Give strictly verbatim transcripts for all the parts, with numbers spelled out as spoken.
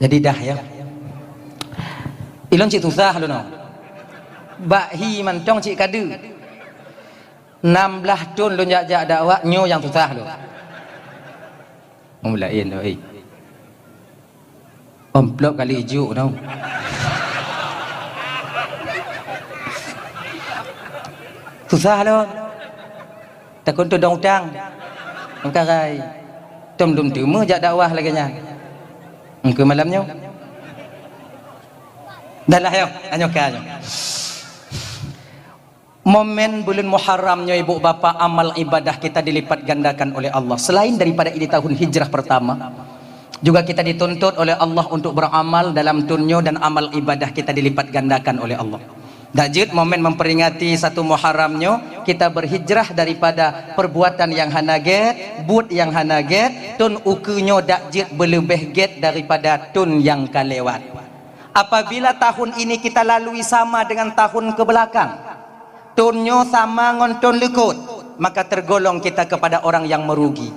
Jadi dah ya. Ilôn cit susah lôn nyoe. Bak hi mantong cit ka deuh. Enam belas thon lôn jak-jak dakwah, nyoe nyang susah lôn. Mulai tu, eh. Amplop kali ijuk tu. Susah lôn. Takot teudong utang. Meukarai. Tom dum teuma jak dakwah lagée nyan. Engkeu malam nyoe. Dah lah, yo. Anyoe ka, anyoe. Momen buleuen Muharram nyoe, ibu bapak, amal ibadah kita dilipat gandakan oleh Allah. Selain daripada ini tahun hijrah pertama, juga kita dituntut oleh Allah untuk beramal dalam thon nyoe dan amal ibadah kita dilipat gandakan oleh Allah. Dak jeuet momen memperingati satu Muharram nyoe, kita berhijrah daripada perbuatan yang hana gét, buet nyang hana gét, thon ukeue nyoe dak jeuet beuleubeh gét daripada thon nyang ka lewat. Apabila tahun ini kita lalui sama dengan tahun kebelakang, thon nyoe sama ngon thon likot, maka tergolong kita kepada orang yang merugi.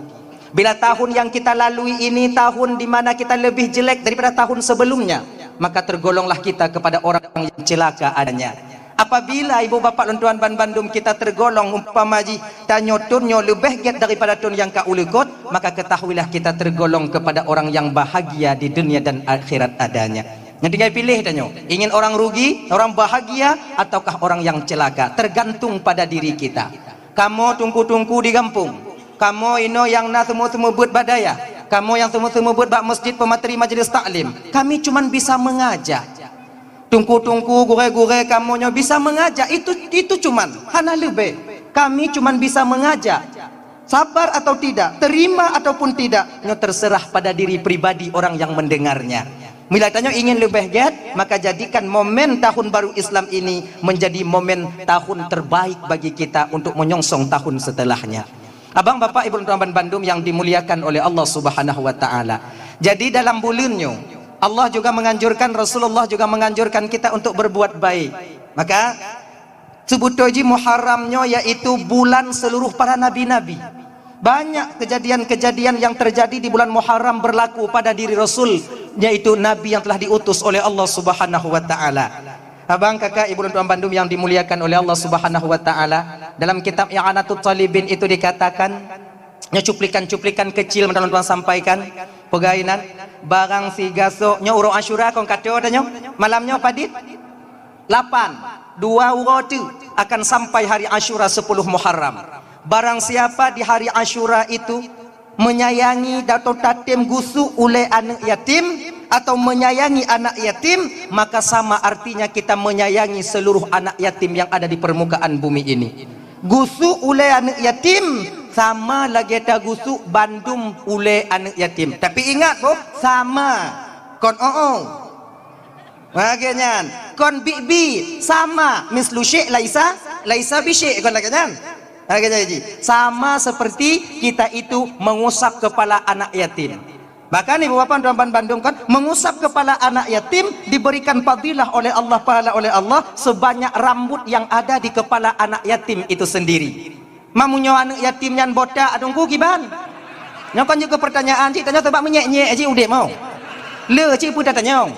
Bila tahun yang kita lalui ini tahun di mana kita lebih jelek daripada tahun sebelumnya, maka tergolonglah kita kepada orang yang celaka adanya. Apabila ibu bapak lôn tuan ban bandum kita tergolong umpama jih tanyoe thon nyoe leubeh gét daripada thon nyang ka u likot, maka ketahuilah kita tergolong kepada orang yang bahagia di dunia dan akhirat adanya. Nyang tinggai piléh tanyoe, ingin orang rugi, orang bahagia, ataukah orang yang celaka? Tergantung pada diri kita. Kamoe teungku-teungku di gampông, kamoe inoe nyang na seumeubeuet-seumeubeuet bak dayah, kamoe nyang seumeubeuet-seumeubeuet bak masjid peumateri majelis taklim, kami cuman bisa mengajak. Teungku-teungku, gurée-gurée kamoe nyoe bisa mengajak, itu, itu cuman, hana leubeh. Kami cuman bisa mengajak. Sabar atau tidak, terima ataupun tidak, nyoe terserah pada diri pribadi orang yang mendengarnya. Bila tanyoe ingin leubeh gét, maka jadikan momen tahun baru Islam ini menjadi momen tahun terbaik bagi kita untuk menyongsong tahun setelahnya. Abang, bapak, ibu, teman-teman bandum yang dimuliakan oleh Allah Subhanahu wa taala. Jadi dalam buleuen nyoe, Allah juga menganjurkan, Rasulullah juga menganjurkan kita untuk berbuat baik. Maka seubeutôi jih Muharram nyoe yaitu bulan seluruh para nabi-nabi. Banyak kejadian-kejadian yang terjadi di bulan Muharram berlaku pada diri Rasul, yaitu nabi yang telah diutus oleh Allah Subhanahu wa taala. Abang, kakak, ibu, dan tuan bandum yang dimuliakan oleh Allah Subhanahu wa taala, dalam kitab I'anatut Talibin itu dikatakan, nyoe cuplikan-cuplikan kecil mantong lôn tuan sampaikan, peugah inan, barang sigasoe nyoe uroe Asyura kon ka tho tanyoe, malam nyoe padit? Lapan, dua uroe teuk akan sampai hari Asyura sepuluh Muharram. Barang siapa di hari Asyura itu menyayangi atau tatem gusuk ulée aneuëk yatim atau menyayangi anak yatim, maka sama artinya kita menyayangi seluruh anak yatim yang ada di permukaan bumi ini. Gusuk ulée aneuëk yatim sama lagée tagusuk bandum ulée aneuëk yatim. Tapi ingat boh, sama. Kon oh-oh. Lagée nyan, kon bi-bi sama, mislu syik laisa, laisa bisyik, kon lagée nyan. Lagée nyan ji. Sama seperti kita itu mengusap kepala anak yatim. Bahkan ibu bapak tuan ban bandum kan, mengusap kepala anak yatim diberikan fadilah oleh Allah, pahala oleh Allah sebanyak rambut yang ada di kepala anak yatim itu sendiri. Meunyoe aneuëk yatim nyan botak, Teungku, kiban? Nyoe kon jeuet keu peurtanyaan cit, tanyoe sabab meunyék-nyék cit udeb, oh. Le cit peue tatanyong.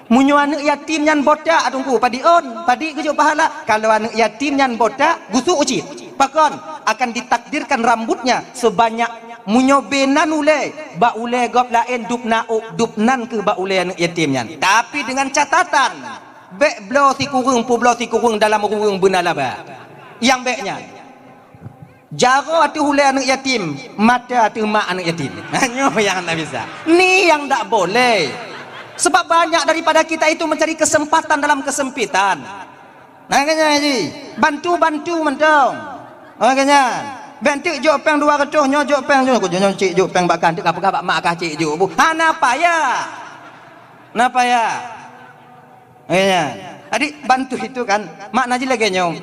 Meunyoe aneuëk yatim nyan botak, Teungku, padit ôn, padit geujok pahala? Kalau aneuëk yatim nyan botak, gusuk cit. Pakon? Akan ditakdirkan rambutnya sebanyak meunyoe beunan ulée, bak ulée gob laén dub na ôk, dub nan kheueh bak ulée aneuëk yatim nyan. Tapi dengan catatan, bék bloe sikureueng peubloe sikureueng dalam ureuëng beuna laba. Nyang bék nyan. Jaroe ateueh ulée aneuëk yatim, mata ateueh mak aneuëk yatim. Nyoe nyang hana bisa. Ni nyang dak boleh. Sebab banyak daripada kita itu mencari kesempatan dalam kesempitan. Nah, kan nyan ji. Bantu-bantu mantong. Oh, kan nyan. Bék teuk jok péng dua ratus, nyoe jok péng, nyoe, nyoe cik jok péng bak kah, teuk ka peugah bak mak kah cik jok bu. Hana payah. Hana payah. Kan nyan. Jadi bantu itu kan, makna ji lagée nyoe.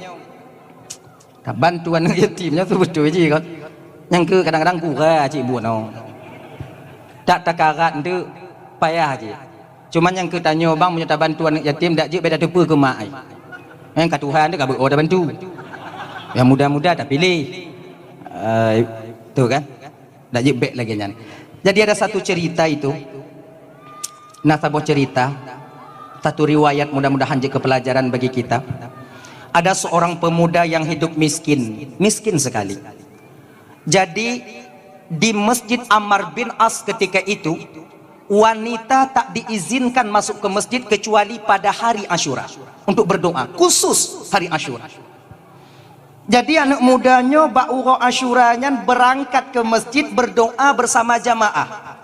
Ka bantu aneuëk yatim nyoe seubeutôi jih kon. Nyang keu kadang-kadang gura cit buet nyoe. Tak takarat enteuk payah jih. Cuma nyang keu tanyoe bang, meunyoe tabantu aneuëk yatim dak jeuet bék tateupeue keu mak ai. Nyang ka tuha enteuk ka beuo tabantu. Nyang muda-muda tapiléh. Eh, tu kan. Dak jeuet bék lagée nyan. Jadi ada satu cerita itu. Na saboh cerita, satu riwayat, mudah-mudahan jeuet keu pelajaran bagi kita. Ada seorang pemuda yang hidup miskin, miskin sekali. Jadi, di Masjid Ammar bin As ketika itu, wanita tak diizinkan masuk ke masjid kecuali pada hari Asyura untuk berdoa, khusus hari Asyura. Jadi, aneuk muda nyoe bak uroe Asyura nyan beurangkat keu masjid berdoa beusama jamaah.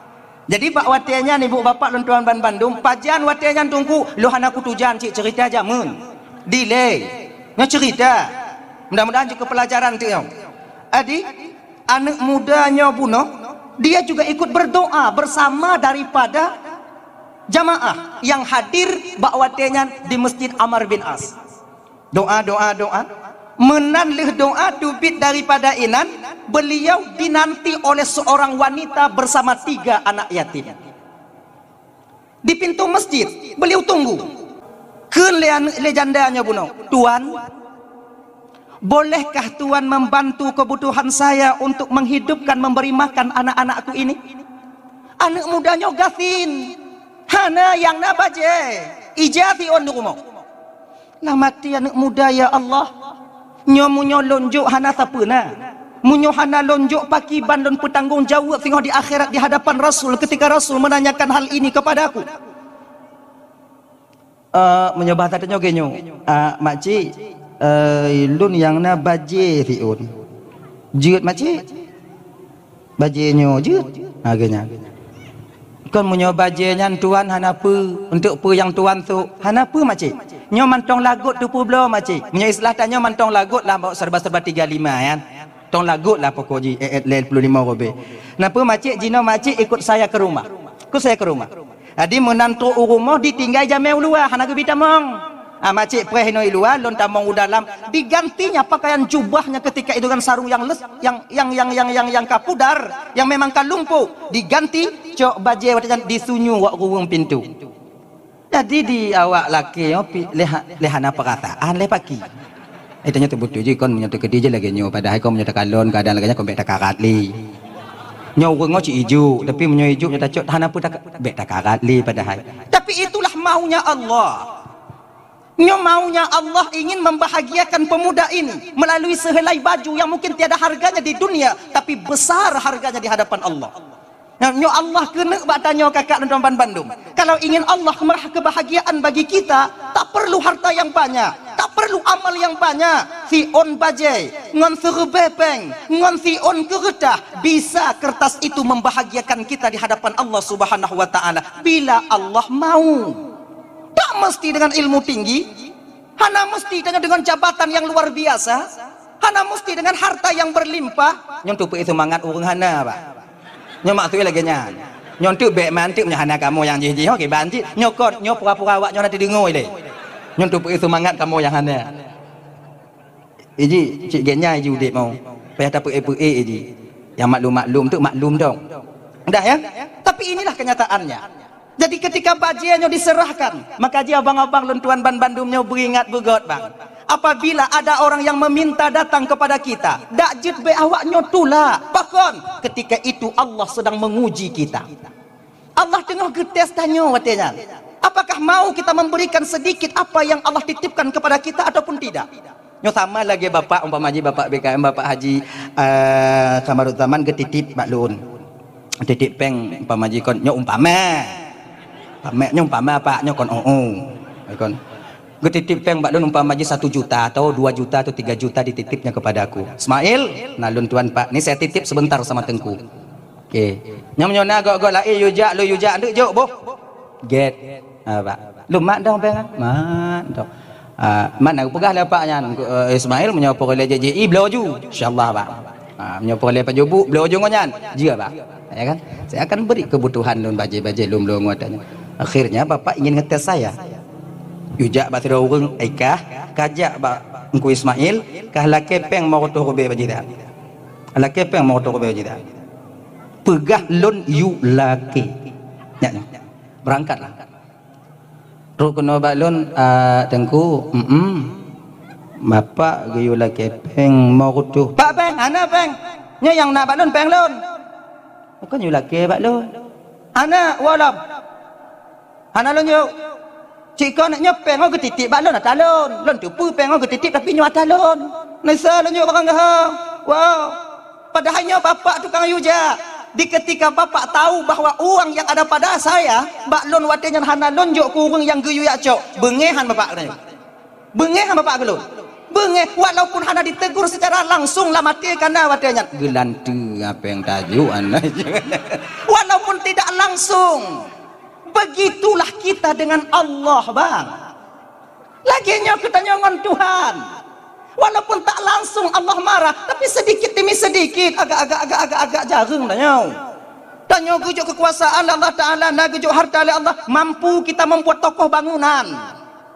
Jadi, bak watée nyan, ibu bapak lôn tuan ban bandum, pajan watée nyan Teungku, lôn hana kutujan cit, cerita jameun. Dilée. Nyoe cerita. Mudah-mudahan jeuet keu pelajaran teuk nyoe. Jadi, aneuk muda nyoe bunoe, dia juga ikut berdoa bersama daripada jamaah yang hadir bak watée nyan di Masjid Amr bin As. Doa, doa, doa. Meunan lheueh doa teubiet daripada inan, beliau dinanti oleh seorang wanita bersama tiga anak yatim. Di pintu masjid, beliau tunggu. Kheun lé aneuk, lé janda nyoe bunoe, "Tuan, bolehkah Tuan membantu kebutuhan saya untuk menghidupkan, memberi makan anak-anakku ini?" Aneuk muda nyoe gasien, hana nyang na bajée, ija siôn di rumoh. Lam até aneuk muda, "Ya Allah, nyoe meunyoe lôn jok hana sapeue na. Meunyoe hana lôn jok, pakriban lôn peutanggong jaweueb singoh di akhirat di hadapan Rasul ketika Rasul menanyakan hal ini kepada aku?" "Eh, meunyoe bahasa tanyoe geuh nyoe, ah, makcik, eh, lôn nyang na bajée siôn." "Jeuet makcik." "Bajée nyoe jeuet." Ha, geuh nyan. "Kon meunyoe bajée nyan tuan hana peue, untuk peue nyang tuan sôk?" "Hana peue, makcik. Nyoe mantong lagot teupeubloe, makcik. Meunyoe istilah tanyoe mantong lagot lah, bawa serba-serba tiga lima, kan. Tong lagot lah pokok jih, eh, eh, lhèe ploh limong ribèe. Napa, makcik, jinoe makcik ikut saya ke rumah. Ikut saya ke rumah." Jadi, meunan trok u rumoh, ditinggai jamèe u luwa, hana geubi tamong. Ah, makcik preh inoe i luwa, lôn tamong u dalam. Digantinya pakaian jubahnya ketika itu dengan sarung yang les-, yang, yang ka pudar, yang memang ka lumpuh. Diganti, cok bajèe watèe nyan, disunyu bak gurèng pintu. Jadi, di awak lakèe nyoe pi-, lé ha-, lé hana peurasaan lé paki. Eh, tanyoe teubeutôi jih kon, meunyoe teukeudi jih lagèe nyoe, padahai kon meunyoe takalon keuadaan lagèe nyan kon bèk takarat lé. Nyoe ureueng nyoe cit ijuk, tapi meunyoe ijuk nyoe tacok hana peue taka-, bèk takarat lé padahai. Tapi itulah maunya Allah. Nyoe maunya Allah ingin membahagiakan pemuda ini melalui sehelai baju yang mungkin tiada harganya di dunia, tapi besar harganya di hadapan Allah. Nah, nyoe Allah keuneuk bak tanyoe kakak dan teman bandum. Kalau ingin Allah meurah kebahagiaan bagi kita, tak perlu harta yang banyak, tak perlu amal yang banyak. Siôn bajèe, ngon siribèe pèng, ngon siôn keureutah, bisa kertas itu membahagiakan kita di hadapan Allah Subhanahu wa Ta'ala bila Allah mau. Tak mesti dengan ilmu tinggi, hana mesti dengan, dengan jabatan yang luar biasa, hana mesti dengan harta yang berlimpah. Nyoe untuk peue seumangat ureueng hana, Pak. Nyoe maksud lagèe nyan. Nyoe untuk bèk mantik nyoe hana kamoe nyang jih-jih, oke, bantik. Nyoe kon, nyoe pura-pura awak nyoe nanti deungö lé. Nyoe untuk peue seumangat kamoe nyang hana. Iji, cit gèt nyan iji udép mau. Payah tapeuék-peuék iji. Yang maklum-maklum tu maklum dong. Dah ya? Tapi inilah kenyataannya. Jadi ketika bajèe nyoe diserahkan, maka jih abang-abang lôn tuan ban bandum nyoe beuingat beugöt bang. Apabila ada orang yang meminta datang kepada kita, dak jeuet bèk awak nyoe tulak. Pakon? Ketika itu Allah sedang menguji kita. Allah teungoh geutés tanyoe watèe nyan. Apakah mau kita memberikan sedikit apa yang Allah titipkan kepada kita ataupun tidak? Nyoe sama lagèe bapak, umpama jih bapak B K M, bapak Haji, eh, Kamaruzzaman geutitip bak lôn. Titip pèng, umpama jih kon, nyoe umpama. Umpama, nyoe umpama, Pak, nyoe kon, oh, oh. Kon. Geutitip pèng bak lôn umpama jih satu juta atau dua juta atau tiga juta dititipnya kepada aku. "Ismail, na lôn tuan, Pak. Ni saya titip sebentar sama Teungku." Oke. Nyang meunyoe na göt-göt laén yue jak, lôn yue jak, neuk jok boh. Gèt. Ha, Pak. Lôn mat dong pèng, ah? Mat dong. Ah, mat na geupeugah lé Pak nyan, eh, "Ismail, meunyoe peureulèe J J I, bloe ju." "Insyaallah, Pak." Ah, "Meunyoe peureulèe pajoh buet, bloe ju ngon nyan." Jeuet, Pak. Ya kan? "Saya akan beri kebutuhan lôn bajèe-bajèe lôn, lôn ngon tanyoe." Akhirnya bapak ingin ngetes saya. Yue jak bak sidroe ureueng, "Ai kah, kajak bak Teungku Ismail, kah lakèe pèng limong reutôh ribèe bak jih dak? Lakèe pèng limong reutôh ribèe bak jih dak?" "Peugah lôn yue lakèe." Nyak nyoe. Berangkatlah. Trok keunoe bak lôn, "Ah, Teungku, em, bapak geuyue lakèe pèng limong reutôh." "Pak, pèng, hana pèng. Nyoe nyang na bak lôn pèng lôn." "Kon yue lakèe bak lôn." "Hana, woe lom." Hana lôn jok. Cit kon nyoe péng nyoe geutitip bak lôn ata lôn. Lôn teupeue péng nyoe geutitip tapi nyoe ata lôn. Nisa lôn jok barang gaha. Wow. Padahai nyoe bapak tukang yue jak. Di ketika bapak tahu bahwa uang yang ada pada saya, bak lôn watée nyan hana lôn jok keu ureuëng nyang geuyue jak cok. Beungéh han bapak keunoe. Beungéh han bapak keu lôn. Beungéh, walaupun hana ditegur secara langsung lam até kana watée nyan. Geulanteue apa nyang tajok aneuk. Walaupun tidak langsung. Begitulah kita dengan Allah, bang. Lagée nyoe geutanyoe ngon Tuhan. Walaupun tak langsung Allah marah, tapi sedikit demi sedikit, agak-agak, agak-agak, agak jareueng tanyoe. Tanyoe geujok kekuasaan lé Allah Ta'ala, na geujok harta lé Allah, mampu kita membuat tokoh bangunan.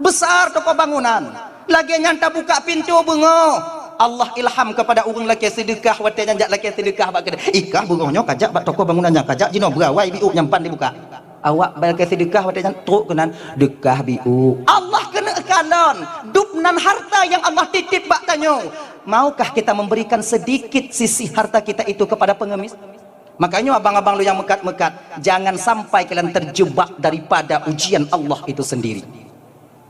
Besar tokoh bangunan. Lagée nyan tabuka pintoe beungoh. Allah ilham kepada ureuëng lakée seudeukah, watée nyan jak lakée seudeukah bak keudée. Ikah beungoh nyoe kajak bak tokoh bangunan nyan, kajak jinoe beurawai biôk nyang pan dibuka. Awak bak lakée seudeukah watée nyan trok keunan deukah biôk. Allah keuneuk kalon, dub nan harta nyang Allah titip bak tanyoe. Maukah kita memberikan sedikit sisi harta kita itu kepada pengemis? Makanya abang-abang lôn nyang meukat-meukat, jangan sampai kalian terjebak daripada ujian Allah itu sendiri.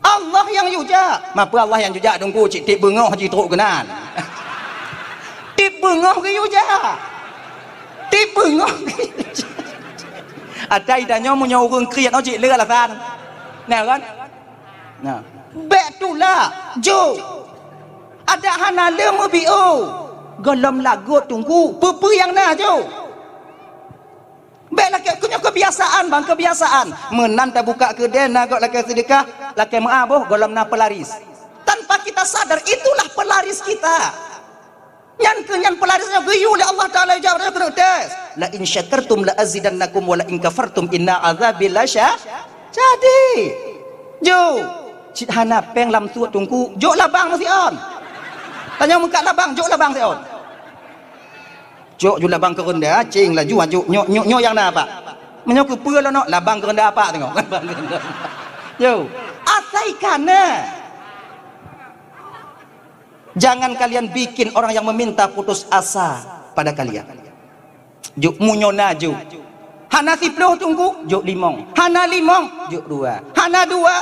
Allah nyang yue jak. Mapa Allah nyang yue jak teungku, cit tieb beungoh jitrok keunan. Tieb beungoh geuyue jak. Tieb beungoh geuyue jak. Atai tanyoe meunyoe ureuëng kriet nyoe cit le alasan. Nah kan? Nah. Bék tulak, jok. Adak hana le meubiôh. Gohlom lagot teungku, peue-peue nyang na jok. Bék lakée, keu nyoe kebiasaan, bang, kebiasaan. Meunan tabuka keudée na gob lakée seudeukah, lakée meuah boh, gohlom na pelaris. Tanpa kita sadar, itulah pelaris kita. Nyan keuh nyan pelaris nyoe geuyue lé Allah Ta'ala, jaweueb keuneuk tes. "La in syakartum la azidannakum wa la in kafartum inna azabi lasya-, syadid." Jok, cit hana péng lam suet teungku, jok labang meusion. Tanyoe meukat labang, jok labang sion. Jok ju labang keureunda, cing laju, aju, nyoe, nyoe, nyoe nyang na, Pak. Meunyoe keupeue lôn nyoe, labang keureunda, Pak, teungoh. Labang keureunda. Yo, asai kana. Jangan kalian bikin orang yang meminta putus asa pada kalian. Jok meunyoe na jok. Hana siplôh teungku, jok limong. Hana limong, jok dua. Hana dua,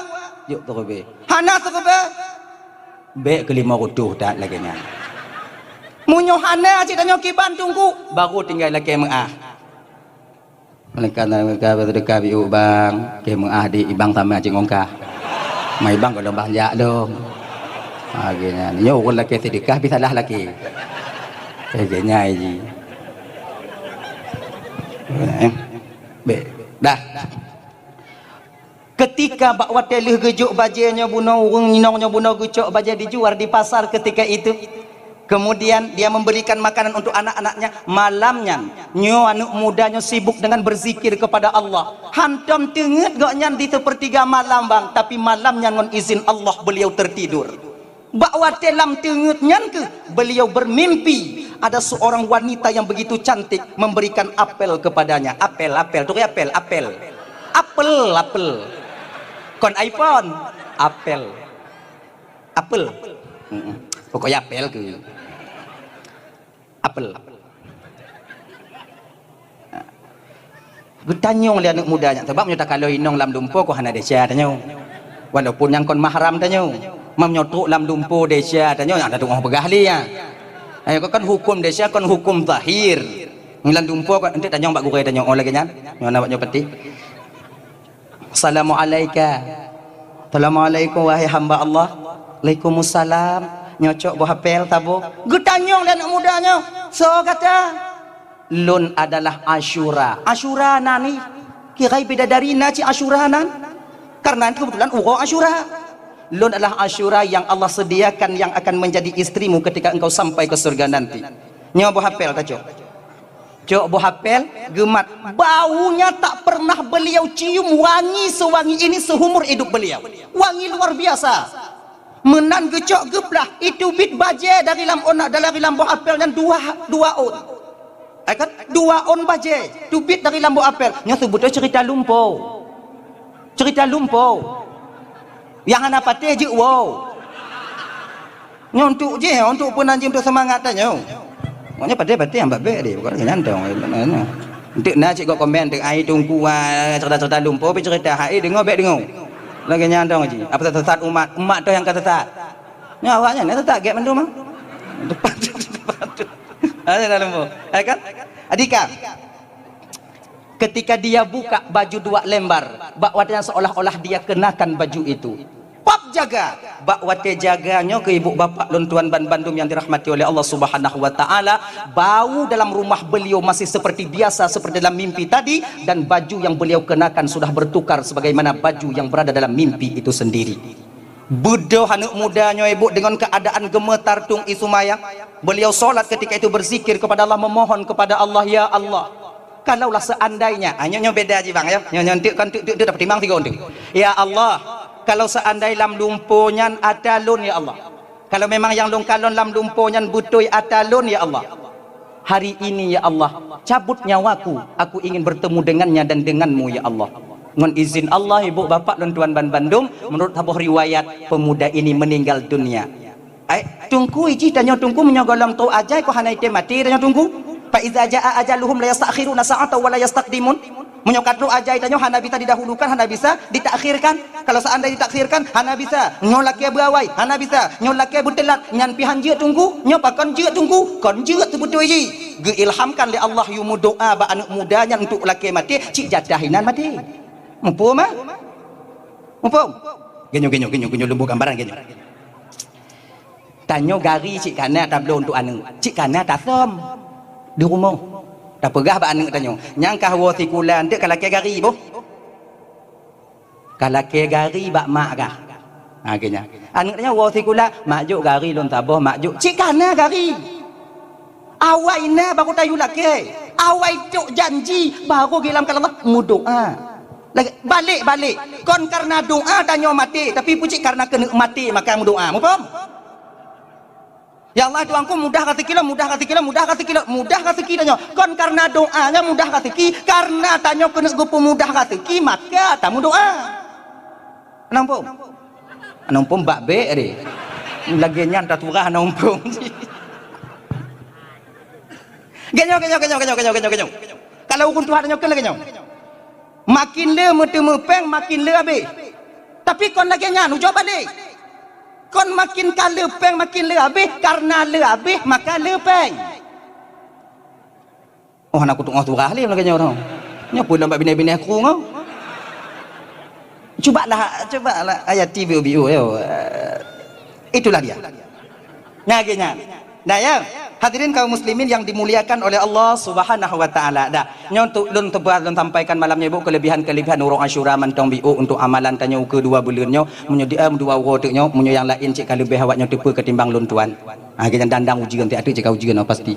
jok siribèe. Hana siribèe, bék keu lima reutôh that lagèe nyan. Meunyoe hana cit tanyoe kiban teungku, baru tinggai lakèe meu'ah. Malaikat, malaikat, seudeukah biôk bang, keu meu'ah di ibang sama cit ngon kah. Ma ibang goh lom bang jak lom. Lagèe nyan. Nyoe ureueng lakèe seudeukah, pi salah lakèe. Lagèe nyan ji. Eh, bék. Dah. Ketika bak watèe lheueh geujok bajèe nyoe bunoe, ureueng inong nyoe bunoe geucok bajèe dijual di pasar ketika itu. Kemudian dia memberikan makanan untuk anak-anaknya. Malam nyan, nyoe aneuk muda nyoe sibuk dengan berzikir kepada Allah. Hantom teungeut gobnyan di sepertiga malam, bang, tapi malam nyan ngon izin Allah beliau tertidur. Bak watèe lam teungeut nyan keuh, beliau bermimpi ada seorang wanita yang begitu cantik memberikan apel kepadanya. Apel, apel, turi apel, apel. Apel, apel. Kon iPhone, apel. Apel. Heeh. Pokoknya apel keuh. Apel. Geutanyong lé aneuk muda nyan, sabab meunyoe takalon inong lam lumpoe kon hana desya tanyoe. Walaupun nyang kon mahram tanyoe. Meunyoe trok lam lumpoe desya tanyoe, nyang tateungoh peugah lé nyan. Ayo, kon huköm desya, kon huköm zahir. Lam lumpoe kon, enteuk tanyong bak gurèe tanyoe, oh, lagèe nyan. Nyoe na bak nyoe peunteng. Assalamualaika. Assalamualaikum, wahai hamba Allah. Alaikumussalam. Nyoe cok boh apel saboh. Geutanyong lé aneuk muda nyoe, "Soe gata?" "Lôn adalah Asyura." Asyura na ni? Kira bidadari na cit Asyura nan? Karena kebetulan uroe Asyura. "Lôn adalah Asyura yang Allah sediakan yang akan menjadi istrimu ketika engkau sampai ke surga nanti." Nyoe boh apel tacok. Cok boh apel, geumat. Baunya tak pernah beliau cium wangi sewangi ini seumur hidup beliau. Wangi luar biasa. Meunan geucok geublah, iteubiet bajèe dari lam ôn, dari lam boh apel nyan dua, dua ôn. Eh kan? Dua ôn bajèe, teubiet dari lam boh apel. Nyoe seubeutôi cerita lumpoe. Cerita lumpoe. Nyang hana patéh jeuet woe. Nyoe untuk jih, untuk peunan jih, untuk seumangat tanyoe. Maknanya patéh-patéh nyang babek deh, bukan nyang nyantong. Teuk na cit kok komen, teuk ai Teungku, ah, cerita-cerita lumpoe, pi cerita hai deungoe, bèk deungoe. Lagèe nyan dong ji. Apa sesat umat? Umat toh nyang ka sesat. Nyoe awaknyan nyang sesat gèt mandum, ah. Depan tu, depan tu. Ada dalam lumpoe. Ya kan? Adika. Ketika dia buka baju dua lembar, bak watèe nyan seolah-olah dia kenakan baju itu. Pap jaga, bak watèe jaga nyoe keu ibu bapak lôn tuan ban bandum yang dirahmati oleh Allah Subhanahu wa Ta'ala, bau dalam rumah beliau masih seperti biasa, seperti dalam mimpi tadi, dan baju yang beliau kenakan sudah bertukar sebagaimana baju yang berada dalam mimpi itu sendiri. Beudôh aneuk muda nyoe ibu dengan keadaan geumeutar tung i sumbayang. Beliau salat ketika itu berzikir kepada Allah, memohon kepada Allah, "Ya Allah, kalaulah seandainya," ah, nyoe, nyoe beda ji bang, ya. Nyoe, nyoe, enteuk kan, enteuk, enteuk, enteuk, tapi timang tiga enteuk. "Ya Allah, kalau seandai lam lumpoe nyan ata lôn, ya Allah. Kalau memang nyang lôn kalon lam lumpoe nyan beutôi ata lôn, ya Allah. Hari ini, ya Allah, cabut nyawaku, aku ingin bertemu dengannya dan denganmu, ya Allah." Ngon izin Allah, ibu bapak lôn tuan ban bandum, menurut saboh riwayat, pemuda ini meninggal dunia. Ai, Teungku, iji tanyoe Teungku, meunyoe gohlom trok ajai, kok hana item maté tanyoe Teungku? "Fa iza jaa ajaluhum la yastakhiruna sa'atan wa la yastaqdimun." Meunyoe ka trok ajai tanyoe, hana bisa didahulukan, hana bisa ditakhirkan. Kalau seandai ditakhirkan, hana bisa. Nyoe lakèe beuawai, hana bisa. Nyoe lakèe beuteulat, nyan pih han jeuet Teungku. Nyoe pakon jeuet Teungku? Kon jeuet teubeutôi jih. Geuilhamkan lé Allah yue meudoa bak aneuk muda nyan untuk lakèe maté, cit jatah inan maté. Muphom, ah? Muphom? Geunyoe, geunyoe, geunyoe, geunyoe lôn bôh gambaran geunyoe. Tanyoe gari cit kana tabloe untuk aneuk, cit kana tasöm di rumoh. Tapeugah bak aneuk tanyoe, "Nyang kah woe sikula, enteuk ka lakèe gari boh? Ka lakèe gari bak mak kah?" Ha, geunyan. Aneuk tanyoe woe sikula, "Mak jok gari lôn saboh, mak jok." Cit kana gari. Awai na baru tayue lakèe. Awai trok janji baru geuilhamkan Allah meudoa. Lagèe, balek-balek. Kon karena doa tanyoe maté, tapi pucit karena keuneuk maté maka meudoa. Muphom? "Ya Allah, Tuhanku, mudah raseuki lôn, mudah raseuki lôn, mudah raseuki lôn, mudah raseuki tanyoe." Kon karena doa nyan mudah raseuki, karena tanyoe keuneuk geupeumudah raseuki maka tameudoa. Hana muphom? Hana muphom bak bèk deh. Lagèe nyan taturah hana muphom. Geunyoe, geunyoe, geunyoe. Kalau ureueng tuha tanyoe kheun lagèe nyoe. Makin le meuteumé pèng, makin le habéh. Tapi kon lagèe nyan, ujoe balek. Kon makin ka le pèng, makin le habéh, karena le habéh, maka le pèng. Oh, hana kutu'oh surah lé lagèe nyoe. Nyoe peue lom bak binèh-binèh krueng, oh. Cubalah, cubalah ayat T V O B O, yo. Eh, itulah dia. Nah, lagèe nyan. Nah, ya, hadirin kaum muslimin yang dimuliakan oleh Allah Subhanahu wa Ta'ala. Dah, nyoe untuk lôn teuba-, lôn sampaikan malam nyoe, Bu, kelebihan-kelebihan uroe Asyura mantong biôk untuk amalan tanyoe keu dua buleuen nyoe. Meunyoe di, em, dua uroe teuk nyoe, meunyoe nyang laén cit ka leubeh awak nyoe teupeue ketimbang lôn tuan. Ah, lagèe nyan dandang ujeuen, tiep ateueh cit ka ujeuen, oh, pasti.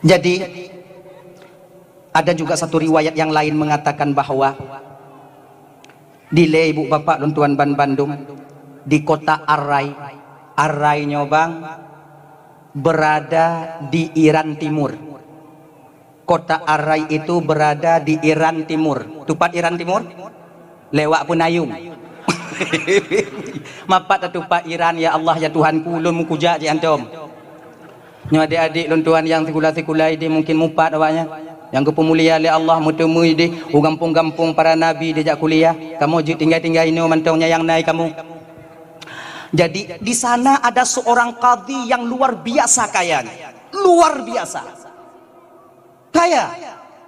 Jadi, ada juga satu riwayat yang lain mengatakan bahwa dilèe ibu bapak lôn tuan ban bandum di kota Arai. Arai nyoe bang berada di Iran Timur. Kota Arai itu berada di Iran Timur. Tupat Iran Timur? Lewat Peunayong. Mapat tatupat Iran, ya Allah, ya Tuhanku, ulôn meukujak jih antom. Nyoe adék-adék lôn tuan nyang sikula-sikula idéh mungkin mupat awaknyan. Nyang geupeumulia lé Allah meuteumé idéh u gampông-gampông para nabi dijak kuliah. Kamoe jeuet tinggai-tinggai inoe mantong nyang na kamoe. Jadi, di sana ada seorang kadhi yang luar biasa kayanya. Luar biasa. Kaya.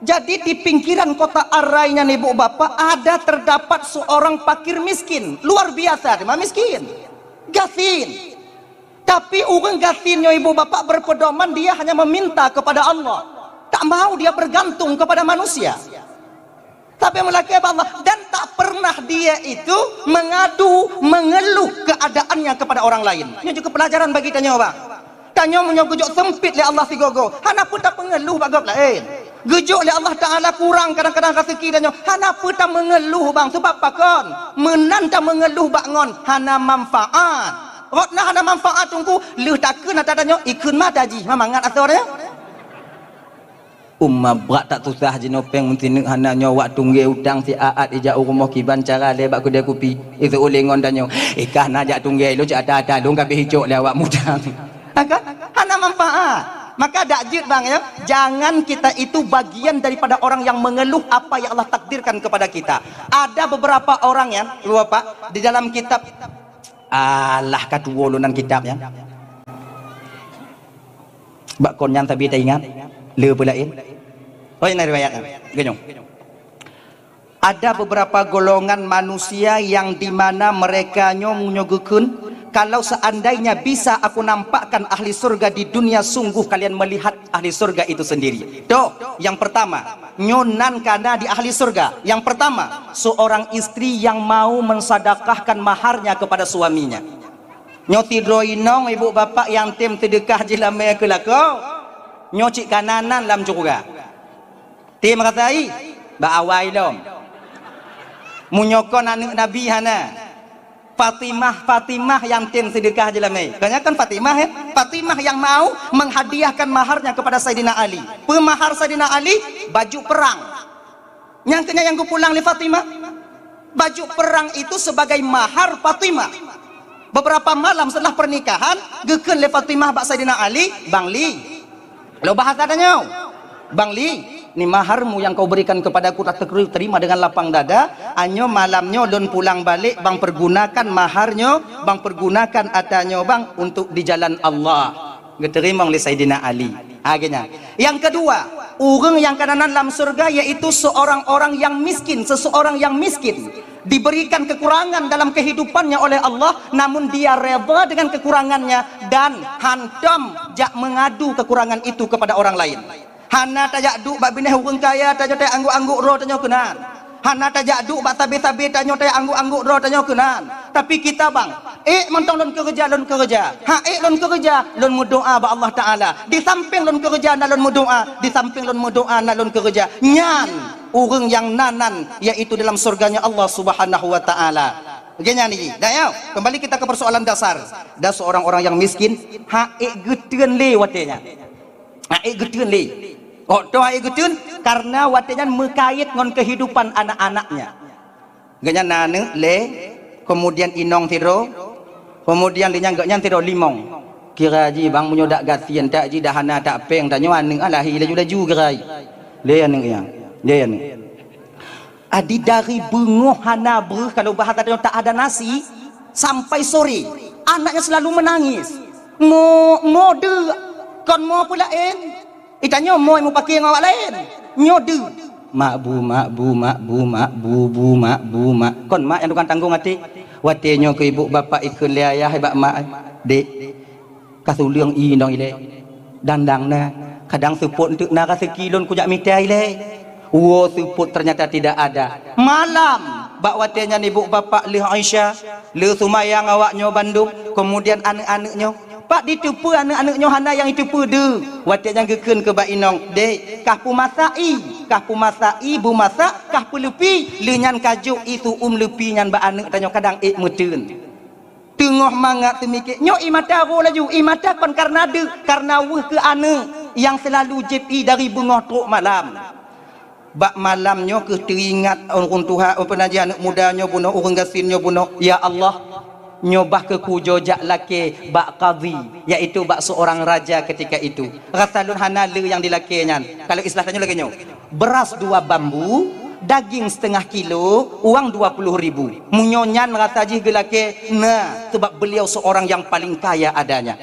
Jadi di pinggiran kota Arai nyan ibu bapak ada terdapat seorang fakir miskin. Luar biasa, dia mah miskin. Gasin. Tapi ureueng gasin nyoe ibu bapak berpedoman dia hanya meminta kepada Allah. Tak mau dia bergantung kepada manusia. Tapi meulakèe bak Allah dan tak pernah dia itu mengadu, mengeluh keadaannya kepada orang lain. Nyoe juga pelajaran bagi tanyoe, bang. Tanyoe meunyoe geujok sempit lé Allah sigoe-goe, hana peue tapeungeuluh bak gob laén. Geujok lé Allah Taala kurang kadang-kadang raseuki tanyoe, hana peue tameungeuluh bang, sabab pakon? Meunan tameungeuluh bak ngon hana manfaat. Rot na hana manfaat teungku, lheueh takheun ata tanyoe, ikheun mata jih, ma mangat asoe nyoe. Uma brat that susah jinoe péng meusineuk hana nyoe wak tunggé utang siat ijak u rumoh kiban cara lé bak keudè kupi. Iseuôt lé ngon tanyoe, "Eh, kah na jak tunggé lôn cit ata-ata lôn ka beh icok lé awak muda." Ha kan? Hana manfaat. Maka dak jeuet bang ya, jangan kita itu bagian daripada orang yang mengeluh apa yang Allah takdirkan kepada kita. Ada beberapa orang ya, lupa di dalam kitab, alah ka tuwo lôn nan kitab ya. Bak kon nyan sabe taingat, le peulaén. Oh, ini riwayat. Ganyong. Ada beberapa golongan manusia yang di mana mereka nyoe meunyoe geukheun, "Kalau seandainya bisa aku nampakkan ahli surga di dunia, sungguh kalian melihat ahli surga itu sendiri." Toh, yang pertama, nyoe nan kana di ahli surga. Yang pertama, seorang istri yang mau mensedekahkan maharnya kepada suaminya. Nyoe sidroe inong ibu bapak nyang tem seudeukah jih lamé keu lakoe, nyoe cit kana nan lam syeuruga. Tem rasai, bak awai lom. Meunyoe kon aneuk Nabi hana. Fatimah, Fatimah nyang tem seudeukah jih lamé. Kebanyakan Fatimah, ya. Fatimah yang mau menghadiahkan maharnya kepada Saidina Ali. Peue mahar Saidina Ali? Baju perang. Nyang keunyan nyang geupulang lé Fatimah. Baju perang itu sebagai mahar Fatimah. Beberapa malam setelah pernikahan, geukheun lé Fatimah bak Saidina Ali, "Bang Li, lo bahasa tanyoe, Bang Li, ni maharmu yang kau berikan kepadaku, tak terima dengan lapang dada. Anyo malam nyoe lôn pulang balek, bang pergunakan mahar nyoe, bang pergunakan ata nyoe bang untuk di jalan Allah." Geuteurimong lé Saidina Ali. Ha, geuhnyan. Yang kedua, ureuëng nyang kana nan lam syeuruga yaitu seorang orang yang miskin, seseorang yang miskin. Diberikan kekurangan dalam kehidupannya oleh Allah, namun dia redha dengan kekurangannya dan hantom jak mengadu kekurangan itu kepada orang lain. Hana tajak duek bak binéh ureuëng kaya, tanyoe angguk-angguk droe tanyoe keunan. Hana tajak duek bak sabe-sabe, tanyoe angguk-angguk droe tanyoe keunan. Tapi kita bang, ék mantong lôn keureuja, lôn keureuja. Ha ék lôn keureuja, lôn meudoa bak Allah Taala. Di samping lôn keureuja na lôn meudoa, di samping lôn meudoa na lôn keureuja. Nyan ureuëng nyang na nan, yaitu dalam surganya Allah Subhanahu wa Taala. Oke, nyan ni. Dah ya, kembali kita ke persoalan dasar. Dah seorang orang yang miskin, ha ék geuteun lé watée nyan. Ha ék geuteun lé. Kok toh ha ék geuteun? Karena watée nyan meukait ngon kehidupan anak-anaknya. Geuhnyan na aneuk lé, kemudian inong sidroe, kemudian lé nyan geuhnyan sidroe limong. Kira jih bang meunyoe dak gasien tak jih dah hana tak péng tanyoe aneuk ah lahé laju-laju kira jih. Lé aneuk nyan. Lé aneuk. Adi dari beungoh hana breueh, kalau bahasa tanyoe tak ada nasi, sampai sore. Anaknya selalu menangis. Mo, mo deuk, kon mo peulaén. Itanyoe mo mupakè ngon awak laén. Nyoe deuk. Mak bu, mak bu, mak bu, mak bu, bu, mak bu, mak. Kon mak nyang tukang tanggong até. Watée nyoe keu ibu bapak ikheun lé ayah bak mak, "Dek, ka suleueng i nong ilée. Dandang na, kadang seupôt enteuk na raseuki lôn kujak mita ilée." Woe seupôt ternyata tidak ada. Malam, bak watée nyan ibu bapak lheueh Isya, lheueh seumayang awak nyoe bandum, kemudian aneuk-aneuk nyoe. Pat diteupeue aneuk-aneuk nyoe hana nyang jiteupeue deuh. Watée nyan geukheun keu bak inong, "Dek, kah peumasak i, kah peumasak i, beumasak, kah peuleupi." Lheueh nyan ka jok i su'um leupi nyan bak aneuk tanyoe kadang ék meuteun. Teungoh mangat teumikir, nyoe i mata ro laju, i mata kon karena deuk, karena weueh keu aneuk nyang seulalu jieb i dari beungoh trok malam. Bak malam nyoe keuh teuingat ureuëng tuha, peue nan jih aneuk muda nyoe bunoe, ureuëng gasien nyoe bunoe, "Ya Allah, nyoe bah keu kujok jak lakée bak kadhi, yaitu bak seorang raja ketika itu. Rasa lôn hana le nyang dilakée nyan." Kalau istilah tanyoe lagée nyoe, beras dua bambu, daging setengah kilo, uang dua puluh ribu. Meunyoe nyan rasa jih geulakée, na, sebab beliau seorang yang paling kaya adanya.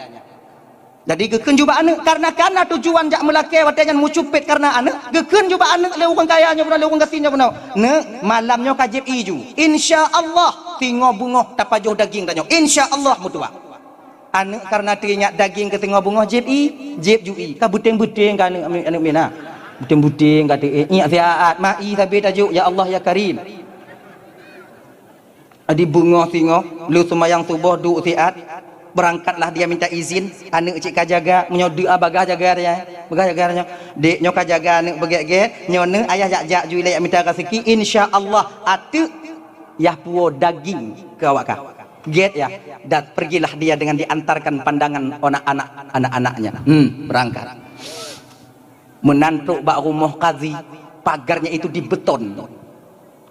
Jadi geukheun ju bak aneuk, karena kana tujuan jak meulakée watée nyan meucupet karena aneuk, geukheun ju bak aneuk lé ureuëng kaya nyoe bunoe, lé ureuëng gasien nyoe bunoe, "Neuk, malam nyoe ka jieb i ju. Insya Allah, singoh beungoh tapajoh daging tanyoe. Insya Allah meutuah." Aneuk karena teuingat daging keu singoh beungoh jieb i, jieb ju i. Ka beuténg-beuténg ka aneuk, aneuk mina. Beuténg-beuténg ka teuingat siat, mak i sabe tajok, "Ya Allah, ya Karim." Di beungoh singoh, lheueh seumayang suboh duek siat, berangkatlah dia minta izin, aneuk cit ka jaga, meunyoe deuk a bagah jaga dia, bagah jaga dia nyoe. "Dek, nyoe ka jaga aneuk beugét-gét, nyoe neuk ayah jak-jak ju ilée jak mita raseuki, insya Allah ateuk yah puwoe daging keu awak kah. Gét yah, dan pergilah dia dengan diantarkan pandangan anak-anak, anak-anaknya." Hmm, berangkat. Meunan trok bak rumoh kadhi, pagarnya itu dibeton.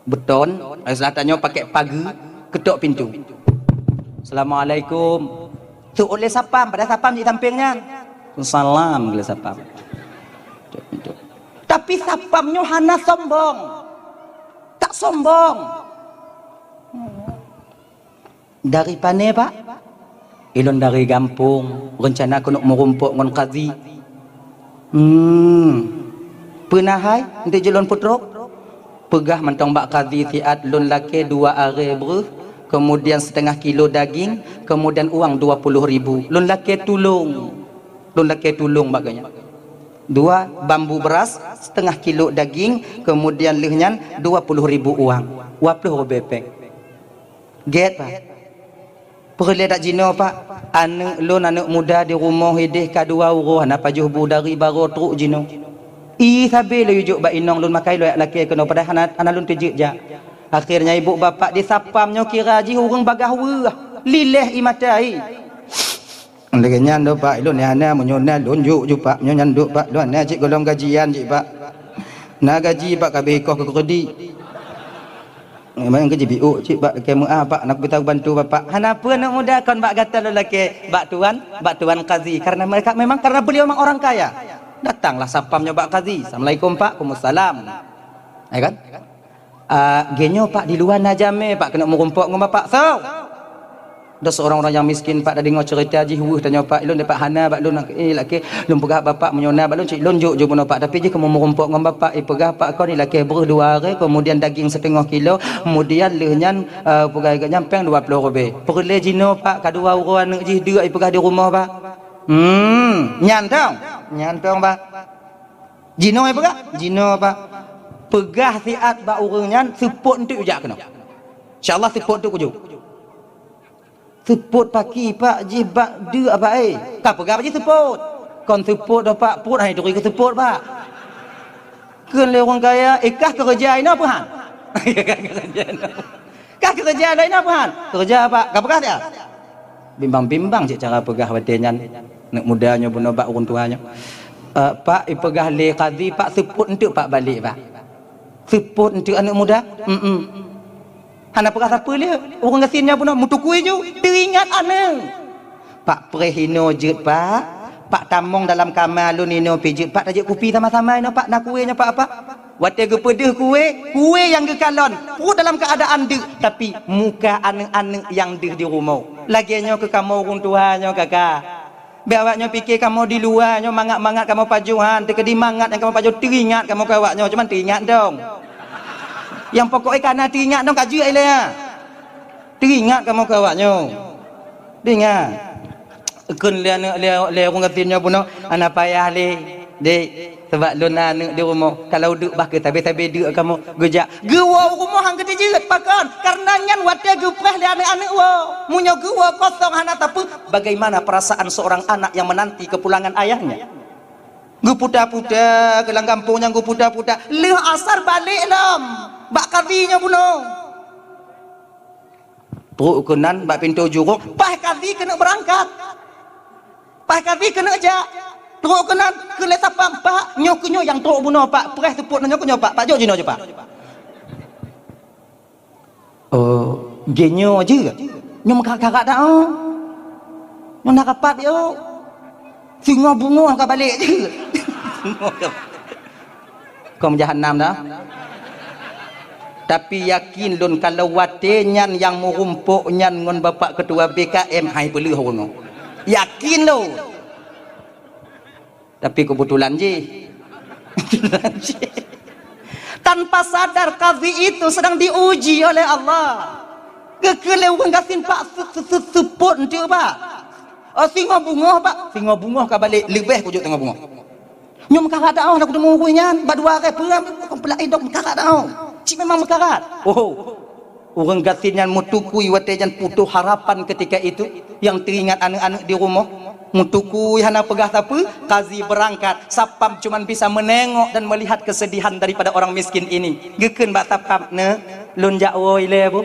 Beton, istilah tanyoe pakai pageue, ketok pintu. "Assalamualaikum." Seuôt lé sapam, padahai sapam di sampéng nyan. Salam geuleuh sapam. Tapi sapam nyoe hana sombong. Tak sombong. Dari pane, Pak? Ilôn dari gampông, reuncana keuneuk meurumpok ngon kazi. Hmm. Peue na hai, eunteuk jeuet lôn peutrok? Peugah mantong bak kazi siat lôn lakée dua arée breuh, kemudian setengah kilo daging, kemudian uang dua puluh ribu. Lôn lakée tulông. Lôn lakée tulông bak geuh nyan. Dua bambu beras, setengah kilo daging, kemudian lheueh nyan dua puluh ribu uang. Dua puluh ribèe péng. Gét, Pak. Peureulée that jinoe, Pak. Aneuëk lôn, aneuëk muda di rumoh idéh ka dua uroe hana pajoh bu dari baroe trok jinoe. Ih, sabe lôn jok bak inong lôn makai lôn jak lakée keunoe, padahai hana, hana lôn teujeuet jak. Akhirnya ibu bapak di sapam nyoe kira jih ureuëng bagaih weueh, lileh ie mata ie. Lagée nyan do, Pak, ilôn hana, meunyoe na lôn jok ju, Pak, meunyoe nyan duek, Pak, lôn hana cit gohlom gajian cit, Pak. Na gaji, Pak, ka abéh ikoh keu keureudi. Memang keu jibiuk cit, Pak, lakée meu'ah, Pak, na kupeugah bantu Bapak. Hana peue, aneuëk muda, kon bak gata lôn lakée, bak tuan, bak tuan kazi. Karena mereka memang, karena beliau memang orang kaya. Datanglah sapam nyoe bak kazi. Assalamualaikum, Pak. Waalaikumsalam. Ya kan? Ah, geuh nyoe, Pak, di luwa na jamé, Pak, keuneuk meurumpok ngon Bapak. Soe? Ada seorang orang yang miskin, Pak, dah deungoe ceurita jih weueh tanyoe, Pak, ilôn dapat hana bak lôn, eh, lakée lôn peugah Bapak meunyoe na bak lôn cit lôn jok ju bunoe, Pak, tapi jih kamoe meurumpok ngon Bapak, eh, peugah Pak kon ilakée breuh dua arée, kemudian daging siteungoh kilo, kemudian lheueh nyan, eh, peugah geuh nyan péng dua puluh ribèe. Peureulée jinoe, Pak, ka dua uroe aneuëk jih deuk ipeugah di rumoh, Pak. Hmm, nyan tong. Nyan tong, Pak. Jinoe peugah, jinoe, Pak. Peugah siat bak ureuëng nyan, seupôt eunteuk jak keunoe. Insya Allah seupôt eunteuk kujok. Seupôt paki, Pak, jih bak deuk, Pak, eh. Ka peugah bak jih seupôt. Kon seupôt do, Pak, pôt hai turi keu seupôt, Pak. Kheun lé ureuëng kaya, eh, kah keureuja inoe peue han? Kah keureuja inoe peue han? Keureuja, Pak. Ka peugah dia? Bimbang-bimbang cit cara peugah watée nyan. Aneuëk muda nyoe bunoe bak ureuëng tuha nyoe. Eh, Pak, ipeugah lé kazi, Pak, seupôt eunteuk, Pak, balek, Pak. Seupôt eunteuk, aneuëk muda? Mm-mm. Hana peugah sapeue lé, ureuëng gasien nyan bunoe meutukui ju, teuingat aneuëk. Pak, preh inoe jeuet, Pak. Pak, tamong dalam kama lôn inoe pih jeuet, Pak, tajeuet kupi sama-sama inoe, Pak, na kue nyoe, Pak, Pak. Watée geupeudeuh kue, kue nyang geukalon, pruet dalam keuadaan deuk, tapi muka aneuëk-aneuëk nyang deuh di rumoh. Lagée nyoe keu kamoe ureuëng tuha nyoe, Kaka. Bék awak nyoe pike kamoe di luwa nyoe mangat-mangat kamoe pajoh han, teukeudi mangat nyang kamoe pajoh teuingat kamoe keu awak nyoe, cuman teuingat dong. Nyang pokok ka na teuingat dong ka jeuet ilée nyan. Teuingat kamoe keu awak nyoe. Teuingat. Kheun lé aneuëk lé, lé ureuëng gasien nyoe bunoe, hana payah lé, Dek. Sabab lôn na aneuëk di rumoh, kalau deuk bah keu sabe-sabe deuk kamoe geujak. Geuwoe u rumoh han geuteujeuet, pakon? Karena nyan watée geupreh lé aneuëk-aneuëk woe. Meunyoe geuwoe kosong hana sapeue, bagaimana perasaan seorang anak yang menanti kepulangan ayahnya? Geuputa-puta keu lam gampông nyan, geuputa-puta. Lheueh asar balek lom bak kazi nyoe bunoe. Trok keunan bak pintoe jurông, paih kazi keuneuk beurangkat. Paih kazi keuneuk jak. Trok keunan keu lé sapam, "Pak, nyoe keuh nyoe nyang trok bunoe, Pak. Preh seupôt nyoe keuh nyoe, Pak. Pak jok jinoe ju, Pak." "Oh, geuh nyoe jeuet? Nyoe meukarat-karat dak, oh? Nyoe na rapat, yo. Singoh beungoh ka balek jeuet." Kong jahanam dah. Tapi yakin lôn kalau watée nyan nyang meurumpok nyan ngon Bapak Ketua B K M hai peuleueh ureuëng. Yakin lôn. Tapi kebetulan jih. Tanpa sadar kazi itu sedang diuji oleh Allah. Geukheun lé ureuëng gasien, "Pak, se-, se-, se-, seupôt eunteuk, Pak." "Oh, singoh beungoh, Pak." Singoh beungoh ka balek, leubeh kujok singoh beungoh. Nyoe meukarat dak, oh, dak kuteumé ureuëng nyan, bak dua arée peue, kon peulak idong meukarat dak, oh. Cit memang meukarat. Oh. Ureuëng gasien nyan meutukui watée nyan putoh harapan ketika itu, nyang teuingat aneuëk-aneuëk di rumoh. Meutukui hana peugah sapeue, kazi beurangkat, sapam cuman bisa menengok dan melihat kesedihan daripada orang miskin ini. Geukheun bak sapam, "Neuk, lôn jak woe ilée, Bu."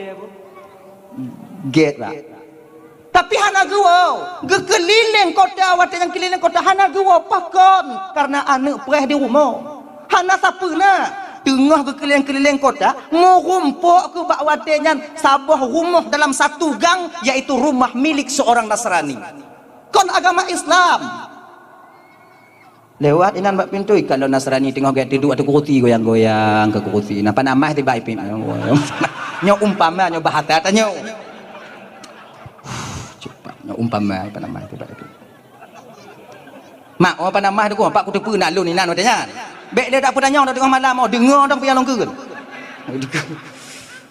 Gét, Pak. Tapi hana geuwoe, geukeulileng kota, watée nyang keulileng kota hana geuwoe, pakon? Karena aneuëk preh di rumoh. Hana sapeue na. Teungoh geukeulileng-keulileng kota, meurumpok keuh bak watée nyan saboh rumoh dalam satu gang, yaitu rumah milik seorang Nasrani. Kon agama Islam. Lewat inan bak pintu, ikat lôn Nasrani teungoh gét teuduek ateueh kurusi goyang-goyang keu kurusi. Nah, panamah tiba ipin. Nyoe umpama, nyoe bahasa tanyoe. Cepat, nyoe umpama, panamah tiba ipin. Mak, oh, panamah tu, Pak, kuteupeue nak lôn inan watée nyan. Bék lé tak peutanyong dah teungoh malam, oh, deungoe dong pian lôn keuen.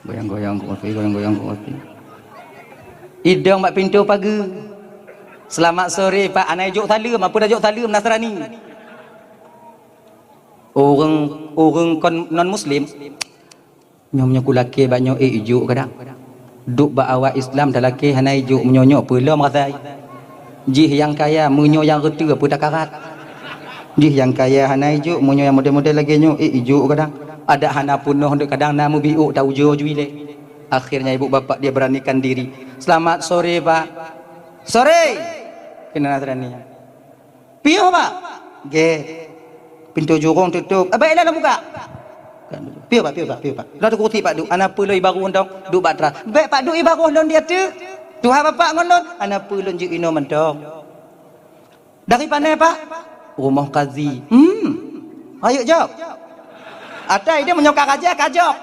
Goyang-goyang kurusi, goyang-goyang kurusi. Idong bak pintu pageue. "Selamat sore, Pak." Hana ijok saleuem, apa dah jok saleuem Nasrani. Ureuëng, ureuëng kon non muslim, nyoe meunyoe kulakée bak nyoe, eh, ijok kadang. Duek bak awak Islam talakée hana ijok, meunyoe nyoe peulom rasai. Jih nyang kaya, meunyoe nyang reuteuh peutakarat. Jih nyang kaya hana ijok, meunyoe nyang model-model lagée nyoe, eh, ijok kadang. Adak hana peunoh dek kadang na meubiôk ta ujoe jui lé. Akhirnya ibu bapak dia beranikan diri. "Selamat sore, Pak." "Sore!" Keunan Nasrani nyan. "Piôh, Pak?" "Gét." Pintoe jurông tutôp. "Abah ilée lôn buka." "Piôh, Pak, piôh, Pak, piôh, Pak." Lôn teukutik Pak duek. "Hana peue lôn ibaroh dong, duek bak teras." "Bék Pak duek ibaroh lôn di ateueh. Tuha Bapak ngon lôn." "Hana peue lôn jeuet inoe mantong." "Dari pane, Pak?" "Rumoh kazi." "Hmm. Rayeuk jok." Atai dia meunyoe ka raja, ka jok.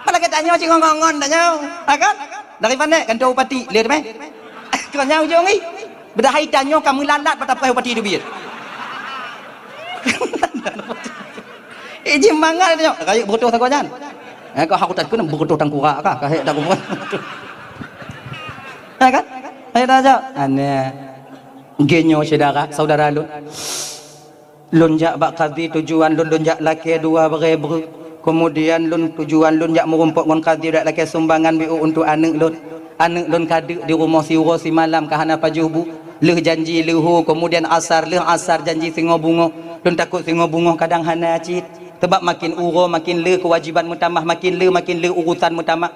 Malah geutanyoe cit ngon-ngon tanyoe, ha kan? "Dari pane?" "Kantor bupati." "Lé teumé." Keu nyan ujong ih. Beudah hai tanyoe ka meulalat bak tapreh bupati teubiet. Eh, jih mangat tanyoe. Rayeuk beureutôh sagoe nyan. Eh, kau hakutat keuneuk beureutôh tangkurak kah? Ka hék dak kuburan. Ha kan? Hai dah jok. Aneh. Geutanyoe syedara, saudara lôn. Lôn jak bak kazi tujuan lôn, lôn jak lakée dua barée breuh. Kemudian lôn tujuan lôn jak meurumpok ngon kazi, jak lakée sumbangan biôh untuk aneuëk lôn. Aneuëk lôn ka deuk di rumoh siuroe simalam ka hana pajoh bu. Lheueh janji leuho, kemudian asar, lheueh asar janji singoh beungoh. Lôn takot singoh beungoh kadang hana cit. Sebab makin uroe makin le keuwajiban meutamah, makin le makin le urusan meutamah.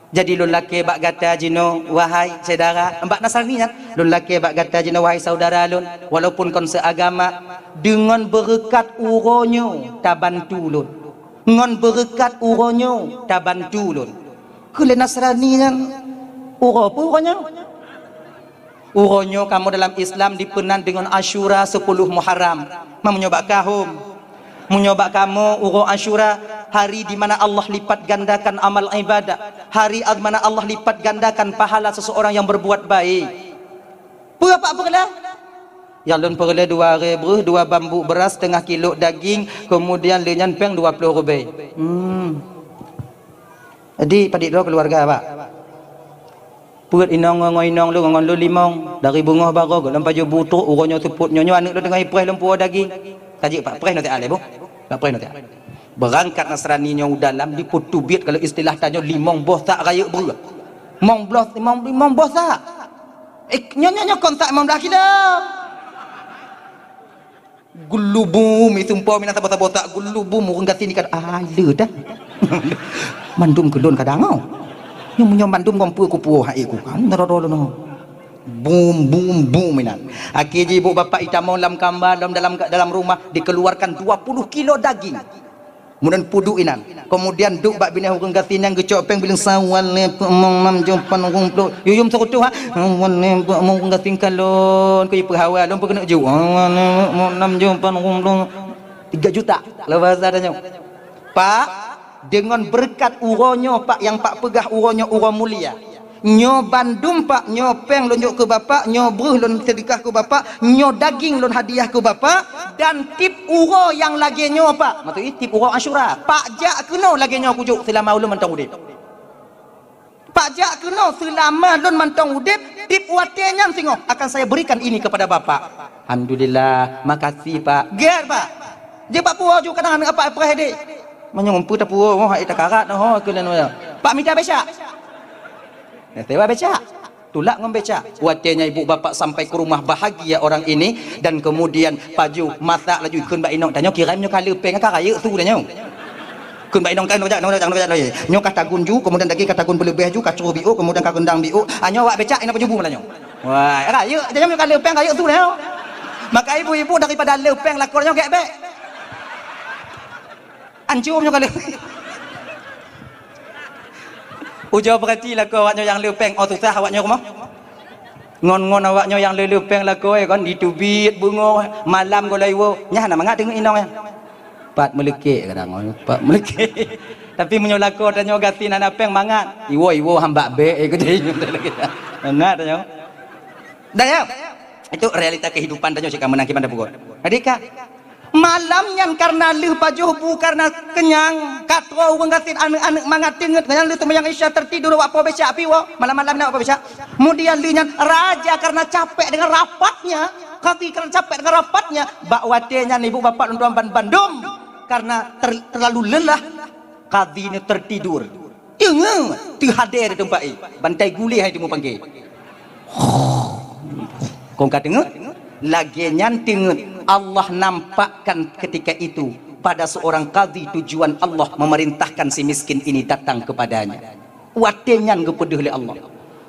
Jadi lôn lakée bak gata jinoe, wahai syedara, bak Nasrani nyan, lôn lakée bak gata jinoe, wahai saudara lôn, walaupun kon seuagama, deungon beureukat uroe nyoe tabantu lôn. Ngon beureukat uroe nyoe tabantu lôn. Keu lé Nasrani nyan, uroe peue uroe nyoe? Uroe nyoe kamoe dalam Islam dipeunan deungon Asyura sepuluh Muharram. Ma meunyoe bak kahom, meunyoe bak kamoe uroe Asyura, hari di mana Allah lipat gandakan amal ibadah, hari di mana Allah lipat gandakan pahala seseorang yang berbuat baik. Peue Pak peureulée? Nyang lôn peureulée dua barée breuh, dua bambuk beuras, setengah kilo daging, kemudian lé nyan péng dua ploh rubée. Hmm. Jadi padit droe keuluwarga, Pak. Peuet inong ngon inong lôn ngon lôn limong, dari beungoh baroe gohlom pajoh bu trok uroe nyoe seupôt nyoe, nyoe aneuëk lôn teungoh ipreh lôn puwoe daging. Ka jeuet Pak, preh nyoe siat lé boh. Pak preh nyoe siat. Beurangkat Nasrani nyoe u dalam dipeuteubiet kalau istilah tanyoe limong boh sak rayeuk breuh. Limong boh, limong, limong boh sak. Eh, nyoe, nyoe, nyoe kon sak limong blah kilo. Geulubum, isumpom inan saboh-saboh sak geulubum ureuëng gasien ikat, ah, le dah. Mandum keu lôn kadang oh. Nyoe meunyoe mandum ngon peue kupuwoe hai ku kan, naro lôn. Bum, bum, bum inan. Akhé jih ibu bapak itamong lam kamba, lam dalam, dalam rumah, dikeluarkan dua puluh kilo daging. Kemudian peuduek inan. Kemudian duek bak binéh ureuëng gasien nyang geucok péng bileung sawan lé peuet mong nam jeupan ureuëng ploh. Yuyum seurutoh ha. Sawan lé peuet mong ureuëng gasien kalon keu ipeuhawa lôn peukeunok ju. Sawan lé peuet mong nam jeupan ureuëng ploh. Tiga juta. Kalau bahasa tanyoe. Pak, deungon beureukat uroe nyoe Pak nyang Pak peugah uroe nyoe uroe mulia. Nyoe bandum Pak, nyoe péng lôn jok keu Bapak, nyoe breuh lôn seudeukah keu Bapak, nyoe daging lôn hadiah keu Bapak, dan tip uroe nyang lagée nyoe Pak. Maksud jih tip uroe Asyura. Pak jak keunoe lagée nyoe kujok seulama ulôn mantong udeb. Pak jak keunoe seulama lôn mantong udeb, tip watée nyan singoh akan saya berikan ini kepada Bapak. Alhamdulillah, makasih Pak. Gét Pak. Jeuet bak puwoe ju kadang aneuk Bapak preh deh. Meunyoe meumpeue tapuwoe, oh, hai takarat, oh, keu lôn, oh. Pak mita becak. Nah, sewa becak. Tulak ngon becak. Watée nyan ibu bapak sampai ke rumah, bahagia orang ini, dan kemudian pajoh masak laju kheun bak inong, tanyoe kirém nyoe ka le péng ka rayeuk su tanyoe. Kheun bak inong, tanyoe jak, tanyoe jak, tanyoe jak lagi. Nyoe ka tagun ju, kemudian daging ka tagun beuleubeh ju, ka troh biôk, kemudian ka rendang biôk. Ah, nyoe awak becak inong pajoh bu malam nyoe. Wah, rayeuk, tanyoe ka le péng rayeuk su tanyoe. Maka ibu-ibu daripada le péng lakoe nyoe gét bék. Ancô nyoe ka le. Ujoe peurati lakoe awak nyoe nyang le péng, oh susah awak nyoe rumoh. Ngon-ngon awak nyoe nyang le-le péng lakoe kon, diteubiet beungoh, malam gohlom iwoe, nyan hana mangat teungeut inong nyan. Pat meuleukék kadang, pat meuleukék. Tapi meunyoe lakoe tanyoe gasien hana péng mangat, iwoe-iwoe hamba bék, eh, keuti nyoe. Mangat tanyoe. Dah ya? Itu realita kehidupan tanyoe cit ka meunan kiban tapeugot. Jadi ka Malam nyan kareuna lheueh pajoh bu kareuna keunyang, ka troh ureuëng gasien aneuëk-aneuëk mangat teungeut, nyan lheueh seumayang Isya teutidur awak po becak piwoe, malam-malam nyan awak po becak. Kemudian lheueh nyan raja kareuna capek dengan rapatnya, kadhi kareuna capek dengan rapatnya, bak watée nyan ibu bapak lôn tuan ban bandum kareuna ter, terlalu lelah, kadhi nyoe teutidur. Teungeut, teuhadé di teumpat i, bantai guléh hai teumupangke. Kong ka teungeut? Lagée nyan teungeut, Allah nampakkan ketika itu pada seorang kadhi tujuan Allah memerintahkan si miskin ini datang kepadanya. Watée nyan geupeudeuh lé Allah.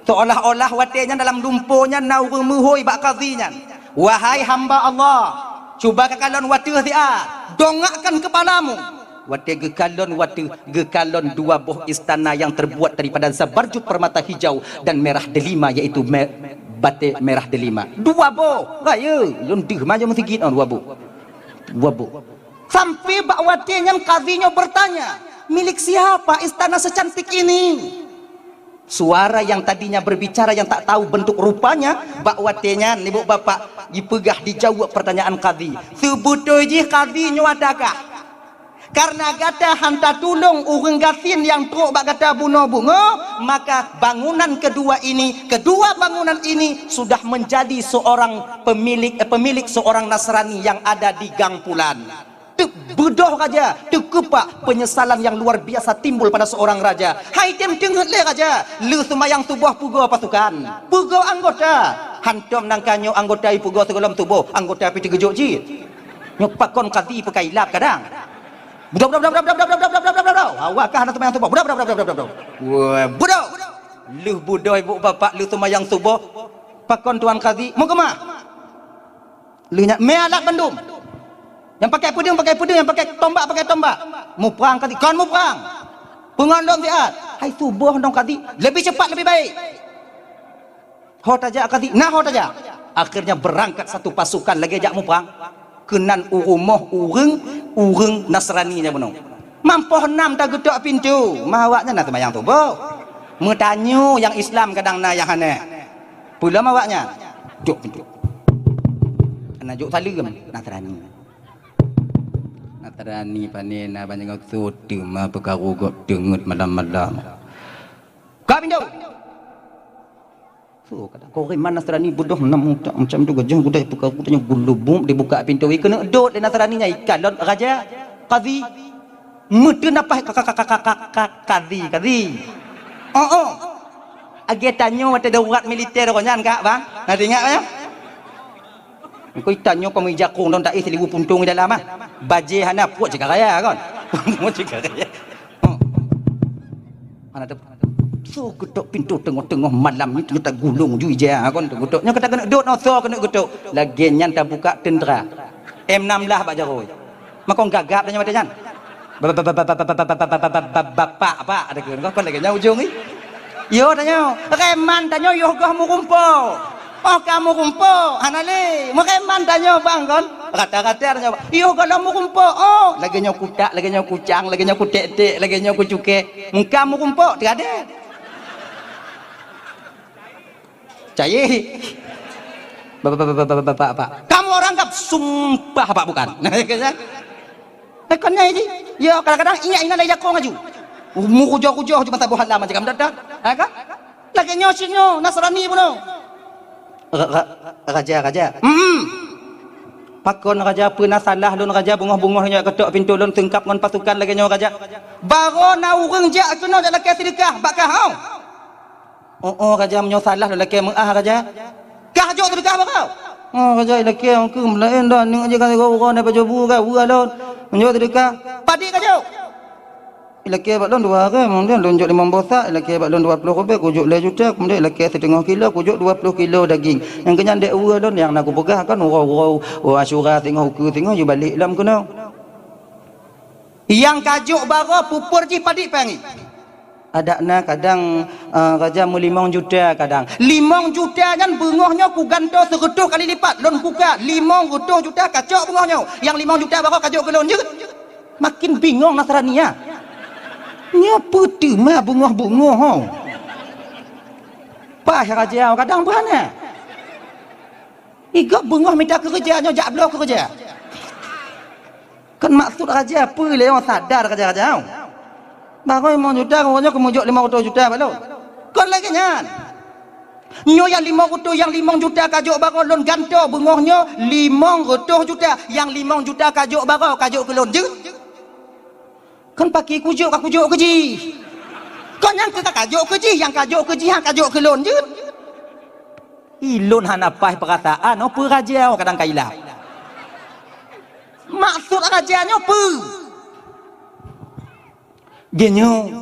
Seolah-olah watée nyan dalam lumpo nyan na ureuëng meuhôi bak kadhi nyan, "Wahai hamba Allah, cuba kakalon wateuh siat, dongakkan kepalamu." Watée geukalon, wateuh geukalon dua boh istana yang terbuat daripada zabarjud permata hijau dan merah delima, yaitu me, batik merah delima. Dua boh, rayeuk, lôn deuh maju meusigit, oh, dua boh. Dua boh. Sampai bak watée nyan kadhi nyoe bertanya, "Milik siapa istana secantik ini?" Suara yang tadinya berbicara yang tak tahu bentuk rupanya, bak watée nyan ibu bapak jipeugah dijaweueb pertanyaan kadhi. Seubeutôi jih kadhi nyoe adakah? Kareuna gata hana tatulông ureuëng gasien nyang trok bak gata bunoe beungoh, maka bangunan kedua ini, kedua bangunan ini sudah menjadi seorang pemilik, eh, pemilik seorang Nasrani yang ada di Gang Pulan. Teubeudôh raja, teukeubah penyesalan yang luar biasa timbul pada seorang raja. Hai tem teungeut lé raja, lheueh seumayang suboh peugoe pasukan, peugoe anggota. Hantom nangka nyoe anggota ipeugoe sigohlom suboh, anggota pih teugeujok cit. Nyoe pakon kadhi peukailap kadang. Budok, budok, budok, budok. Awak kah hana seumayang suboh? Budok, budok, budok, budok, budok. Wah, budok. Lheueh budok ibu bapak lheueh seumayang suboh, pakon tuan kadhi? Meukeumah. Lheueh nyan mé alat bandum. Nyang pakai peudeueng, pakai peudeueng, nyang pakai tombak, pakai tombak. Muprang kadhi, kon muprang. Peungon lom siat. Hai suboh nong kadhi, lebih cepat lebih baik. Ho tajak kadhi, na ho tajak. Akhirnya berangkat satu pasukan lagée jak muprang. Keunan u rumoh ureuëng, ureuëng Nasrani nyan bunoe. Mampoh nam tageutok pintoe, ma awaknyan na seumayang suboh. Meutanyoe nyang Islam kadang na nyang hana. Peulom awaknyan. Jok pintoe. Hana jok saleuem, Nasrani. Nasrani pane na banyak soe teuma peukaru gob teungeut malam-malam. Ka pintoe. So, kadang kau riman Nasrani bodoh nam utak macam tu gajah gudai peukaru tanya gulubum dibuka pintoe keuneuk dot lé Nasrani nyai kalon raja kadhi. Meuteunapah ka, ka, ka, ka, ka, ka, ka, kadhi, kadhi. Oh, oh. Agi tanyoe watée darurat militer ro nyan, Kak, bang. Na teuingat, ya? Engkau itanyoe kau meujakong daun taih silibu puntong di dalam, ah. Bajée hana puak cika raya, kan? Puak cika raya. Oh. Hana teu-, so ketok pintoe teungoh-teungoh malam ni, teungoh tagulong ju ija, kan? Teungoh ketok. Nyoe kata keuneuk dot, no, so keuneuk ketok. Lagée nyan tabuka tendera. M enam belas bak jaroe. Makong gagap dah nyoe watée nyan. Bapak, apa ada ke? Kau lagi nyau ujung ni. Yo tanyoe, reman tanyoe yoh goh meurumpok. Oh ka meurumpok, hana lé. Meureman tanyoe bang kon. Rata-rata tanyoe, yoh goh lom meurumpok. Oh, lagée nyoe kutak, lagée nyoe kucang, lagée nyoe kutek-tek, lagée nyoe kucukek. Mungka meurumpok teugadée. Cayé. Bapak, bapak, bapak, bapak, bapak. Kamu orang anggap sumpah apa bukan? Nah, kan? Eh, kan nyai ji. Ya, kadang-kadang ingat-ingat dari jakong aju. Mu kujoh-kujoh cuma tabuh halam aja kamu datang. Ha, kan? Lagi nyoe sih nyoe, Nasrani pun nyoe. Ra-, ra-, raja, raja. Hmm. Pakon raja, peuna salah lôn raja, bungoh-bungoh nyoe ketok pintoe lôn seungkap ngon pasukan lagée nyoe raja. Baro na ureuëng jak keunoe jak lakée seudeukah bak kah, hau. Oh, oh, raja, meunyoe salah lôn lakée meu'ah, raja. Kah jok seudeukah bak kah? Oh, raja, ilakée ongkeue meulaén dah, neuk jih ka sigoe uroe na pajoh bu ka, bu alon. Meunyoe seudeukah, padit ka jok. Ilakée bak lôn dua hareuem, kemudian lôn jok limong boh sak, ilakée bak lôn dua ploh rubée, kujok lhée juta, kemudian ilakée siteungoh kilo, kujok dua ploh kilo daging. Nyang keunyan dek uroe lôn, nyang na kupeugah kan uroe-uroe, uroe Asyura singoh ukeue singoh, jibalek lom keunoe. Nyang ka jok baroe pupur jih padit panggi. Adak na kadang, eh, raja meulimong juta kadang. Limong juta nyan beungoh nyoe kugantoe seureutôh kali lipat. Lôn buka, limong reutôh juta kacok beungoh nyoe. Nyang limong juta baroe kajok keu lôn jeuet. Makin bingong Nasrani nyan. Nyoe peue teuma beungoh-beungoh ho. Paih raja kadang beuhana. Igob beungoh mita keureuja nyoe jak bloe keureuja. Kon maksud raja peue lé nyoe sadar raja-raja. Baroe limong juta, nyoe keumeujok limong reutôh juta bak lôn. Kon lagée nyan. Nyoe nyang limong reutôh, nyang limong juta kajok baroe lôn gantoe beungoh nyoe limong reutôh juta. Nyang limong juta kajok baroe kajok keu lôn jeuet. Kon paki kujok ka kujok keu jih. Kon nyang keu ka kajok keu jih, nyang kajok keu jih, nyang kajok keu lôn jeuet. Ilôn hana paih peurasaan, oh, peue raja, oh, kadang ka ilap. Maksud raja nyoe peue? Geunyoe,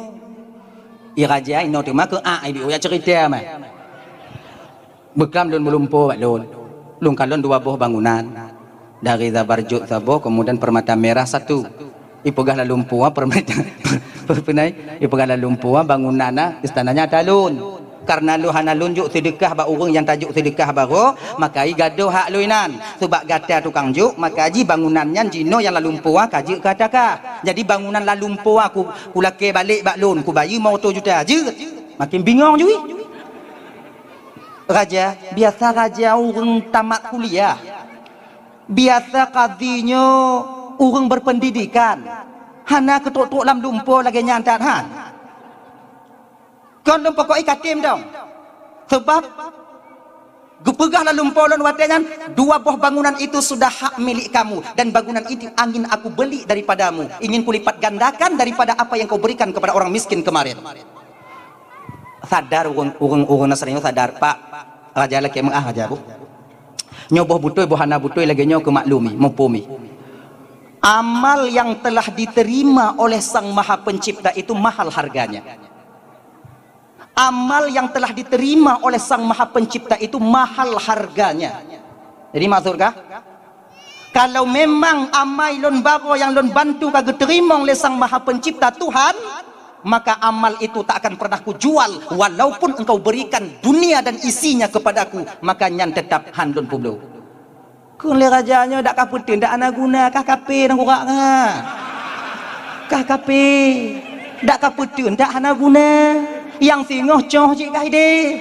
i raja inoe teuma keu a, ibi uyak cerita mah. Beuklam lôn meulumpo bak lôn. Lôn kalon dua boh bangunan. Dari Zabarjud saboh, kemudian Permata Merah satu. Ipeugah lalumpoe, ah, permata, peue nyan? Ipeugah lalumpoe, ah, bangunan, ah, istananya ata lôn. Karena lôn hana lôn jok seudeukah bak ureuëng nyang tajok seudeukah baroe, maka i gadôh hak lôn inan. Seubab gata tukang jok, maka jih bangunan nyan jinoe nyang lalumpoe, ah, ka jeuet keu ata kah. Jadi bangunan lalumpoe, ah, ku, kulakée balek bak lôn, kubayeue limong reutôh juta jeuet. Makin bingong jih. Raja, biasa raja ureuëng tamat kuliah. Biasa kadhi nyoe ureuëng berpendidikan, hana keutrok-trok lam lumpoe lagée nyan that han. Kon lôn pokok i katem dong. Sebab geupeugah lam lumpoe lôn watée nyan, dua boh bangunan itu sudah hak milik kamu, dan bangunan itu angin aku beli daripadamu, ingin kulipat gandakan daripada apa yang kau berikan kepada orang miskin kemarin. Sadar ureuëng, ureuëng, ureuëng Nasrani nyoe sadar, Pak, raja lakée meu'ah raja bu. Nyoe boh beutôi, boh hana beutôi lagée nyoe keu maklumi, mupumi. Amal yang telah diterima oleh Sang Maha Pencipta itu mahal harganya. Amal yang telah diterima oleh Sang Maha Pencipta itu mahal harganya. Jadi maksudkah? Kalau memang amai lôn baroe nyang lôn bantu ka geuteurimong lé Sang Maha Pencipta Tuhan, maka amal itu tak akan pernah kujual, walaupun engkau berikan dunia dan isinya kepadaku, maka nyan tetap han lôn peubloe. Kheun lé raja nyoe, dak ka peuteun, dak hana guna, kah kape nangkurak nyan. Kah kape, dak ka peuteun, dak hana guna. Nyang singoh coh cit kah ideh.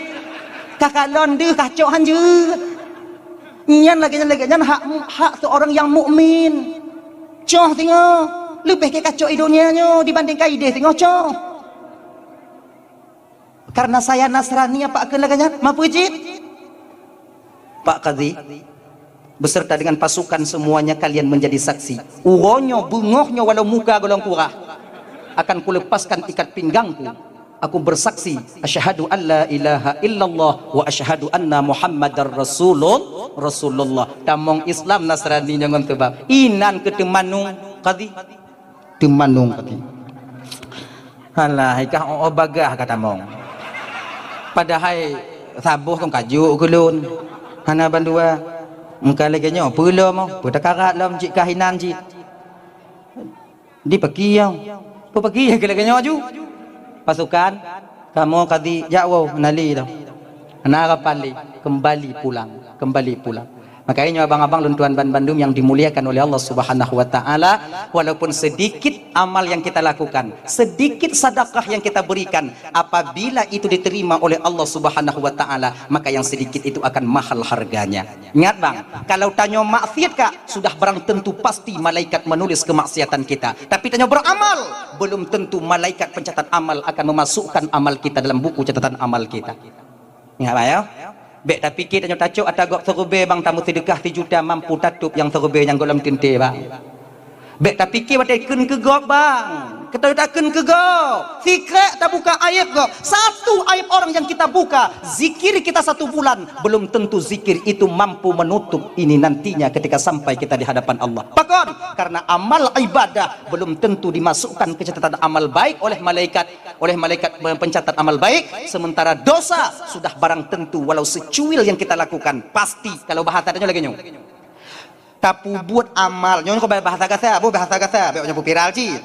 Kah kalon deuh, kah cok han jeuet. Nyan lagée nyan, lagée nyan hak, hak seorang yang mukmin. Coh singoh, leubeh gét kacok i donya nyoe dibandingkan ideh singoh coh. Karena saya Nasrani, apa kheun lagée nyan? Mapeujit? Pak Kadhi, beserta dengan pasukan semuanya kalian menjadi saksi. Uroe nyoe, beungoh nyoe, walau muka golom kurah, akan kulepaskan ikat pinggangku. Aku bersaksi, asyhadu an la ilaha illallah wa asyhadu anna Muhammadar Rasulul-, Rasulullah. Tamong Islam Nasrani nyoe ngon teubab. Inan keu teumanung, Kadhi. Teumanung, Kadhi. Alah, ikah oh, oh bagah ka tamong. Padahai saboh kan kajuk keu lôn. Hana bandua. Engka lagée nyoe, peue lom, peue takarat lom cit kah inan cit. Di peuki nyang. Peue peuki nyang keu lagée nyoe aju? Pasukan, kamoe Kadhi jak woe, hana lé lom. Hana harapan lé, kembali pulang, kembali pulang. Makanya nyoe abang-abang lôn tuan ban bandum yang dimuliakan oleh Allah Subhanahu wa taala, walaupun sedikit amal yang kita lakukan, sedikit sedekah yang kita berikan, apabila itu diterima oleh Allah Subhanahu wa taala, maka yang sedikit itu akan mahal harganya. Ingat bang, kalau tanyoe maksiat kak, sudah barang tentu pasti malaikat menulis kemaksiatan kita. Tapi tanyoe beramal, belum tentu malaikat pencatat amal akan memasukkan amal kita dalam buku catatan amal kita. Ingat bang ya. Bék tapike tanyoe tacok ata gob seurubée bang, tameuseudekah sijuta mampu tatôb nyang seurubée nyang gohlom teuntée bang. Bék tapike watée kheun keu gob bang. Keu tanyoe takheun keu gob. Sikrék tabuka aéb gob. Satu aéb orang yang kita buka, zikir kita satu bulan, belum tentu zikir itu mampu menutup ini nantinya ketika sampai kita di hadapan Allah. Pakon? Karena amal ibadah belum tentu dimasukkan ke catatan amal baik oleh malaikat, oleh malaikat pencatat amal baik, sementara dosa sudah barang tentu walau secuil yang kita lakukan, pasti. Kalau bahasa tanyoe lagée nyoe. Tapubuet amal, nyoe kok bahasa gasa, boh bahasa gasa, bék nyoe viral cit.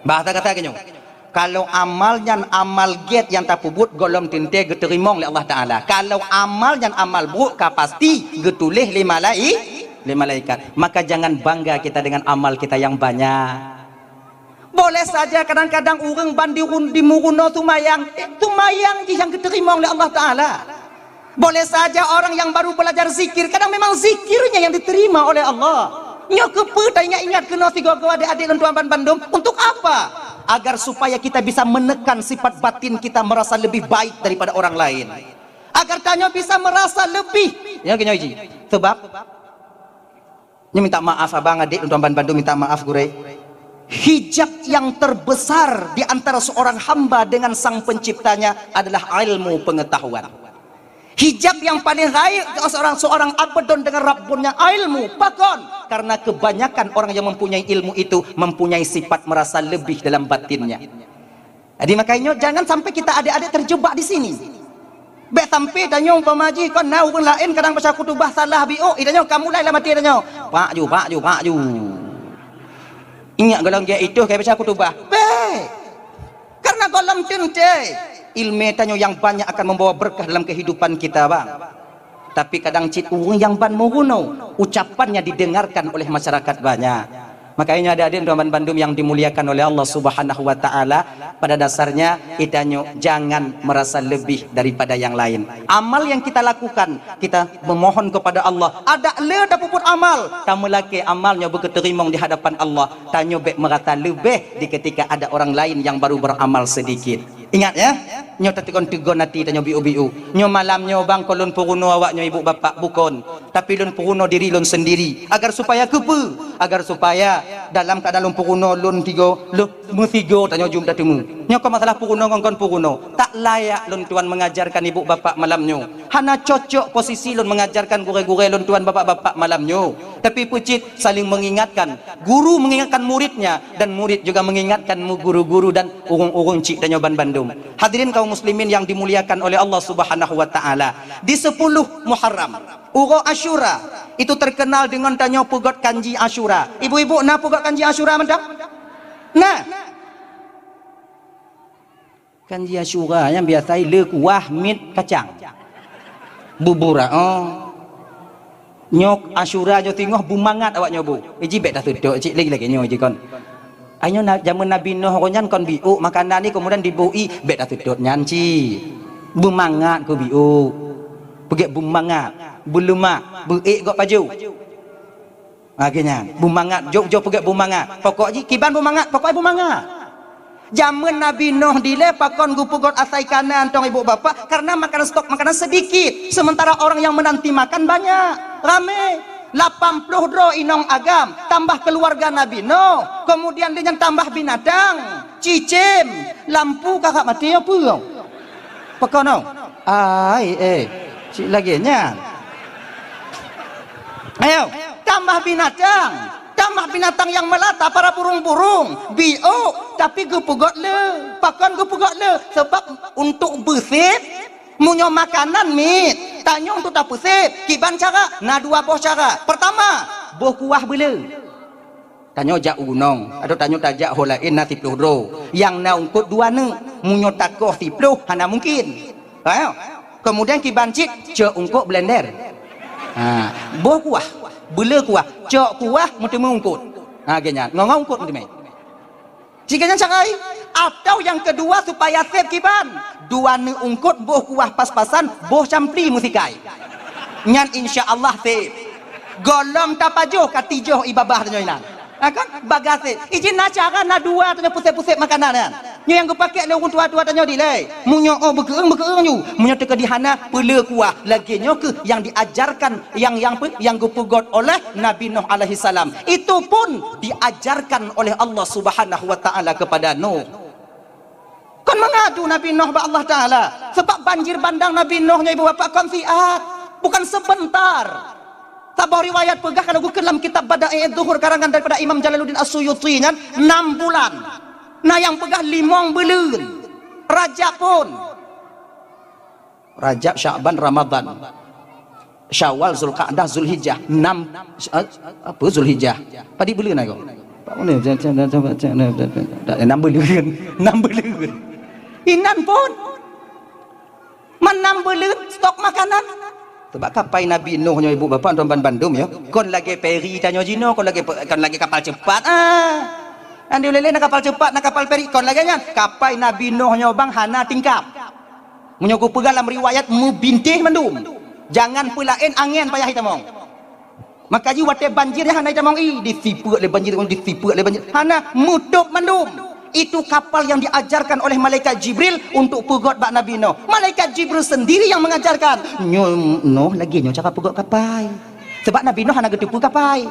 Bahasa gasa lagée nyoe. Kalau amal nyan amal gét nyang tapeubuet, gohlom teuntée geuteurimong lé Allah Taala. Kalau amal nyan amal brok, ka pasti geutuléh lé malai-, lé malaikat. Maka jangan bangga kita dengan amal kita yang banyak. Boleh saja kadang-kadang ureuëng ban di run-, di meurunoe seumayang, eh, seumayang jih nyang geuteurimong lé Allah Taala. Boleh saja orang yang baru belajar zikir, kadang memang zikirnya yang diterima oleh Allah. Nyoe keupeue taingat-ingat keunoe sigoe-goe adik-adik lôn tuan banbandum? Untuk apa? Agar supaya kita bisa menekan sifat batin kita merasa lebih baik daripada orang lain. Agar tanyoe bisa merasa lebih. Ya, gini, Ji. Sebab Nyoe minta maaf abang, adik, lôn tuan banbandum minta maaf gurée. Hijab yang terbesar di antara seorang hamba dengan sang penciptanya adalah ilmu pengetahuan. Hijab yang paling rayeuk seorang, seorang abdon dengan Rabbunnya ilmu. Pakon? Karena kebanyakan orang yang mempunyai ilmu itu mempunyai sifat merasa lebih dalam batinnya. Jadi makanya nyoe jangan sampai kita adik-adik terjebak di sini. Bék sampai tanyoe umpama jih kon na ureuëng laén kadang baca khutubah salah biôk, itanyoe ka mulai lam até tanyoe. Pak ju, pak ju, pak ju. Ingat golom gét itu kayak baca khutubah. Bék. Karena golom teuntée ilmu tanyoe yang banyak akan membawa berkah dalam kehidupan kita, bang. Tapi kadang cit ureuëng nyang ban meurunoe, ucapannya didengarkan oleh masyarakat banyak. Makanya nyoe adik-adik dan bandum yang dimuliakan oleh Allah Subhanahu wa Taala, pada dasarnya kita nyoe jangan merasa lebih daripada yang lain. Amal yang kita lakukan, kita memohon kepada Allah. Ada le tapeubuet amal, tameulakée amal nyoe beukeuteurimong di hadapan Allah. Tanyoe bék merasa leubeh di ketika ada orang lain yang baru beramal sedikit. Ingat ya, nyoe tateukon teugon até tanyoe biu-biu. Nyoe malam nyoe bang kon lôn peurunoe awak nyoe ibu bapak, bukon, tapi lôn peurunoe diri lôn sendiri. Agar supaya keupeue? Agar supaya dalam keuadaan lôn peurunoe lôn tigo, lôn meusigo tanyoe jeuem tateumé. Nyoe kon masalah peurunoe ngon kon peurunoe. Tak layak lôn tuan mengajarkan ibu bapak malam nyoe. Hana cocok posisi lôn mengajarkan gurée-gurée lôn tuan bapak-bapak malam nyoe. Tapi peucit saling mengingatkan. Guru mengingatkan muridnya dan murid juga mengingatkan mu guru-guru dan ureuëng-ureuëng cik tanyoe ban bandum. Hadirin kaum muslimin yang dimuliakan oleh Allah Subhanahu wa Taala. Di sepuluh Muharram, uroe Asyura, itu terkenal dengan tanyoe peugot kanji Asyura. Ibu-ibu na peugot kanji Asyura mantong? Nah, Kan ji Asyura nyang biasa le kuah mit kacang. Bubur, oh. Nyoe Asyura nyoe singoh beumangat awak nyoe bu. Iji bék taseutôt cit lagi-lagi nyoe ji kon. Ai nyoe na-, jameun Nabi Nuh roh nyan kon biôk makanan ni kemudian diboh i bék taseutôt nyan cit. Beumangat keu biôk. Peugét beumangat, beuleumak, beuék gok pajoh. Lagée nyan, beumangat, jok-jok peugét beumangat. Pokok jih kiban beumangat, pokok beumangat. Jameun Nabi Nuh dilée pakon geupeugot asai kanan tong ibu bapak, karena makanan stok makanan sedikit, sementara orang yang menanti makan banyak, ramé. Lapan ploh droe inong agam, tambah keluarga Nabi Nuh, kemudian lé nyan tambah binatang, cicém, lampu kakak maté nyoe peue? Pakon nyoe? Ai, eh, cit lagée nyan. Ayo, tambah binatang. Tambah binatang yang melata, para burung-burung. Biôk, tapi geupeugot le. Pakon geupeugot le? Sebab untuk beusép, meunyoe makanan mit, tanyoe untuk tapeusép. Kiban cara? Na dua boh cara. Pertama, boh kuah beuleu. Tanyoe jak u gunong, atau tanyoe tajak ho laén na siploh droe. Nyang na eungkôt dua neuk, meunyoe takoh siploh hana mungkin. Ha? Kemudian kiban cit cok eungkôt blender. Ha, boh kuah, beuleu kuah, cok kuah meuteumé eungkôt. Ha, geuh nyan, ngon-ngon eungkôt meuteumé. Jika nyan sagai, atau yang kedua supaya sép kiban, dua neuk eungkôt boh kuah pas-pasan, boh campli meusikai. Nyan insya Allah sép. Gohlom tapajoh ka tijoh i babah tanyoe inan. Ha kan? Bagasé. Ijin na cara na dua tanyoe pusép-pusép makanan nyan. Nyoe nyang geupakèk lé ureueng tuha-tuha tanyoe dilée. Meunyoe oh beukeueng, beukeueng ju. Meunyoe teuka di hana, peule kuah. Lagée nyoe keuh nyang diajarkan, nyang, nyang pe-, nyang geupeugot oleh Nabi Nuh alaihissalam. Itu pun diajarkan oleh Allah Subhanahu wa Taala kepada Nuh. Kon meungadu Nabi Nuh bak Allah Taala, sabab banjir bandang Nabi Nuh nyoe ibu bapak kon siat, bukan sebentar. Saboh riwayat peugah, kalau geukheun lam kitab Bada'i Zuhur karangan daripada Imam Jalaluddin As-Suyuti nyan, enam bulan. Na nyang peugah limong buleuen. Rajab pun. Rajab, Sya'ban, Ramadan, Syawal, Zulqa'dah, Zulhijjah, enam, eh, apa, Zulhijjah. Padum buleuen agoe. Nam beuleuen, nam beuleuen. Inan phon. Man nam beuleuen stok makanan. Sabab kapai Nabi Nuh nyoe, ibu bapak, tuan ban bandum, ya. Kon lagée peri tanyoe jinoe, kon lagée pe-, kon lagée kapal cepat. Ah. Nyan di ulée-ulée na kapal cepat, na kapal peri, kon lagée nyan. Kapai Nabi Nuh nyoe bang hana tingkap. Meunyoe kupeugah lam riwayat, meubintéh mandum. Jangan peulaén, angén payah itamong. Maka jih watée banjir nyan hana itamong ie, disipeuek lé banjir, disipeuek lé banjir. Hana, meutôb mandum. Itu kapal yang diajarkan oleh malaikat Jibril untuk peugét bak Nabi Nuh. Malaikat Jibril sendiri yang mengajarkan. Nyoe Nuh lagée nyoe cara peugét kapai. Sabab Nabi Nuh hana geuteupeue kapai.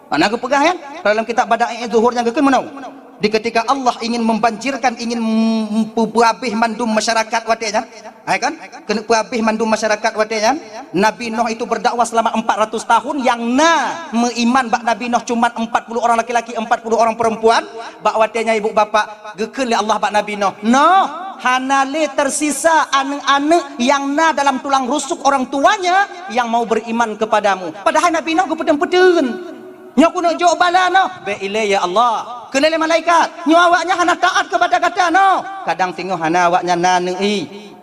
Hana geupeugah, ya? Dalam kitab Bada'i Zuhur nyang geukheun meunoe. Di ketika Allah ingin membanjirkan, ingin mem-, peuhabéh mandum masyarakat watée nyan, hai kan? Keuneuk peuhabéh mandum masyarakat watée nyan, Nabi Nuh itu berdakwah selama empat ratus tahun, nyang na meuiman bak Nabi Nuh cuma empat puluh orang laki-laki, empat puluh orang perempuan. Bak watée nyan, ibu bapak, geukheun lé Allah bak Nabi Nuh, "Nuh, hana lé tersisa aneuk-aneuk nyang na dalam tulang rusuk orang tuanya yang mau beriman kepadamu." Padahai Nabi Nuh geupeudeueng-peudeueng. Nyoe keuneuk jok bala noh. Bék ilée, ya Allah. Kheun lé malaikat, nyoe awaknyan hana taát keupada gata noh. Kadang singoh hana awaknyan na aneuk ie.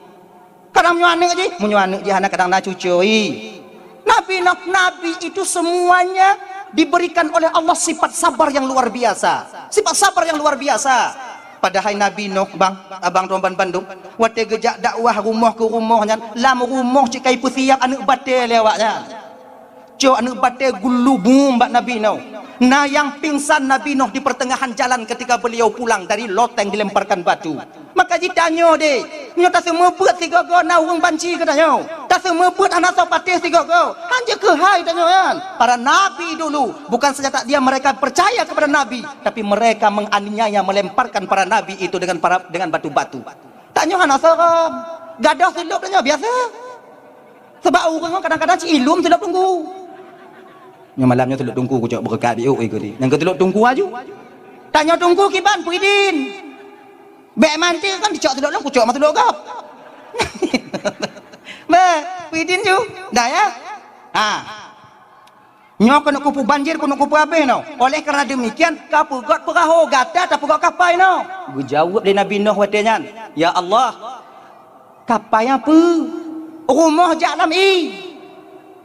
Kadang meunyoe aneuk jih, meunyoe aneuk jih hana, kadang na cucu ie. Nabi noh, nabi itu semuanya diberikan oleh Allah sifat sabar yang luar biasa. Sifat sabar yang luar biasa. Padahai Nabi Nuh, bang, abang tuan ban bandum, watée geujak dakwah rumoh keu rumoh nyan, lam rumoh cit ka ipeusiab aneuk batée lé awaknyan. Cok aneuk batée geulubum bak Nabi Nuh. Na nyang pingsan Nabi Nuh di pertengahan jalan ketika beliau pulang dari loteng dilemparkan batu. Maka jitanyoe deh, nyoe taseumeubeuet sigoe-goe na ureuëng banci keu tanyoe. Taseumeubeuet hana soe patéh sigoe-goe. Hanjeuet keuhai tanyoe nyan. Para nabi dulu, bukan saja tak diam mereka percaya kepada nabi, tapi mereka menganiaya, melemparkan para nabi itu dengan para, dengan batu-batu. Tanyoe hana soe. Gadôh silop tanyoe biasa. Sabab ureuëng kadang-kadang ci ilum silop teungku. Nyoe malam nyoe silop teungku kucok beureukat di uk ikut ni. Nyang keu silop teungku aju. Tanyoe teungku kiban, peue idin. Bék manti kan dicok silop lom kucok mah silop gop. Bék, peue idin ju. Dah ya? Ha. Nyoe keuneuk kupeue banjir, keuneuk kupeue abéh nyoe. Oleh karena demikian, ka peugét peurahô, gata tapeugét kapai nyoe. Geujaweueb lé Nabi Nuh watée nyan, "Ya Allah, kapai peue? Rumoh jak lam ie."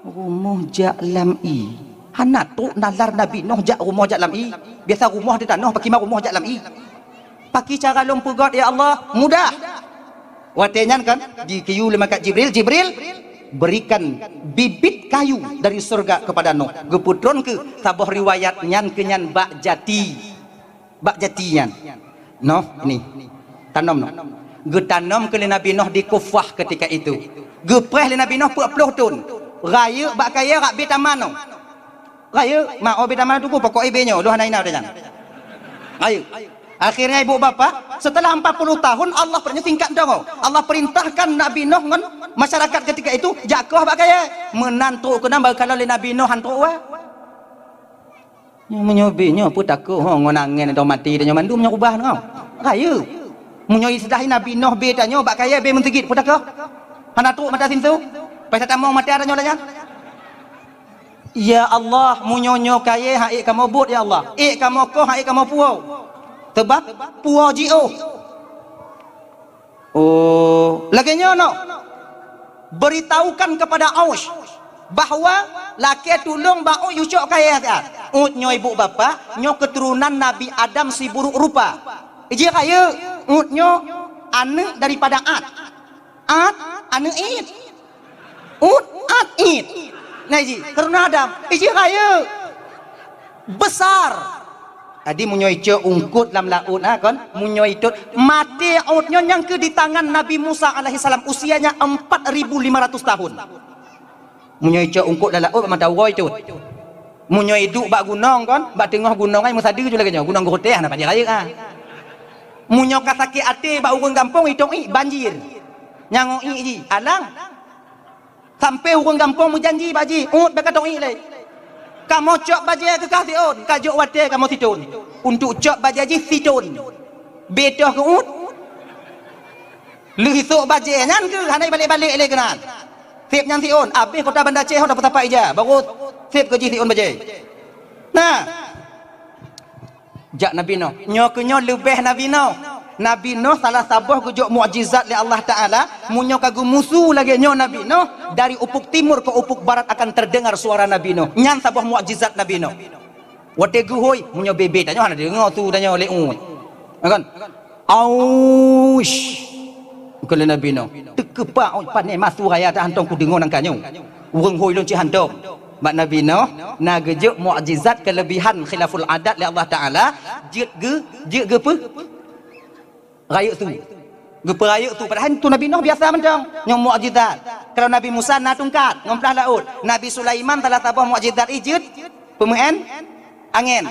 Rumoh jak lam ie. Hana trok nalar Nabi Nuh jak rumoh jak lam ie. Biasa rumoh di tanoh, pakriban rumoh jak lam ie. Pakriban cara lôn peugét, ya Allah? Mudah. Watée nyan kan, dikheun lé malaikat Jibril, "Jibril, berikan bibit kayu dari surga kepada Nuh." Geupeutron keu saboh riwayat nyan keu nyan bak jati. Bak jati nyan. Noh, ni. Tanom noh. Geutanom keu lé Nabi Nuh di Kufah ketika itu. Geupreh lé Nabi Nuh peuet ploh thon. Rayeuk bak kayée rab bie taman noh. Rayeuk, ma, oh, bie taman teungku, pokok ié bie nyoe, lôn hana inau nyan. Rayeuk. Akhirnya ibu bapak, setelah empat puluh tahun Allah perintah singkat dong. Allah perintahkan Nabi Nuh ngon masyarakat ketika itu jak koh bak kayée. Meunan trok keunan baru kalon lé Nabi Nuh han trok wa. Nyoe meunyoe bie nyoe peue takoh ho ngon angén atau mati tanyoe mandum nyoe ubah nyoe. Rayeuk. Meunyoe istilah Nabi Nuh bie tanyoe bak kayée bie meusigit peue takoh. Hana trok mata sintu. Pai tatamong mata tanyoe lagée nyan. Ya Allah, meunyoe nyoe kayée han ék kamoe buet, ya Allah. Ék kamoe koh, han ék kamoe puwoe. Sabab puwoe jiôh. Oh, lagée nyoe noh. Beritahukan kepada Aus bahwa lakée tulông bak Ut yucok kayée siat. Ut nyoe ibu bapak, nyoe keuturonan Nabi Adam siburuk rupa. Iji rayeuk, Ut nyoe aneuk daripada At. At, aneuk It. Ut, At, It. Nah, iji, keturunan Adam. Iji rayeuk. Besar. Jadi, meunyoe icok ungkot lam laôt, ha, kon? Meunyoe itot, maté Ut nyoe nyang keu di tangan Nabi Musa alaihissalam, usianya empat ribu lima ratus tahun. Meunyoe icok ungkot lam laôt, bak mata uroe itot. Meunyoe iduek bak gunong, kon? Bak teungoh gunong, ai, meusadu ju lagée nyoe. Gunong Geuruteh, hana panjang rayeuk, ha. Meunyoe ka sakét até bak ureuëng gampông, itong ié banjir. Nyang ngon ié jih, alang. Sampoe ureuëng gampông meujanji bak jih, "Ut, bèk katong ié lé. Kamoe cok bajée keu kah siôn, ka jok watée kamoe sithôn. Untuk cok bajée jih sithôn. Betoh keu Ut." Lheueh isok bajée nyan keuh hana ibalek-balek lé keunan. Sép nyan siôn, abéh kota Banda Aceh ho tapeusapat ija, baru sép keu jih siôn bajée. Nah, Jak Nabi Nuh. Nyoe keuh nyoe leubeh Nabi Nuh. Nabi Nuh salah saboh geujok mukjizat lé Allah Taala. Meunyoe ka geumusu lagée nyoe Nabi Nuh, dari ufuk timur ke ufuk barat akan terdengar suara Nabi Nuh. Nyan saboh mukjizat Nabi Nuh. Watée geuhôi, meunyoe bebe tanyoe hana deungoe su tanyoe lé ueh. Kan? Aush. Keu lé Nabi Nuh. Teukeupak, oh, pane masu raya dah hantong kudeungoe nangka nyoe. Ureuëng hôi lôn cit hantong. Bak Nabi Nuh, na geujok mukjizat keulebihan khilaful adat lé Allah Taala, jeuet geu, jeuet geupeu rayeuk su. Geupeurayeuk su, padahai su Nabi Nuh biasa mantong. Nyoe mukjizat. Kalau Nabi Musa na tungkat, ngon plah laôt. Nabi Sulaiman salah saboh mukjizat jih jeuet peumeuén angén.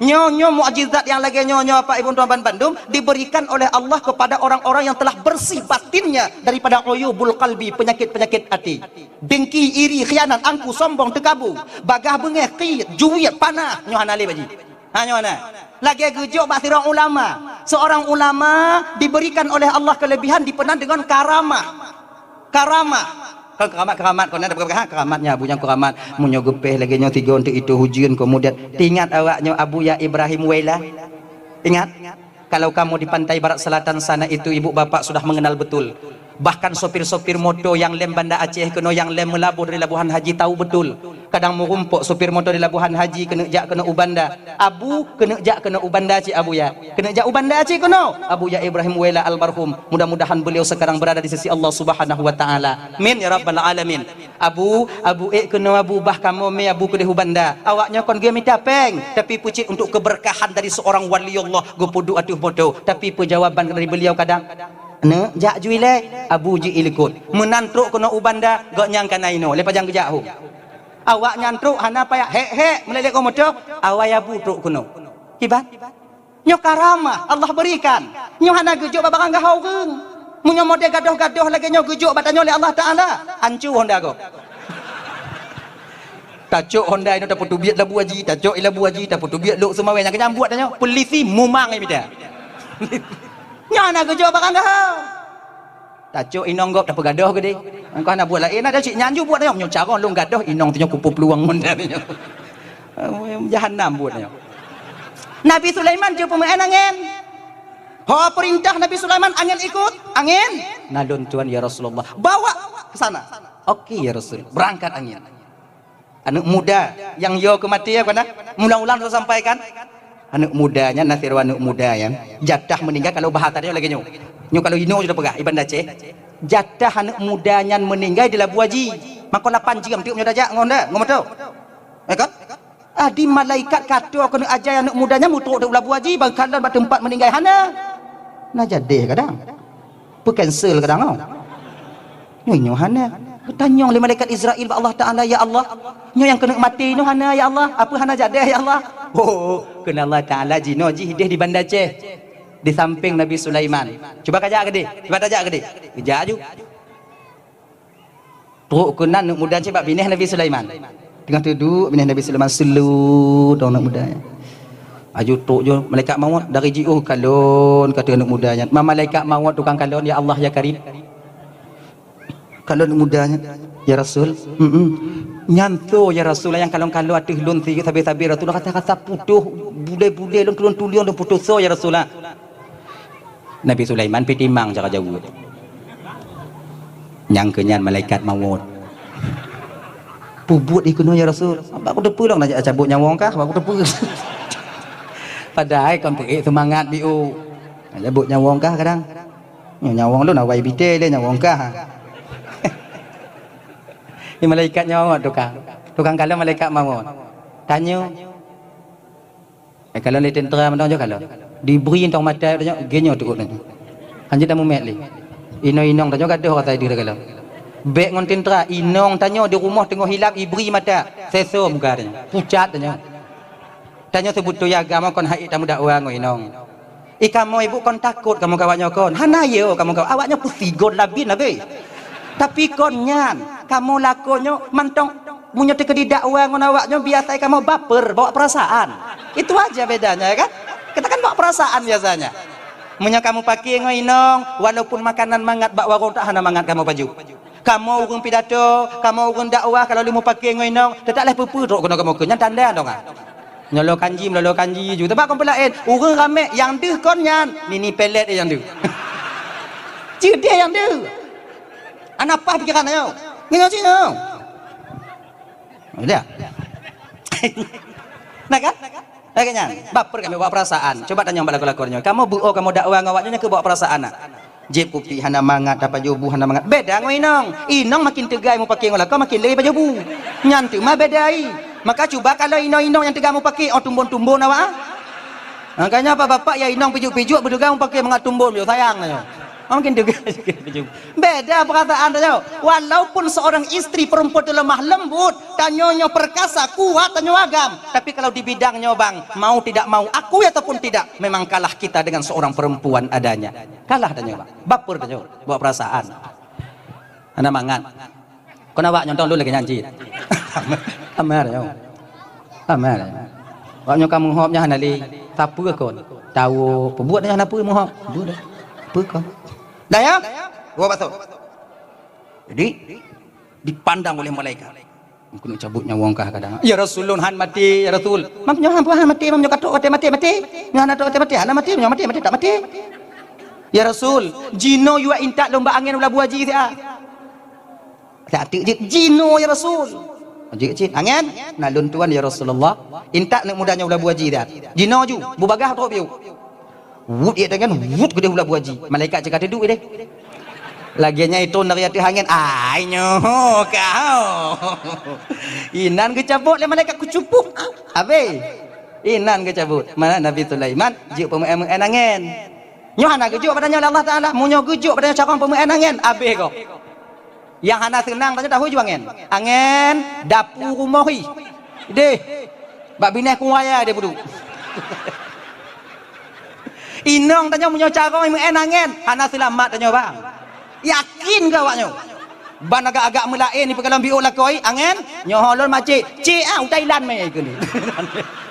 Nyoe, nyoe mukjizat nyang lagée nyoe, nyoe Bapak Ibu tuan ban bandum diberikan oleh Allah kepada orang-orang yang telah bersih batinnya daripada uyubul qalbi, penyakit-penyakit hati. Dengki, iri, khianat, angku, sombong, teukabu, bagah beungéh, qiet, juet, panah, nyoe hana lé bak jih. Ha, nyoe na. Lagée geujok bak sidroe ulama. Seorang ulama diberikan oleh Allah kelebihan dipeunan dengan karamah. Karamah. Kon keramat-keramat, kon na peugah, ha, keramat nyan, Abu nyan keramat. Meunyoe geupéh lagée nyoe tiga untuk itu hujeuen, kemudian teuingat awak nyoe Abu ya Ibrahim Wela. Ingat? Kalau kamu di pantai barat selatan sana itu, ibu bapak sudah mengenal betul. Bahkan sopir-sopir moto nyang lem Banda Aceh keunoe nyang lem meulaboh dari Labuhan Haji tahu betul. Kadang meurumpok sopir moto di Labuhan Haji keuneuk jak keunoe u Banda. Abu keuneuk jak keunoe u Banda cit Abu ya. Keuneuk jak u Banda cit keunoe. Abu ya Ibrahim Wela almarhum. Mudah-mudahan beliau sekarang berada di sisi Allah Subhanahu wa Taala. Amin ya rabbal alamin. Abu, Abu ék keunoe Abu, bah kamoe mé Abu keudeh u Banda. Awak nyoe kon geumita péng, tapi peucit untuk keberkahan dari seorang waliullah geupeuduek ateueh moto. Tapi peujawaban dari beliau kadang, "Neuk jak ju ilée." Abu ji ilikot. Meunan trok keunoe u Banda, gobnyan ka na inoe, lé pajan geujak hom. Awak nyan trok hana payah hék-hék meulelek u moto, awai Abu trok keunoe. Kiban? Nyoe karamah Allah berikan. Nyoe hana geujok bak barang gahawa ureuëng. Meunyoe model gadoh-gadoh lagée nyoe geujok bak tanyoe lé Allah Taala, ancu honda gob. Tacok honda inoe tapeuteubiet Labu Haji, tacok i Labu Haji tapeuteubiet Lhokseumawe nyang keunyang buet tanyoe. Polisi mumang imita. Nyoe hana geujok bak barang gahawa. Tacok inong gob tapeugadoh geudeh. Engkau hana buet laén, ada cit nyan ju buet nyoe. Nyoe carông lôn gadoh inong tu nyoe kupeuplueng ngon dia nyoe. Jahanam buet nyoe. Nabi Sulaiman jeuet peumeuén angén. Ho peurintah Nabi Sulaiman, angén ikot. Angén, na lôn tuan ya Rasulullah. Bawa ke sana. Oke ya Rasul. Berangkat angén. Aneuk muda nyang yo keu maté ya kana? Mula-mula lôn sampaikan. Aneuk muda nyan, na sidroe aneuk muda nyan, jatah meuninggai kalau bahasa dia lagée nyoe. Nyoe kalau inoe sudah peugah, i Banda Aceh. Jatah aneuk muda nyan meuninggai di Labu Haji. Mako lapan jeuem teuk nyoe tajak ngon dia, ngon moto. Ya kan? Adi malaikat ka troh keuneuk ajai aneuk muda nyan meutrok teuk u Labu Haji, bak kalon bak teumpat meuninggai hana. Na jadeh kadang. Peu cancel kadang oh. Nyoe, nyoe hana. Geutanyong lé malaikat Israel bak Allah Taala, "Ya Allah, nyoe nyang keuneuk maté nyoe hana ya Allah, apeue hana jadeh ya Allah?" Oh, keuneuk Allah Taala jinoe jih deh di Banda Aceh, di samping Nabi Sulaiman. Cuba kajak keudeh, cuba tajak keudeh. Geujak aju. Trok keunan aneuk muda cit bak binéh Nabi Sulaiman. Teungoh teuduek binéh Nabi Sulaiman seuleuet dong aneuk muda nyan. Aju trok ju malaikat maut dari jiôh kalon kata aneuk muda nyan. Ma malaikat maut tukang kalon, "Ya Allah ya Karim." Kalon aneuk muda nyan, "Ya Rasul." "Mm-mm." "Nyan soe ya Rasul nyang kalon-kalon ateueh lôn sabe-sabe Rasul, rasa-rasa putôh, bulée-bulée lôn tulông-tulông lôn putôh soe ya Rasul?" Nabi Sulaiman pih timang cara jaweueb. Nyang keu nyan malaikat maut. "Peubuet ikeunoe ya Rasul." "Bak kuteupeue lom nak cabot nyawöng kah, bak kuteupeue." Padahai kon peuék seumangat biôh. Nak cabot nyawöng kah kadang. Nyoe nyawöng lôn awai bite lé nyawöng kah. Ni malaikat nyawöng tukang. Tukang kalon malaikat maut. Tanyoe Eh, kalon lé tentera mantong jih kalon. Dibri tong mata tanyoe, geunyoe teuôt nyan. Hanjeuet tamumet lé. Inong-inong tanyoe gadoh rasa ideh takalon. Bék ngon tentera, inong tanyoe di rumoh teungoh hilap ibri mata. Seso muka tanyoe. Pucat tanyoe. Tanyoe seubeutôi agama kon hai tamudakwa ngon inong. I kamoe ibu kon takot kamoe keu awak nyoe kon. Hana yo kamoe keu awak nyoe peusigon labin abéh. Tapi kon nyan, kamoe lakoe nyoe mantong Meunyoe teukeudi dakwa ngon awak nyoe biasa kamoe baper, bawa perasaan. Itu aja bedanya, ya kan? Kita kan bawa perasaan biasanya. Meunyoe kamoe pake ngon inong, walaupun makanan mangat bak warong tak hana mangat kamoe pajoh. Kamoe ureuëng pidato, kamoe ureuëng dakwah kalau lé mupake ngon inong, teutap lé peue-peue trok keunoe kamoe keu nyan tanda dong ah. Meulolo kanji, meulolo kanji ju. Teuma kon peulaén, ureuëng ramé nyang deuh kon nyan, nini pelet nyang deuh. Cit deh nyang deuh. Hana paih pikeran tanyoe. Nyoe cit nyoe. Udah. Nah kan? Lagée nyan, baper kami bawa perasaan. Coba tanyong bak lakoe-lakoe nyoe. Kamoe beuo, kamoe dakwa ngon awaknyan keu bawa perasaan na. Jép kupi hana mangat, pajoh bu hana mangat. Beda ngon inong. Inong makin teuga mupake ngon lakoe, makin lé pajoh bu. Nyan teuma beda ai. Maka cuba kalau inong-inong nyang teuga mupake, oh tumbon-tumbon awak ah. Makanya apa bapak ya inong pijuk-pijuk beuteuga mupake mangat tumbon, yo sayang nyoe. Oh, makin teuga. Beda perasaan tanyoe. Walaupun seorang istri perempuan itu lemah lembut, tanyoe nyoe perkasa, kuat, tanyoe agam. Tapi kalau di bidang nyoe bang, mau tidak mau, akui ataupun tidak, memang kalah kita dengan seorang perempuan adanya. Kalah tanyoe bang. Baper tanyoe, bawa perasaan. Hana mangat. Kon awak nyontong lôn lagée nyan cit. Amar nyoe. Amar. Awak nyoe ka meuhop nyan hana lé. Sapeue kon? Tawo, peubuet nyan hana peue meuhop. Peue dah. Peue kon? Dah ya? Dua basoe. Jadi dipandang oleh malaikat. Keuneuk cabut nyawöng kah kadang. Ya Rasul, lôn han maté, ya Rasul. Mam nyoe han, han maté, mam nyoe ka trok watée maté, maté. Nyoe hana trok watée maté, hana maté, nyoe maté, maté tak maté. Ya Rasul, jinoe yue intat lôn bak angén u labu haji siat. Siat teuk jeuet jinoe ya Rasul. Jeuet cit angén, na lôn tuan ya Rasulullah. Intat neuk muda nyoe u labu haji siat. Jinoe ju, bubagaih trok piôh. Wut ié tangan, wut keudeh u labu haji. Malaikat cit ka teuduek ideh. Lagée nyan itron dari ateueh angén, "Ai nyoe ka." Inan geucabot lé malaikat kucupuk. Habéh. Inan geucabot. Mana Nabi Sulaiman jeuet peumeu'en-meu'en angén. Nyoe hana geujok badan nyoe lé Allah Taala. Meunyoe geujok badan nyoe carông peumeu'en angén, habéh gob. Nyang hana seunang tanyoe tahu ju angén. Angén dapu rumoh ih. Deh. Bak bineh kuaya deh budu. Inong tanyoe meunyoe carông meu'en angén, hana seulamat tanyoe bang. Yakin keu awak nyoe. Ban agak-agak meulaén ipeukalon biôh lakoe angén, nyoe lôn macet. Cek ah u Thailand mé keunoe.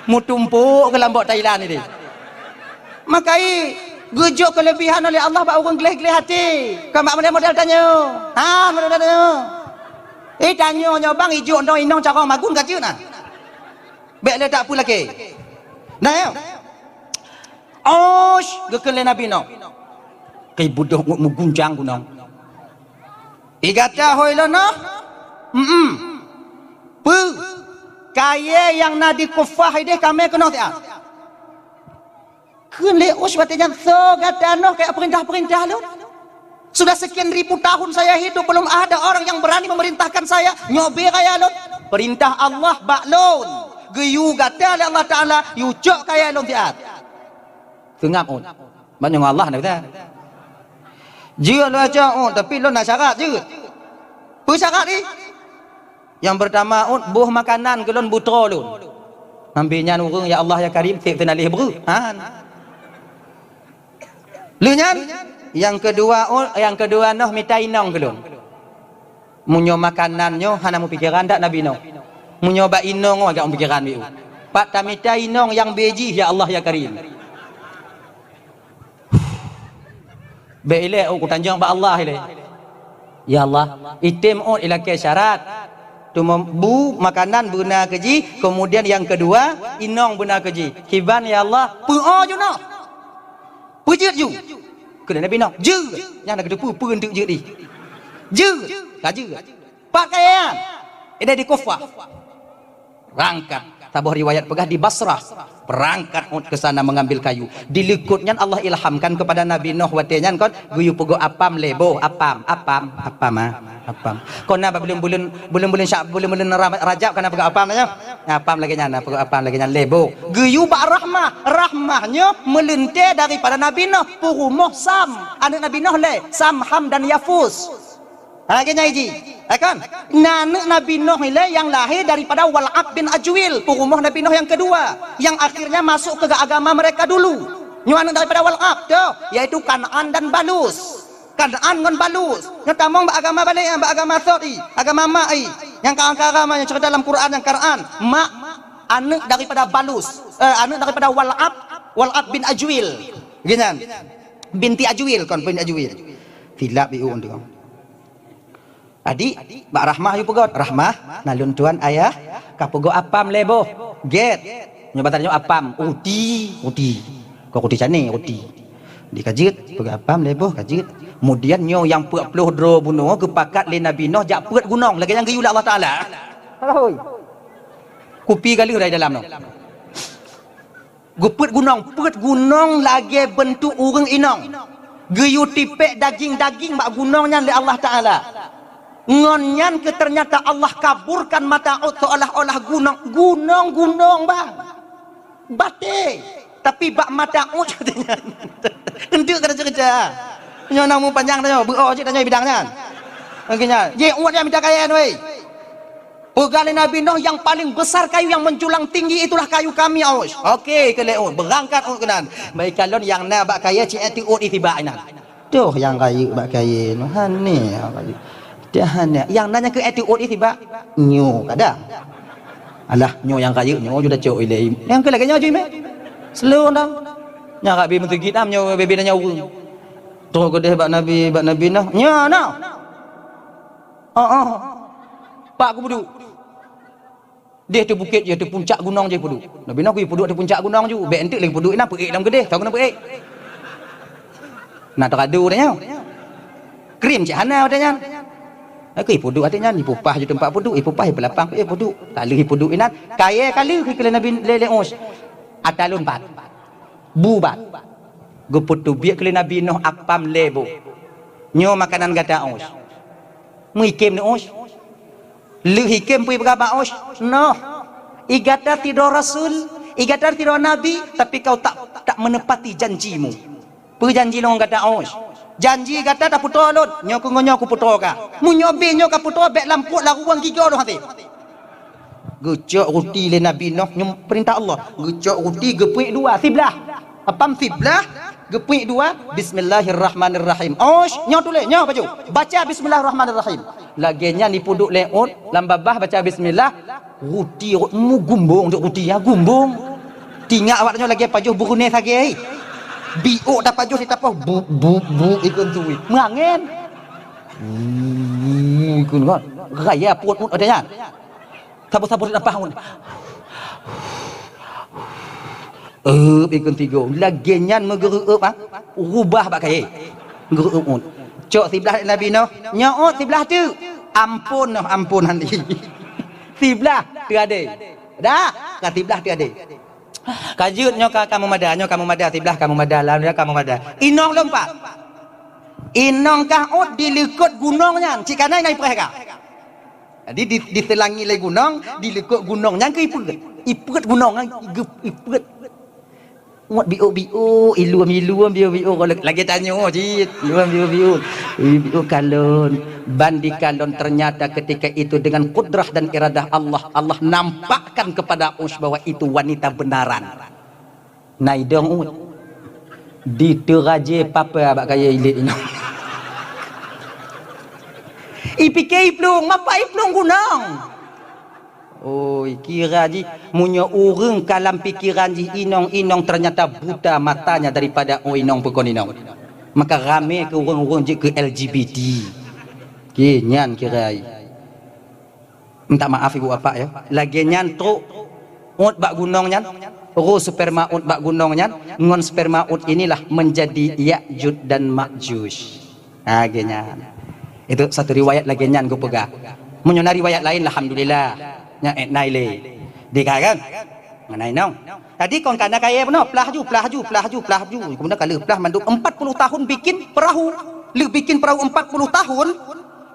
Meutumpok keu lambok Thailand ideh. Makai geujok keulebihan oleh Allah bak ureuëng gleh-gleh até. Kon bak model-model tanyoe. Ha, model-model tanyoe. Eh, tanyoe nyoe bang ijok nong inong carông magun ka jeuet na. Bék le tak peulakée. Nah, ya. Osh, geukheun lé Nabi Nuh. Kei budôh ngut meugunjang gunong. I gata hôi lôn noh? Mm-mm. Peue? Kayée nyang na di kufah ideh kamé keunoe siat. Kheun lé Ush watée nyan, "Soe gata noh keu peurintah-peurintah lôn? Sudah sekian ribu tahun saya hidup, belum ada orang yang berani memerintahkan saya. Nyoe beu raya lôn. Peurintah Allah bak lôn. Geuyue gata lé Allah Taala, yue cok kayée lôn siat." Seungab Ush. Ban nyoe ngon Allah na gata. Jeuet lôn cok Ush, tapi lôn na syarat jeuet. Peue syarat jih? Nyang peurtama Ush, boh makanan keu lôn, beutroe lôn. Ngambi nyan ureuëng, "Ya Allah, ya Karim, seb teunaléh breueh." Han. Lheueh nyan, nyang keudua Ush, nyang keudua noh mita inong keu lôn. Meunyoe makanan nyoe hana meupikeran that Nabi Nuh. Meunyoe bak inong agak meupikeran biôh. Pat tamita inong nyang beu jih, "Ya Allah, ya Karim." Bék ilée, oh, kutanjong bak Allah ilée. Ya Allah, item Ush ilakée syarat. Teuma bu makanan beuna keu jih, keumudian nyang keudua, inong beuna keu jih. Kiban ya Allah, peuo ju noh. Peujeuet ju. Keu Nabi Nuh, jeuet. Nyan na geuteupeue peue enteuk jeuet jih. Jeuet, ka jeuet. Pat kayée nyan. Ideh di Kufah. Berangkat. Saboh riwayat peugah di Basrah. Berangkat Ush ke sana mengambil kayu. Di likot nyan Allah ilhamkan kepada Nabi Nuh watée nyan kon geuyue peugot apam lé boh, apam, apam, apam ah, apam. Kon na bak buleuen-buleuen, buleuen-buleuen Sya-, buleuen-buleuen Ra-, Rajab kon na peugot apam nyan. Apam lagée nyan, na peugot apam lagée nyan lé boh. Geuyue bak Rahmah. Rahmah nyoe meuleuntée daripada Nabi Nuh, peurumoh Sam, aneuëk Nabi Nuh lé, Sam, Ham dan Yafus. Ha, lagée nyan jih. Ha, kan? Na aneuëk Nabi Nuh ilée nyang lahé daripada Wal'ab bin Ajwil, peurumoh Nabi Nuh nyang keudua, nyang akhirnya masuk ke agama mereka dulu. Nyoe aneuëk daripada Wal'ab, tu, yaitu Kan'an dan Balus. Kan'an ngon Balus. Nyoe tamong bak agama balek, bak agama sot i, agama mak i. Nyang ka angka agama nyang cerita dalam Quran nyang Kan'an, mak aneuëk daripada Balus, eh, aneuëk daripada Wal'ab, Wal'ab bin Ajwil. Lagée nyan. Binti Ajwil, kon binti Ajwil. Silap i u. Adik, bak Rahmah yue peugot. Rahmah, na lôn tuan ayah, ka peugot apam lé boh. Gét. Nyoe basa nyoe apam, ruti, ruti. Kon ruti canai, ruti. Di ka jeuet, peugah apam lé boh ka jeuet. Kemudian nyoe nyang peuet ploh droe bunoe geupakat lé Nabi Noh jak peuet gunong lagèe nyang geuyue lé Allah Taala. Hoi. Kupi galeuh dari dalam nyoe. Geupeuet gunong, peuet gunong lagèe beuntuk ureueng inong. Geuyue tipék daging-daging bak gunong nyan lé Allah Taala. Ngon nyan keuh teunyata Allah kaburkan mata uet seolah-olah gunong, gunong, gunong, bang. Batée. Tapi bak mata uet nyan. Enteuk ka teuceurita. Nyoe na umur panjang tanyoe, beuo cit tanyoe bidang nyan. Oke nyan. Jih uet nyan mita kayèe nyoe. Peugah lé Nabi Nuh, "Yang paling besar kayu yang menjulang tinggi itulah kayu kami, Aus." Oke, keu lé Aus. Beurangkat Aus keunan. Bak ikalon nyang na bak kayèe cit ék teuôt itibak inan. Toh nyang rayeuk bak kayèe nyoe. Hana nyang rayeuk. Dah hana. Nyang na nyang keu ék teuôt itibak. Nyoe kadang. Alah, nyoe nyang rayeuk nyoe ju tacok ilée. Nyang keu lagèe nyoe ju imé. Slow down. Nyang rabi meuteugit am nyoe bebe nanya ureueng. Troh keudeh bak Nabi, bak Nabi Nuh. Nyoe noh. Oh, oh. Pak kupeuduek. Deh teuh bukét jih, teuh puncak gunong jih peuduek. Nabi Nuh geupeuduek teuh puncak gunong ju. Bèk enteuk lé peuduek inan peuék lam keudeh, tong keuneuk peuék. Na teuradu watèe nyan. Krim cit hana watèe nyan. Aku ipeuduek watèe nyan, ipupah ju teumpat peuduek, ipupah ipeulapang, eh peuduek. Ka lheueh ipeuduek inan, kayèe ka lheueh keu lé Nabi lé lé Us. Ata lôn pat. Bu bat. Geupeuteubiet keu lé Nabi Nuh apam lé boh. Nyoe makanan gata Us. Meuikem neu Us. Lheueh ikem peue ipeugah bak Us, "Noh, i gata sidroe rasul, i gata sidroe nabi, tapi kau tak, tak menepati janjimu." Peue janji lôn gata Us? Janji gata tapeutoe lôn, nyoe keu ngon nyoe kupeutoe ka. Meunyoe beh nyoe kapeutoe, bèk lam pruet lam ruweueng gigoe lôn hase. Geucok ruti lé Nabi Nuh, nyoe peurintah Allah. Geucok ruti geupeuék dua, siblah. Apam siblah, geupeuék dua, "Bismillahirrahmanirrahim." Osh, nyoe tuléh, nyoe baju. Baca "Bismillahirrahmanirrahim." Lagèe nyan ipeuduek lé Ut, lam babah baca bismillah, ruti Ut, mu gumbong dek ruti, ya, gumbong. Tingak awak nyoe lagèe pajoh Brunei sagai. Biôk tapajoh di tapoh, bu, bu, bu, ikun tui. Meungangén. Bu, ikun kan. Raya pruet Ut ada nyan. Saboh-saboh di lapah ngon. Eup ikun tigo. Lagèe nyan meugeureup ah. Rubah bak kayèe. Geureup Ut. Cok siblah Nabi Nuh. Nyoe Ut siblah teuk. Ampôn Nuh, ampôn hana. Siblah teuadé. Dah, ka siblah teuadé. Ka jeuet nyoe ka, ka meumada, nyoe ka meumada, siblah ka meumada, lam dia ka meumada. Inong lom pat. Inong kah Ut dileukot gunong nyan, cit kana inong ipreh ka. Jadi di, diseulangi lé gunong, dileukot gunong nyan keu ipeuet. Ipeuet gunong nyan, ipeuet. Ngot biôk-biôk, ilum-ilum biôk-biôk, lagèe tanyoe cit. Ilum biôk-biôk. Biôk kalon. Ban dikalon ternyata ketika itu dengan kudrah dan iradah Allah, Allah nampakkan kepada Us bahwa itu wanita benaran. Na idong Ut. Diteuraje papa bak kayèe ilét inong. Ipike iplueng, mapa iplueng gunong. Oi, kira jih, meunyoe ureueng ka lam pikeran jih inong-inong ternyata buta matanya daripada oh inong peukon inong. Maka ramé keu ureueng-ureueng jeuet keu L G B T. Oke, nyan kira jih. Minta maaf ibu bapak ya. Lagèe nyan trok Ut bak gunong nyan, roh sperma Ut bak gunong nyan, ngon sperma Ut inilah menjadi Ya'juj dan Ma'juj. Ha, lagèe nyan. Itu satu riwayat lagèe nyan geupeugah. Meunyoe na riwayat laén, alhamdulillah. Nyan ék nai lé. Dika kan? Ngenai nong. Tadi kon kana kayèe bunoe, plah ju, plah ju, plah ju, plah ju. Kemudian ka lheueh plah mandum empat puluh tahun bikin perahu. Lheueh bikin perahu empat puluh tahun,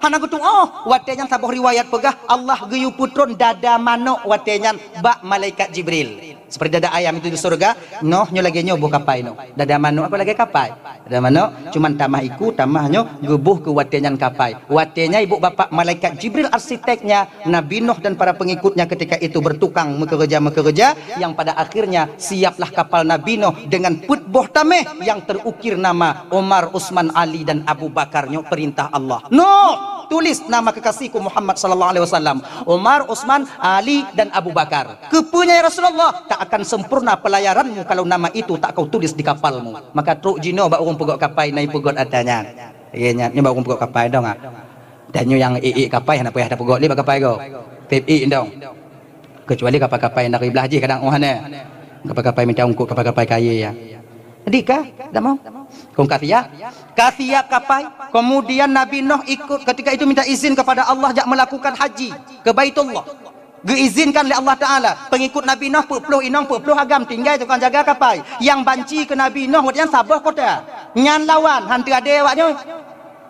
hana geutuoh. Watèe nyan saboh riwayat peugah, Allah geuyue peutron dada manok watèe nyan bak malaikat Jibril. Seperti dada ayam itu di surga, noh nyoe lagèe nyoe boh kapai noh. Dada manok apa lagèe kapai? Dada manok, cuman tamah iku, tamah nyoe geuboh keu watèe nyan kapai. Watèe nyan ibu bapak malaikat Jibril arsiteknya, Nabi Nuh dan para pengikutnya ketika itu bertukang meukeureuja-meukeureuja, yang pada akhirnya siaplah kapal Nabi Nuh dengan peuet boh tameh yang terukir nama Umar, Utsman, Ali, dan Abu Bakar. Nyoe perintah Allah. Nuh, tulis nama kekasihku Muhammad sallallahu alaihi wasallam. Umar, Utsman, Ali, dan Abu Bakar. Keupeue nyan, ya Rasulullah? Tak akan sempurna pelayaranmu kalau nama itu tak kau tulis di kapalmu. Maka trok jinoe bak ureueng peugöt kapai na ipeugöt ata nyan. Ye nyan, nyoe bak ureueng peugöt kapai dong ah. Dan nyoe nyang ék-ék kapai hana payah tapeugöt lé bak kapai gob. Pép ék dong. Kecuali kapai-kapai nyang dari blah jih kadang oh hana. Kapai-kapai mita ungkup, kapai-kapai kayèe ya. Jadi ka, dak mau. Kong ka siap. Ka siap kapai. Kemudian Nabi Nuh ikut ketika itu minta izin kepada Allah jak melakukan haji ke Baitullah. Geuizinkan lé Allah Taala. Pengikut Nabi Nuh peuet ploh inong, peuet ploh agam tinggai tukang jaga kapai. Nyang banci keu Nabi Nuh, watèe nyan saboh kota. Nyan lawan, han teuadé awak nyoe.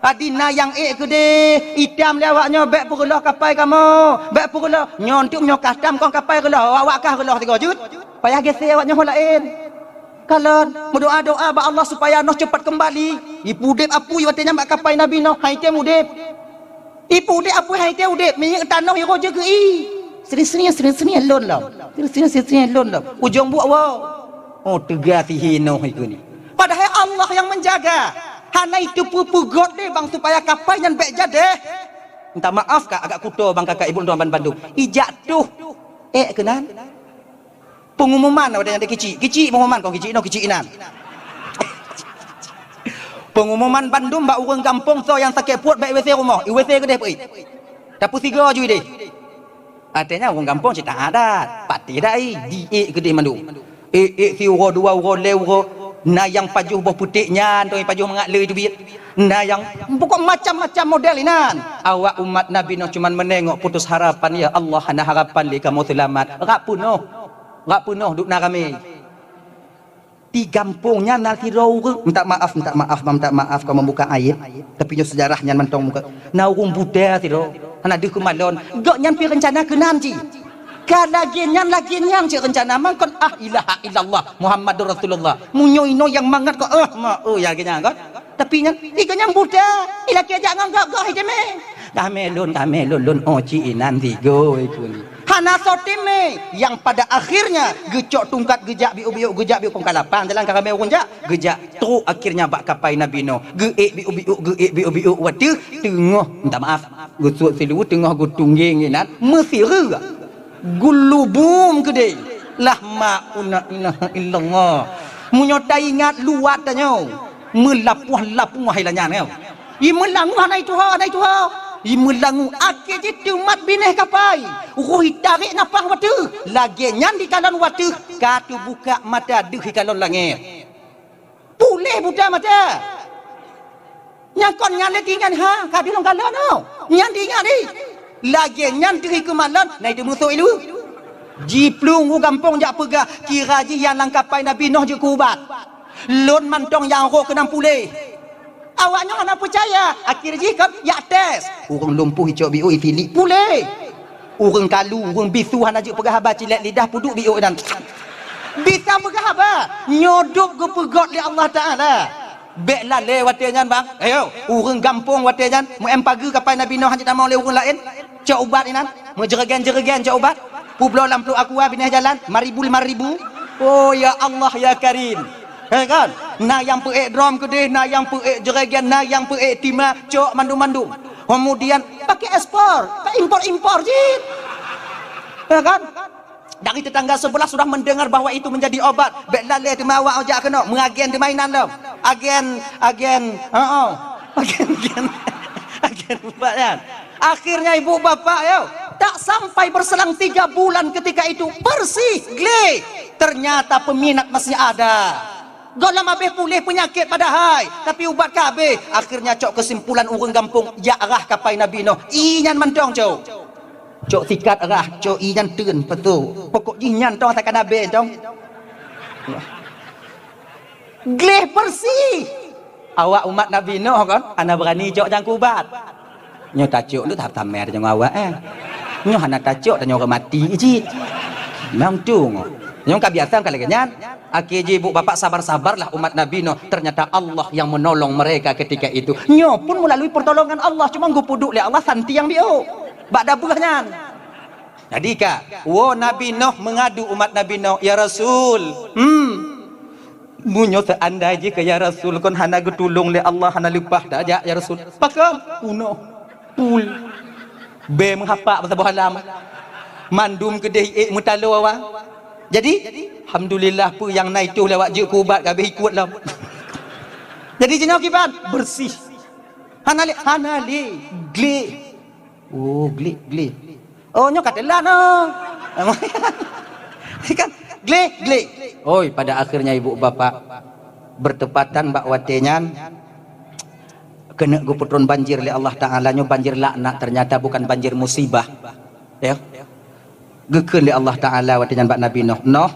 Adi na nyang ék keudéh, itam lé awak nyoe, bèk peureuloh kapai kamoe, bèk peureuloh. Nyoe untuk nyoe kastam kong kapai reuloh, awak kah reuloh sigoe jeuet. Payah geusék awak nyoe laén. Kalon, meudoa-doa bak Allah supaya Nuh cepat kembali. Ipudép apui watèe nyan bak kapai Nabi Nuh, hai tém udép. Ipudép apui hai tém udép, minyeuk tanoh iroe jeuet geu-i. Sering-sering, sering-sering lôn lom. Sering-sering, sering-sering lôn lom. Ujong buet woe. Oh, teuga sihé Nuh ikeu ni. Padahai Allah nyang menjaga. Hana iteupeu-peugöt lé bang supaya kapai nyan bèk jadéh. Minta maaf ka agak kuto bang kakak ibu tuan bandum. Ijak tuh. Eh keunan. Pengumuman awak nyan kicik. Kicik pengumuman kong kicik no kicik inan. Pengumuman bandum bak ureueng gampông soe nyang sakét pruet bèk I W C rumoh. I W C keudéh peuet. Tapeusigoe ju idéh. Artinya ureueng gampông cit taat dat, patéh dai, diék keudéh mandum. Ék-ék siuroe dua uroe lhèe uroe, na nyang pajoh boh puték nyan, tong pajoh mangat le teubiet. Na nyang pokok macam-macam model inan. Awak umat Nabi Nuh cuman meunengok putus harapan, "Ya Allah, hana harapan lé kamoe seulamat." Rap peunoh. Rap peunoh duek na ramé. Di gampông nyan na sidroe ureueng, minta maaf, minta maaf, minta maaf kamoe buka aib, tapi nyoe sejarah nyan mantong muka. Na ureueng buta sidroe, hana deuh keumalon. Gobnyan pih reuncana keunan cit. Ka lagèe nyan, lagèe nyan cit reuncana. Mangkon, ah, ilaha illallah, Muhammadur Rasulullah. Meunyoe inoe nyang mangat kok, eh, ma, eh, ya lagèe nyan kan. Tapi nyan, i gobnyan buta, ilakèe jak ngon gob-gob hai teumé. Kamé lôn, kamé lôn, lôn, oh, cit inan sigoe ikeu ni. Hana soe teumé, nyang pada akhirnya geucok tungkat geujak biôk-biôk, geujak biôk kong ka lapang jalan ka ramé ureueng jak, geujak trok akhirnya bak kapai Nabi Nuh. Geuék biôk-biôk, geuék biôk-biôk watèe teungoh, minta maaf, geusuet silu teungoh geutunggeng inan meusireu. Gulubum keudéh. Lah mauna ilaha illallah. Meunyoe taingat luwat tanyoe, meulapoh-lapoh hai lanyang nyoe. I meulangue hana ituha, hana ituha. I meulangue akhé jih teumat binéh kapai. Roh itarek nafah watèe. Lagèe nyan dikalon watèe ka teubuka mata deuh ikalon langèt. Puléh buta mata. Nyang kon nyan lé tingan ha, ka dilong galon oh. Nyan tingan ni. Lagèe nyan teuhi keumalon, na itu musoh ilu. Jiplueng u gampông jak peugah, kira jih nyang lam kapai Nabi Nuh jeuet keu ubat. Lôn mantong nyang rhot keunong puléh. Awak nyoe hana peucaya, akhé jih kon jak tes. Ureueng lumpuh icok biôk itilik puléh. Ureueng kalu, ureueng bisu hana jeuet peugah haba cilek lidah peuduek biôk nyan. Bisa peugah haba, nyoe dub geupeugöt lé Allah Taala. Bèk lalé watèe nyan bang. Ayo, ureueng gampông watèe nyan meu-em pageue kapai Nabi Nuh hana jitamong lé ureueng laén. Cok ubat inan, meujeureugén-jeureugén cok ubat. Peubloe lam pluek aqua binéh jalan, lima ribu, lima ribu. Oh ya Allah ya Karim. He kan? Na nyang peuék drom keudéh, na nyang peuék jeureugén, na nyang peuék tima, cok mandum-mandum. Kemudian pakai ekspor, pakai impor-impor cit. He kan? Dari tetangga sebelah sudah mendengar bahwa itu menjadi obat. Bèk lalé teuma awak jak keunoe, meuagen teuma inan lom. Agen, agen, heeh. Agen, agen, agen ubat nyan. Akhirnya ibu bapak yo, tak sampai berselang tiga bulan ketika itu bersih, gleh. Ternyata peminat masih ada. Gohlom habéh puléh peunyakét padahai, tapi ubat ka habéh. Akhirnya cok keusimpulan ureueng gampông, jak rhah kapai Nabi Nuh. Ié nyan mantong cok. Cok sikat rhah, cok ié nyan teun, peutô. Pokok jih nyan tong takana bée tong. Gleh bersih. Awak umat Nabi Nuh kon, hana beurani cok nyang keu ubat. Nyoe tacok tu tahap tamé deungon awak, eh. Nyoe hana tacok, tanyoe ureueng mati cit. Memang tu. Nyoe ka biasa ka lagèe nyan. Akhé jih ibu bapak sabar-sabarlah umat Nabi Nuh. Ternyata Allah yang menolong mereka ketika itu. Nyoe pun melalui pertolongan Allah, cuma geupeuduek lé Allah santi nyang biôk. Bak dabeuh nyan. Jadi ka, woe Nabi Nuh mengadu umat Nabi Nuh, "Ya Rasul, hmm, meunyoe seandai jih keu ya Rasul kon hana geutulông lé Allah, hana leupah dak jak ya Rasul." Pakon? Unoe. Pul. Bée meuhapak beusaboh alam. Mandum keudeh ék meutalo awak. Jadi, alhamdulillah peue nyang na itoh lé awak jeuet keu ubat ka habéh ikot lom. Jadi jinoe kiban bersih. Hana lé, hana lé, gleh. Oh, gleh, gleh. Oh, nyoe ka teulat noh. Kan? Gleh, gleh. Oi, pada akhirnya ibu bapak, bertepatan bak watée nyan, keuneuk geupeutrön banjir lé Allah Taala, nyoe banjir laknat, ternyata bukan banjir musibah. Ya. Geukheun lé Allah Taala watée nyan bak Nabi Nuh, "Nuh,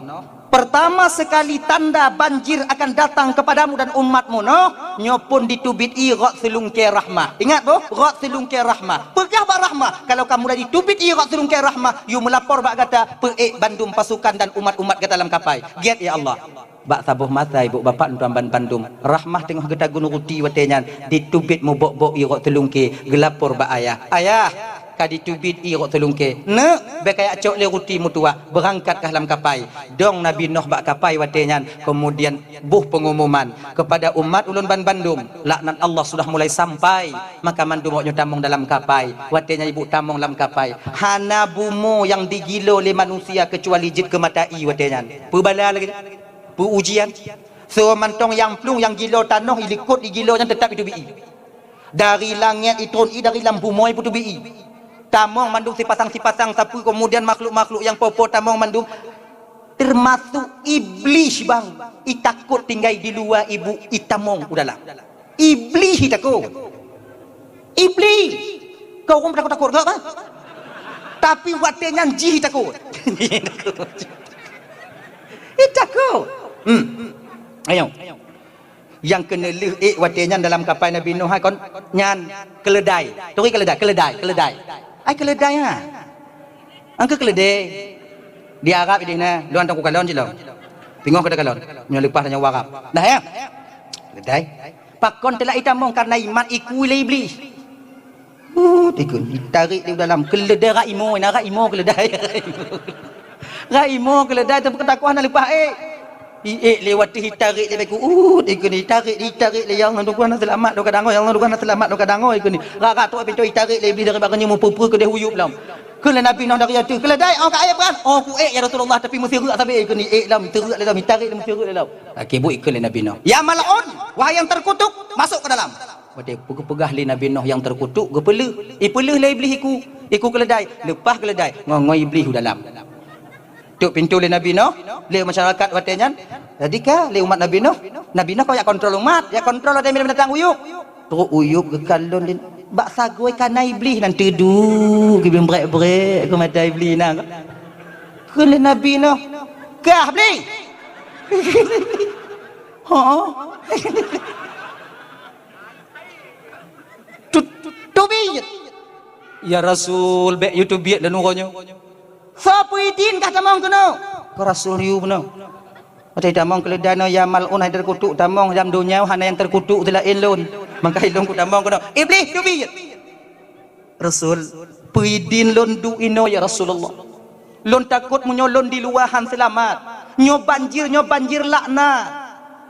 pertama sekali tanda banjir akan datang kepadamu dan umatmu, Nuh, nyoe phon diteubiet ie rot seulungkée rahmah." Ingat boh, rot seulungkée rahmah. Peugah bak rahmah, kalau ka mulai diteubiet ie rot seulungkée rahmah, yue meulapor bak gata, peuék bandum pasukan dan umat-umat gata lam kapai. Gét, ya Allah. Bak saboh masa ibu bapak lôn tuan ban bandum, rahmah teungoh geutagun ruti watée nyan, diteubiet mubok-bok ie rot seulungkée, geulapor bak ayah. "Ayah, ka diteubiet ie rot seulungkée. Neuk, bék kajak cok lé ruti meutuwah, beurangkat kah lam kapai." Dong Nabi Nuh bak kapai watée nyan, keumudian boh peungumuman kepada umat ulôn ban bandum, laknat Allah sudah mulai sampai, maka mandum awaknyoe tamong dalam kapai. Watée nyan ibu tamong lam kapai, hana bumoe nyang digilo lé manusia keucuali jeuet keu mata ie watée nyan. Peubala lagée nyan. Peu ujian. Soe mantong nyang plueng, nyang gilo tanoh, ilikot igilo nyan teutap iteubiet ie. Dari langét itron ie, dari lam bumoe ipeuteubiet ie. Tamong mandum sipasang-sipasang sapeue, keumudian makhluk-makhluk nyang po-po tamong mandum, teumasok Iblih bang, itakot tinggai di luwa ibu, itamong u dalam. Iblih itakot. Iblih. Keu ureuëng takot-takot gak, bah? Tapi watée nyan jih itakot. Itakot. Hmm. Ayo. Nyang keuneulheueh ék watée nyan dalam kapai Nabi Nuh hai kon nyan keuleudai. Turi keuleudai, keuleudai, keuleudai. Ai keuleudai ha. Angka keuleudai. Di Arab ideh na, luan tangku kalon cit lom. Pingoh keu takalon. Nyoe leupah tanyoe u Arab. Dah ya? Keuleudai. Pakon teulak itamong karena imat ikui lé Iblih. Uh, ikun, itarek di dalam keuleudai rak imo, na rak imo keuleudai. Rak imo keuleudai tu peukeutakwa na leupah ék. Iék lé watée itarek lé beku. Uh, ikun itarek, itarek lé ya Allah, dukun na selamat, dukun dangoe, ya Allah, dukun na selamat, dukun dangoe ikun. Rak-rak tu pintoe itarek lé Iblih dari bagoe nyoe meupeue-peue keudeh uyueb lom. Keu lé Nabi Nuh dari ateueh, keuleudai, oh ka ék beuan. Oh ku ék ya Rasulullah, tapi meusireuk sabe ikun, iék lom, sireuk lé lom, itarek lé meusireuk lé lom. Laki bu ikun lé Nabi Nuh. Ya mal'un, wahai yang terkutuk, masuk ke dalam. Watée peugah lé Nabi Nuh nyang teukutuk, geupeuleuh. Ipeuleuh lé Iblih iku, iku keuleudai, leupah keuleudai, ngon-ngon Iblih u dalam. Tuk pintoe lé Nabi Nuh, lé masyarakat watée nyan. Jadi ka lé umat Nabi Nuh, Nabi Nuh kok jak kontrol umat, jak kontrol watée binatang uyueb. Trok uyueb geukalon lé bak sagoe kana Iblih nan teudu, geubieng brek-brek keu mata Iblih na. Keu lé Nabi Nuh, "Kah Iblih?" "Hooh." Tu-, tu-, teubiet. "Ya Rasul, bék yue teubiet lôn uroe nyoe." "Soe peuidin kah tamong keunoe?" "Keu Rasul yue bunoe." "Watée tamong keuleudai noe ya mal'un hai teukutuk, tamong lam donya hana nyang teukutuk seulaén lôn. Maka ilôn kutamong keunoe." "Iblih, teubiet." "Rasul, peuidin lôn duek inoe ya Rasulullah. Lôn takot meunyoe lôn di luwa han seulamat. Nyoe banjir, nyoe banjir laknat.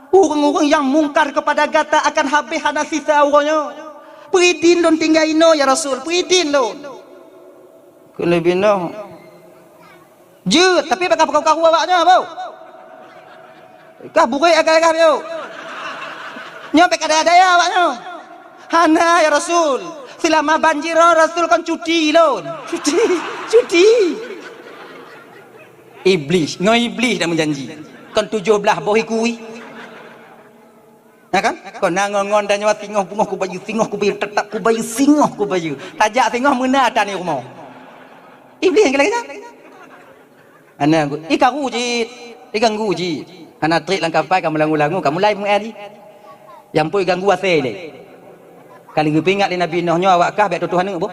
Ureuëng-ureuëng nyang mungkar keupada gata akan habéh hana sisa uroe nyoe. Peuidin lôn tinggai inoe ya Rasul, peuidin lôn." Keu Nabi Nuh, "Jeuet, tapi bék karu-karu awaknyoe, beuh. Kah burék agai-agai nyoe. Nyoe bék ka daya-daya awaknyoe." "Hana ya Rasul. Seulama banjir nyoe Rasul kon cuti lôn." Cuti, cuti. Iblih, ngon Iblih dak meujanji. Kon tujoh blaih boh ikui. Ya kan? Kon na ngon-ngon dan nyoe singoh beungoh kubayeue, singoh kubayeue, teutap kubayeue, singoh kubayeue. Tajak singoh meuna ata ni rumoh. Iblih nyang lagée nyan. Ana, ikaru cit, iganggu cit. Hana trép lam kapai ka meulangu-langu, ka mulai meu'en jih. Nyang pui ganggu asée lé. Ka lheueh geupeuingat lé Nabi Nuh nyoe awak kah bék tutoh aneuk boh.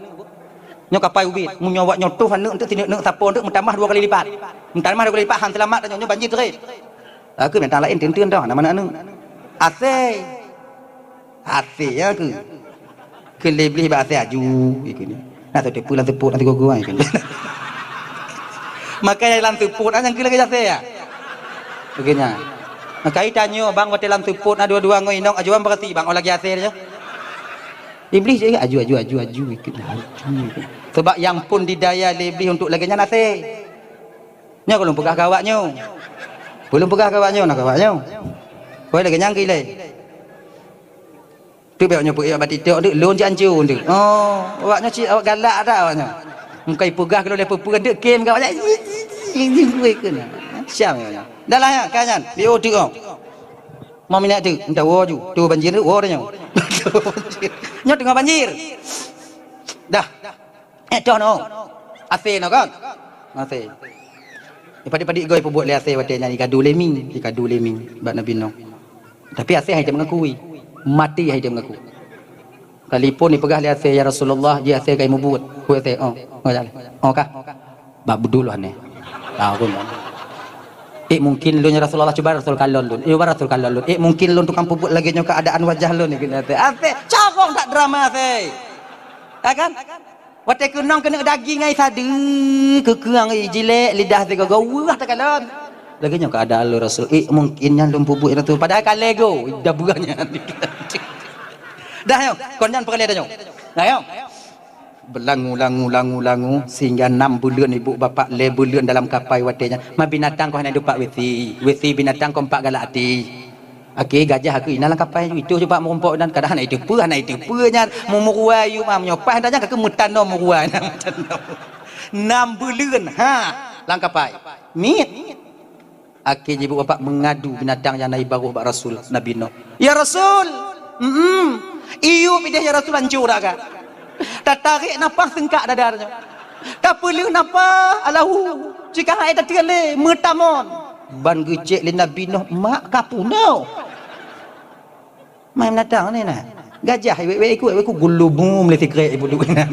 Nyoe kapai ubit, meunyoe awak nyoe toh aneuk teuk sineuk-neuk sapo teuk meutamah dua kali lipat. Meutamah dua kali lipat han seulamat tanyoe nyoe banjir trép. Aku minta laén teun-teun dah nama aneuk. Asée. Asée ya ke. Keu lé Iblih bak asée aju ikeu ni. Nah tu teupeu lam seupôt nanti gogo ai ikeu ni. Makai lam seupôt ah nyang keu lagée asée ya. Begenya. Makai tanyoe bang watée lam seupôt na dua-dua ngon inong aju bang berarti bang oh lagi asée je. Iblih je aju aju aju aju ikeu ni. Aju. Sebab nyang pun didaya lé Iblih untuk lagée nyan asée. Nyoe ka lôn peugah keu awak nyoe. Peue lôn peugah keu awak nyoe, na keu awak nyoe. Koi lagée nyang keu ilée. Tu bék nyoe peuék bak TikTok tu, lôn cit ancô tu. Oh, awak nyoe cit awak galak dak awak nyoe. Meukai peugah keu lôn lé peue-peue tu, kem keu awak nyoe. Jingkueh keunan. Siap nyan. Dah lah nyan, ka nyan. Biôh teuk oh. Mau minat teuk, entah woe ju. Tu banjir tu, woe dah nyoe. Nyoe teungoh banjir. Dah. Eh, toh no. Asé no kan? Asé. Padit-padit goe peubuet lé asé watée nyan, ikadu lé mi, ikadu lé mi bak Nabi Nuh. Tapi asé hai teumeungaku, mati hai teumeungaku. Kalipun ipeugah lé asé, "Ya Rasulullah, ji asé kai mubuet." Ku asé, "Oh, oh, ya. Oh, kah?" Bak beudul hane. Tahu pun. "Eh, mungkin lôn, ya Rasulullah, cuba Rasul kalon lôn. Eh, cuba Rasul kalon lôn. Eh, mungkin lôn tukang peubuet lagée nyoe keuadaan wajah lôn," kheun asé. Asé, cagong that drama asé. Ya kan? Watée keunong keuneuk daging ai sadeue, keukeuang ai jilek, lidah sigoe-goe, weueh takalon. Lagée nyoe keuadaan lôn Rasul, "Eh, mungkin nyan lôn peubuet Rasul." Padahai ka lego, dah beurah nyan. Dah nyoe, kon nyan peureulée dah nyoe. Nah, nyoe. Beulangu, langu, langu, langu, sehingga nam buleuen ibu bapak, lhée buleuen dalam kapai watée nyan. Ma binatang kon hana dupat wisi, wisi binatang kon pat galak até. Akhé gajah keu inan lam kapai, itu cuba meurumpok inan, kadang hana iteupeue, hana iteupeue nyan, meumeuruai yue ma meunyoe paih nyan ka keu meutanoe meuruai nyan, meutanoe. Nam buleuen, ha, lam kapai. Miet. Akhé jibu bapak meungadu binatang nyang na ibaroh bak Rasul, Nabi Nuh. "Ya Rasul, mm, iyu pideh ya Rasul, anco dak ka." Tatarek nafah seungkak dada nyoe. Tapeuleueh nafah, alahu, cika hai tateun lé, meutamon. Ban geucek lé Nabi Nuh, "Mak ka punoh." Mai meunatang ni nah. Gajah wek-wek ikut, wek ikut gulubum lé sikrek ibu duek inan.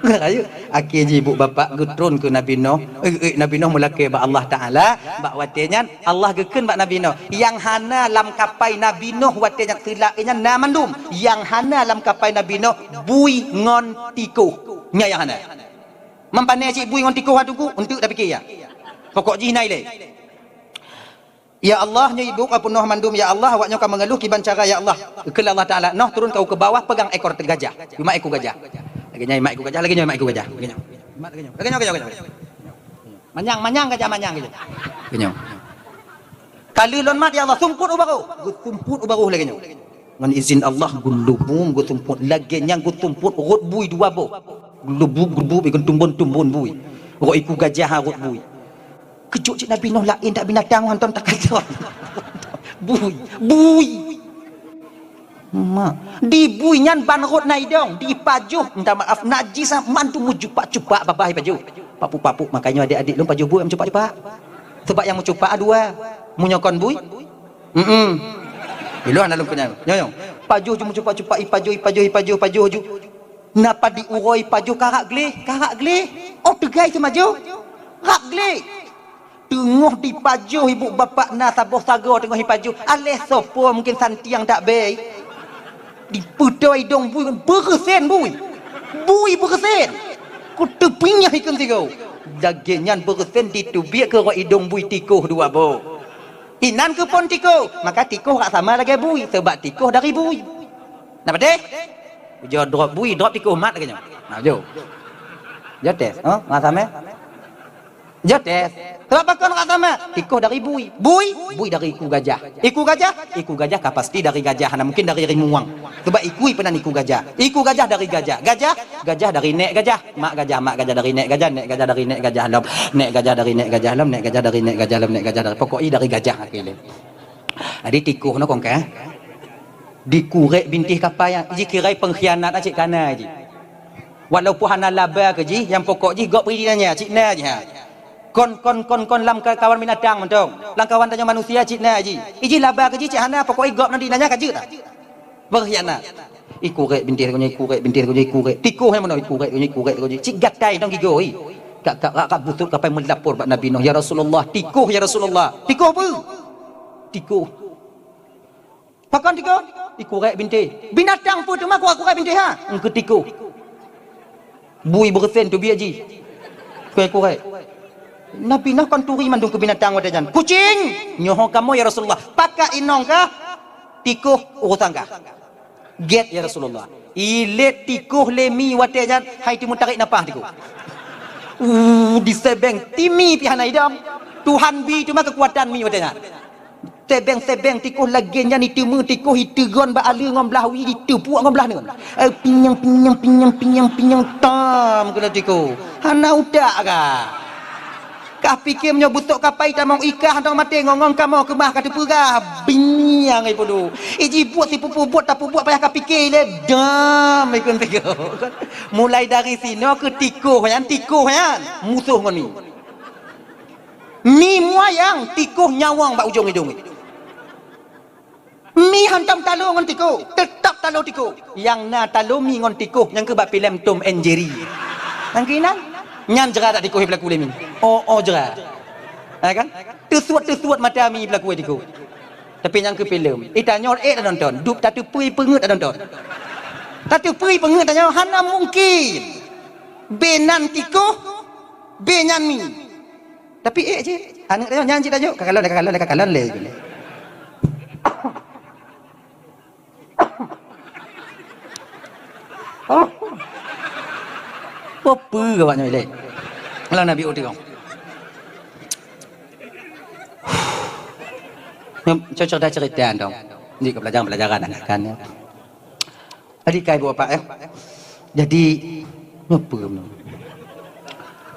Rayeuk, akhé jibu bapak geutron keu Nabi Nuh. Eh, eh, Nabi Nuh meulakée bak Allah Taala, bak watée nyan Allah geukheun bak Nabi Nuh, nyang hana lam kapai Nabi Nuh watée nyan seulak nyan na mandum. Nyang hana lam kapai Nabi Nuh bui ngon tikoh. Nyan nyang hana. Meupané cit bui ngon tikoh, ha Teungku, eunteuk tapike ya. Pokok jih na ilée. "Ya Allah, nyoe ibu ka peunoh mandum, ya Allah, awak nyoe ka meungeuluh, kiban cara, ya Allah." Kheun Allah Taala, "Noh turun kau keu bawah, pegang ekor gajah." Cuma ekor gajah. Lagée nyoe mat ekor gajah, lagée nyoe mat ekor gajah. Lagée nyoe. Lagée nyoe, lagée nyoe, lagée nyoe. Manyang, manyang gajah, manyang gajah. Lagée nyoe. Ka lheueh lôn mat, ya Allah, sumput u barô. Geusumput u barô lagée nyoe. Ngon izin Allah, geulubum geusumput. Lagée nyang geusumput rot bui dua boh. Geulubum, geulubum, ikon tumbon-tumbon bui. Rot iku gajah rot bui. Keujot cit Nabi Nuh laén dak binatang hantom takalon. Bui, bui. Ma, di bui nyan ban rot na idong, dipajoh, minta maaf, najis ah, mandum meucupak-cupak babah ipajoh. Papuk-papuk, makanya adik-adik lôn pajoh bui meucupak-cupak. Sebab nyang meucupak dua. Meunyoe kon bui, mm-mm. Ilôn hana lôn keunyan. Nyoe, nyoe. Pajoh ju meucupak-cupak, ipajoh, ipajoh, ipajoh, pajoh ju. Na pat di uroe pajoh karak gleh, karak gleh. Oh, teugai teumajoh. Rab gleh. Teungoh dipajoh ibu bapak na saboh sagoe teungoh ipajoh. Aléh soe po mungken santiang dak bei. Dipeutoi idong bui, beureusen bui. Bui beureusen. Kuteupinyah ikheun sigoe. Lagée nyan beureusen diteubiet keu rot idong bui tikoh dua boh. Inan keuphon tikoh, maka tikoh rak sama lagée bui, sabab tikoh dari bui. Na padeh? Ujoe drop bui, drop tikoh mat lagée nyoe. Na jo. Jo tes, ha? Masa meh? Jo tes. Sabab pakon rak sama? Tikoh dari bui. Bui, bui dari iku gajah. Iku gajah, iku gajah ka pasti dari gajah, hana mungkin dari rimueng. Sabab iku peunan iku gajah. Iku gajah dari gajah. Gajah, gajah dari nek gajah. Mak gajah, mak gajah dari nek gajah, nek gajah dari nek gajah lom, nek gajah dari nek gajah lom, nek gajah dari nek gajah lom, nek gajah dari, pokok i dari gajah akhé lé. Jadi tikoh nyoe kon ka dikurek bintéh kapai nyan, ji kirai pengkhianat cit kana ji. Walaupun hana laba keu jih, nyang pokok jih gob bri nyan cit na jih ha. Kon, kon, kon, kon lam ka-, kawan binatang mantong. Lam kawan tanyoe manusia cit na ji. Iji laba keu jih cit hana, pokok i gob nan di nanya ka jeuet dah. Pengkhianat. Ikurek bintéh lagée nyoe, ikurek bintéh lagée nyoe, ikurek. Tikoh nyang meunoe, ikurek lagée nyoe, ikurek lagée nyoe. Cit gatai dong gigoe. Ka, ka, ka, ka busut kapai meulapor bak Nabi Nuh, "Ya Rasulullah, tikoh ya Rasulullah." Tikoh peue? Tikoh. Pakon tikoh? Ikurek bintéh. Binatang peue teuma kurek-kurek bintéh ha? Engkeu tikoh. Bui beureusen teubiet jih. Kurek-kurek. Nabi Nuh kon turi mandum keu binatang watée nyan. "Kucing!" "Nyoe ho kamoe ya Rasulullah." "Pakat inong kah?" "Tikoh urosan kah." "Gét ya Rasulullah." Ilét tikoh lé mi watée nyan, hai timu tarek nafah tikoh. Uh, disebeng timi pih hana idong. Tuhan bi teuma keukuatan mi watée nyan. Sebeng-sebeng tikoh lagée nyan, iteumé tikoh, iteugon bak aleue ngon blah wie, iteupuek ngon blah neuen. Eh, pinyang, pinyang, pinyang, pinyang, pinyang, tam keunoe tikoh. Hana utak ka. Ka pike meunyoe beusok kapai tamong ikah hana maté ngon-ngon kamoe keumah ka teupeugah, bingiang ipudu. Iji buet sipupu buet tapubuet payah ka pike lé dam ikun tiga. Mulai dari sinoe keu tikoh nyan, tikoh nyan musoh ngon mi. Mi muayang tikoh nyawong bak ujong idong. Mi hantom talo ngon tikoh, teutap talo tikoh. Nyang na talo mi ngon tikoh nyang keu bak filem Tom and Jerry. Nyang keunan, nyan jra dak tikoh peulaku lé mi. Oh, oh jra. Ha kan? Teusuet-teusuet mata mi peulaku tikoh. Tapi nyang keu filem, eh tanyoe ék tanonton, dup tateupeue peungeut tanonton. Tateupeue peungeut tanyoe hana mungkin. Benan tikoh, benan mi. Tapi ék cit, aneuk tanyoe nyan cit tajok, ka kalon, ka kalon, ka kalon lé. Peue awak nyoe ilée? Kalau Nabi Uti kong. Nyoe cocok dah cerita dong. Ni ke pelajaran-pelajaran anak kan ya. Tadi kai buah pak ya. Jadi nyoe peue?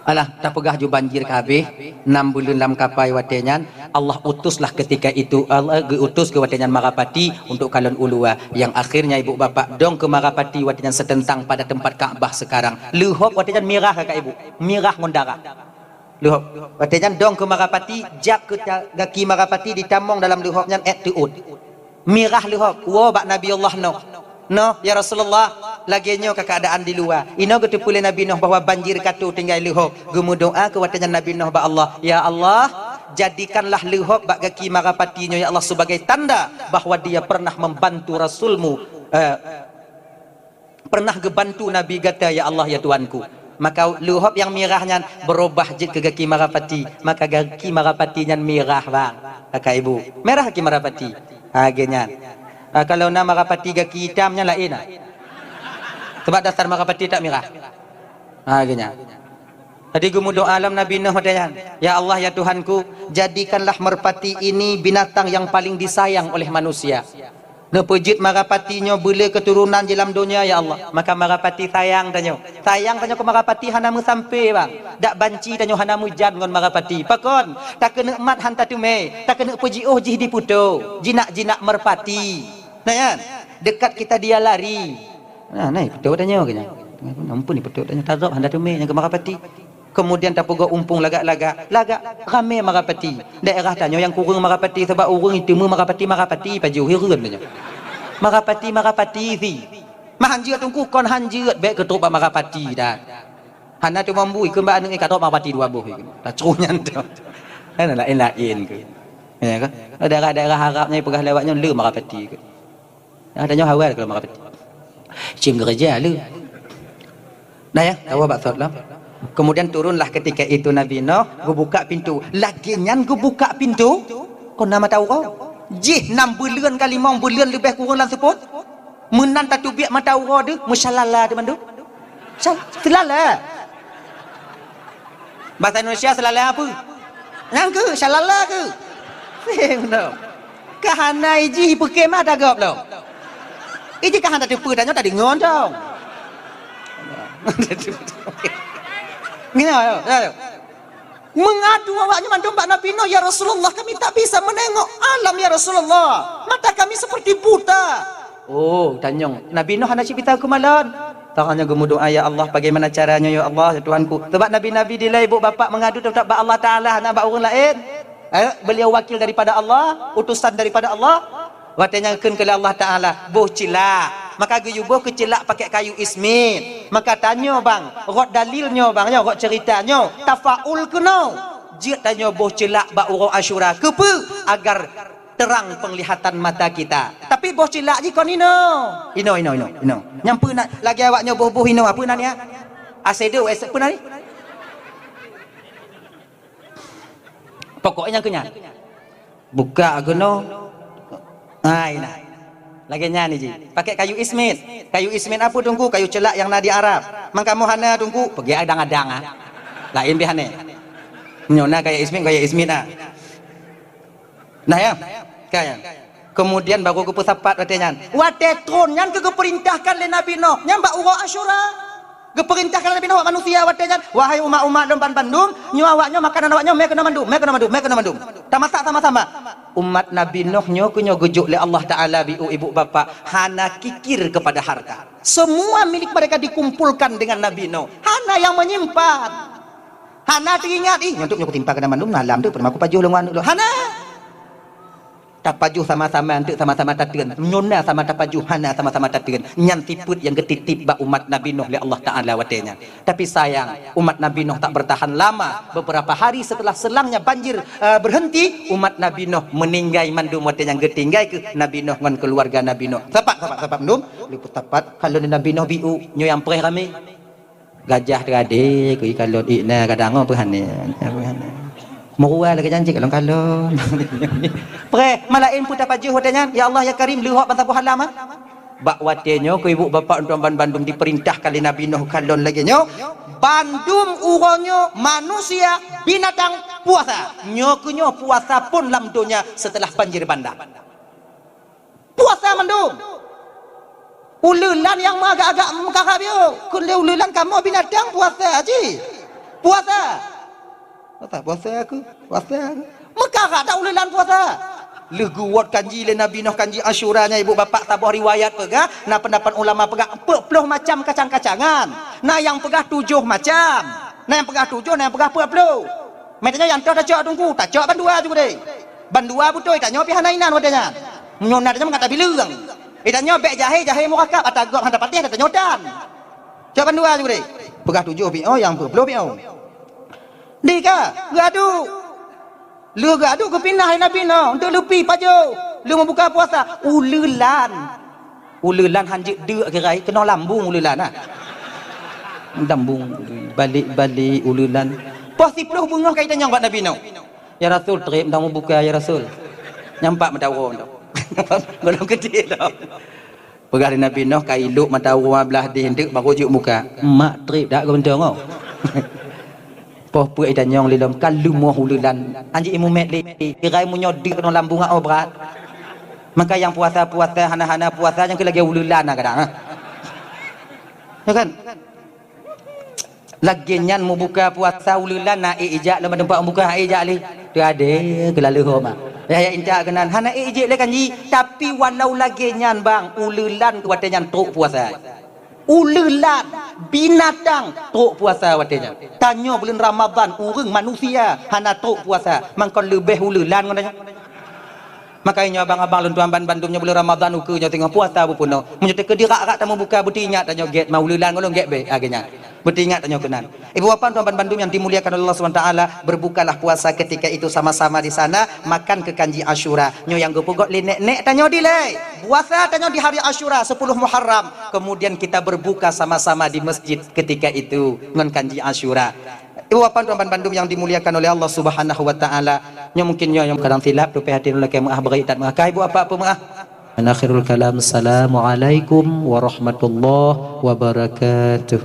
Alah, tapeugah ju banjir ka habéh, enam buleuen lam kapai watée nyan, Allah utuslah ketika itu, Allah geuutus keu watée nyan marapati untuk kalon uluwa, yang akhirnya ibu bapak dong keu marapati watée nyan seuteuntang pada teumpat Ka'bah sekarang. Leuhop watée nyan mirah kakak ibu, mirah ngon darah. Leuhop. Watée nyan dong keu marapati, jak keu ta-, gaki marapati ditamong dalam leuhop nyan ék teuôt. Mirah leuhop, woe bak Nabi Allah Nuh. Nuh, ya Rasulullah, lagée nyoe ka keuadaan di luwa. Inoe geuteupeue lé Nabi Nuh bahwa banjir ka tu tinggai leuhop. Geumeudoá keu watée nyan Nabi Nuh bak Allah, "Ya Allah, jadikanlah leuhop bak gaki marapati nyoe ya Allah sebagai tanda bahwa dia pernah membantu Rasul-Mu, eh, pernah geubantu Nabi gata ya Allah ya Tuhanku." Maka leuhop nyang mirah nyan beurubah jeuet keu gaki marapati. Maka gaki marapati nyan mirah bang, kakak ibu. Mirah gaki marapati. Ha, geuh nyan. Ha, kalau na marapati gaki itam nyan laén na. Sebab dasar marapati tak mirah. Ha, geuh nyan. Jadi geumeudoá lom Nabi Nuh watée nyan, "Ya Allah, ya Tuhanku, jadikanlah merpati ini binatang yang paling disayang oleh manusia." Neupeujeuet marapati nyoe beulé keuturonan jih lam donya, ya Allah. Maka marapati sayang tanyoe. Sayang tanyoe keu marapati hana meusampé, bang. Dak banci tanyoe hana meujan ngon marapati. Pakon? Takeuneuk mat han tateumé, takeuneuk peujiôh jih diputo. Jinak-jinak merpati. Nah, nyan. Dekat kita dia lari. Nah, nah, beutôi tanyoe keu nyan. Ampun, beutôi tanyoe. Tadrop han tateumé nyang keu marapati. Kemudian tapeugot umpung lagak-lagak, lagak ramé marapati. Daerah tanyoe nyang kureueng marapati, sabab ureuëng iteumé marapati, marapati pajoh hireuen tanyoe. Marapati, marapati si. Mah han jeuet teungku, kon han jeuet, bék keutrok bak marapati dah. Hana teuma bui, keu bak aneuk nyoe ka trok marapati dua boh. Tacroh nyan tu. Kan laén-laén ke. Ya kan? Daerah-daerah Arab nyoe peugah lewat nyoe le marapati ke. Nah, tanyoe hawa kalau marapati. Cim gereja le. Nah ya, tawa bak sot lah. Kemudian turunlah ketika itu Nabi Nuh geubuka pintu. Lagée nyan geubuka pintu, kon na mata uroe. Jih nam buleuen ka limong buleuen leubeh kureueng lam seupôt. Meunan tateubiet mata uroe deuh, meusalala deuh mandum. Sal-, seulala. Bahasa Indonesia seulala apa? Nyang ke, seulala ke? Seng dong. Ka hana iji peuke mah dagop lom. Iji ka hana teupeu tanyoe tadi ngon dong. Ngina, ayo, ayo. Mengadu awaknya mandum bak Nabi Nuh, "Ya Rasulullah, kami tak bisa menengok alam, ya Rasulullah. Mata kami seperti buta." Oh, tanyong. Nabi Nuh hana cit bisa keumalon. Tanyoe geumeudoá, "Ya Allah, bagaimana caranya, ya Allah, ya Tuhanku?" Sebab nabi-nabi dilée ibu bapak mengadu tetap bak Allah Taala, hana bak ureuëng laén. Eh, beliau wakil daripada Allah, utusan daripada Allah. Watée nyan kheun keu Allah Taala, "Boh ceulak." Maka geuyue boh keu ceulak pakai kayu ismit. Maka tanyoe bang, rot dalil nyoe bang, nyoe rot cerita nyoe, tafaul keunoe. Jeuet tanyoe boh ceulak bak uroe Asyura. Keupeue? Agar terang penglihatan mata kita. Tapi boh ceulak jih kon inoe. Inoe, inoe, inoe, inoe. Nyang peue na lagée awak nyoe boh-boh inoe, apa na nia? Asedo, es-, apa na ni? Pokoknya nyang keu nyan. Buka keunoe. Hai nah. Lagée nyan jih. Pakai kayu ismit. Kayu ismit apa teungku? Kayu ceulak nyang na di Arab. Mang kamoe hana teungku, peugi adang-adang ah. Laén bih hana. Nyoe na kayu ismit, kayu ismit ah. Nah ya. Ka ya. Kemudian baru geupeusapat watée nyan. Watée tron nyan keu geupeurintahkan lé Nabi Nuh. Nyan bak uroe Asyura. Geupeurintah keu Nabi Nuh awak manusia watée nyan, "Wahai umat-umat lôn banmandum, nyoe awak nyoe makanan awak nyoe mé keunoe mandum, mé keunoe mandum, mé keunoe mandum." Tamasak sama-sama. Umat Nabi Nuh nyoe keu nyoe geujok lé Allah Taala, biu ibu bapak, hana kikir kepada harta. Semua milik mereka dikumpulkan dengan Nabi Nuh. Hana yang menyimpan. Hana teuingat, "Ih, nyoe untuk nyoe kutimpa keunoe mandum, na lam tu, peureulée aku pajoh lôn wan dulu." Hana. Tapajoh sama-sama, untuk sama-sama tateun. Nyoe na sama tapajoh, hana sama-sama tateun. Nyan sifeuet nyang geutitip bak umat Nabi Nuh lé Allah Taala watée nyan. Tapi sayang, umat Nabi Nuh tak bertahan lama. Beberapa hari setelah selangnya banjir, eh, berhenti, umat Nabi Nuh meuninggai mandum watée nyan, geutinggai keuh Nabi Nuh ngon keuluwarga Nabi Nuh. Sapat, sapat, sapat mandum. Liput sapat, kalon Nabi Nuh biu, nyoe nyang preh ramé. Gajah teuradé keu ikalon, ik na kadang, oh, peuhane. Meurua lagée janji kalon-kalon. Preh, malaén peue tapajoh watée nyan, "Ya Allah, ya Karim, leuhok ban saboh alam, ah." Bak watée nyoe keu ibu bapak tuan banmandum dipeurintahkan lé Nabi Nuh kalon lagée nyoe, bandum uroe nyoe manusia, binatang puasa. Nyoe keu nyoe puasa phon lam donya setelah banjir bandang. Puasa mandum. Uleulan nyang meuagak-agak meukarat biôh. Keu lé uleulan kamoe binatang puasa, Haji. Puasa. Puasa, puasa aku. Puasa aku. Meukarat dak uleulan puasa? Lheueh geuwot kanji lé Nabi Nuh, kanji Asyura nyan, ibu bapak, saboh riwayat peugah, na peundapat ulama peugah, peuet ploh macam kacang-kacangan. Na nyang peugah tujoh macam. Na nyang peugah tujoh, na nyang peugah peuet ploh. Meutanyoe nyang toh tacok teungku, tacok bandua ju deh. Bandua beutôi, tanyoe pih hana inan watée nyan. Meunyoe na tanyoe mangat tabileueng. Eh, tanyoe bék jahé, jahé murakab, ata gob hana patéh, tanyoe tan. Cok bandua ju deh. Peugah tujoh piôh, nyang peuet ploh piôh. Di ka, geuadu. Lheueh geuadu geupinah lé Nabi Nuh, untuk leupi pajoh. Lheueh meubuka puasa, uleulan. Uleulan hanjeuet deuk kira, keunoe lambung uleulan, ah. Lambung, balik-balik uleulan. Poh siploh beungoh ka itanyong bak Nabi Nuh. "Ya Rasul, trép meutamong buka, ya Rasul." Nyampak meudawa tu. Golom geude tu. Peugah lé Nabi Nuh, ka ilok mata uroe blah deh enteuk baru jeuet muka. Mak trép dak geuntong oh. Poh peuet itanyong lilom ka leumoh uleulan. Anjing imumet lé. Kirai meunyoe deuk keunoe lambung oh brat. Maka nyang puasa-puasa hana-hana puasa nyang keu lagée uleulan nah kadang, ah. Ya kan? Lagée nyan meubuka puasa uleulan na ék ijak lom teumpat meubuka, ék ijak lé. Teuadé geulalu ho ma. Yah, yah intat keunan hana ék ijak lé kanji, tapi walau lagée nyan bang, uleulan watée nyan trok puasa. Uleulan, binatang trok puasa watée nyan. Tanyoe buleuen Ramadhan ureuëng manusia hana trok puasa, mangkon leubeh uleulan ngon tanyoe. Makajih nyoe abang-abang lôn tuan banmandum nyoe buleuen Ramadhan ukeue nyoe teungoh puasa beupeunoh. Meunyoe teuka dirak-rak tameubuka beuteuingat tanyoe gét ma uleulan ngon lôn gét beh agée nyan. Beuteuingat tanyoe keunan. Ibu bapak tuan banmandum yang dimuliakan oleh Allah Subhanahu wa taala, berbukalah puasa ketika itu sama-sama di sana makan keu kanji Asyura. Nyoe nyang geupeugét lé nek-nek tanyoe dilée. Puasa tanyoe di hari Asyura sepuluh Muharram, kemudian kita berbuka sama-sama di masjid ketika itu ngon kanji Asyura. Ibu bapak tuan banmandum yang dimuliakan oleh Allah Subhanahu wa taala. Nyoe mungkin nyoe nyang kadang silap, tupéh até lôn lakée meuah bri that meuah. Ka ibu bapak peumeuah. Akhirul kalam, assalamualaikum warahmatullahi wabarakatuh.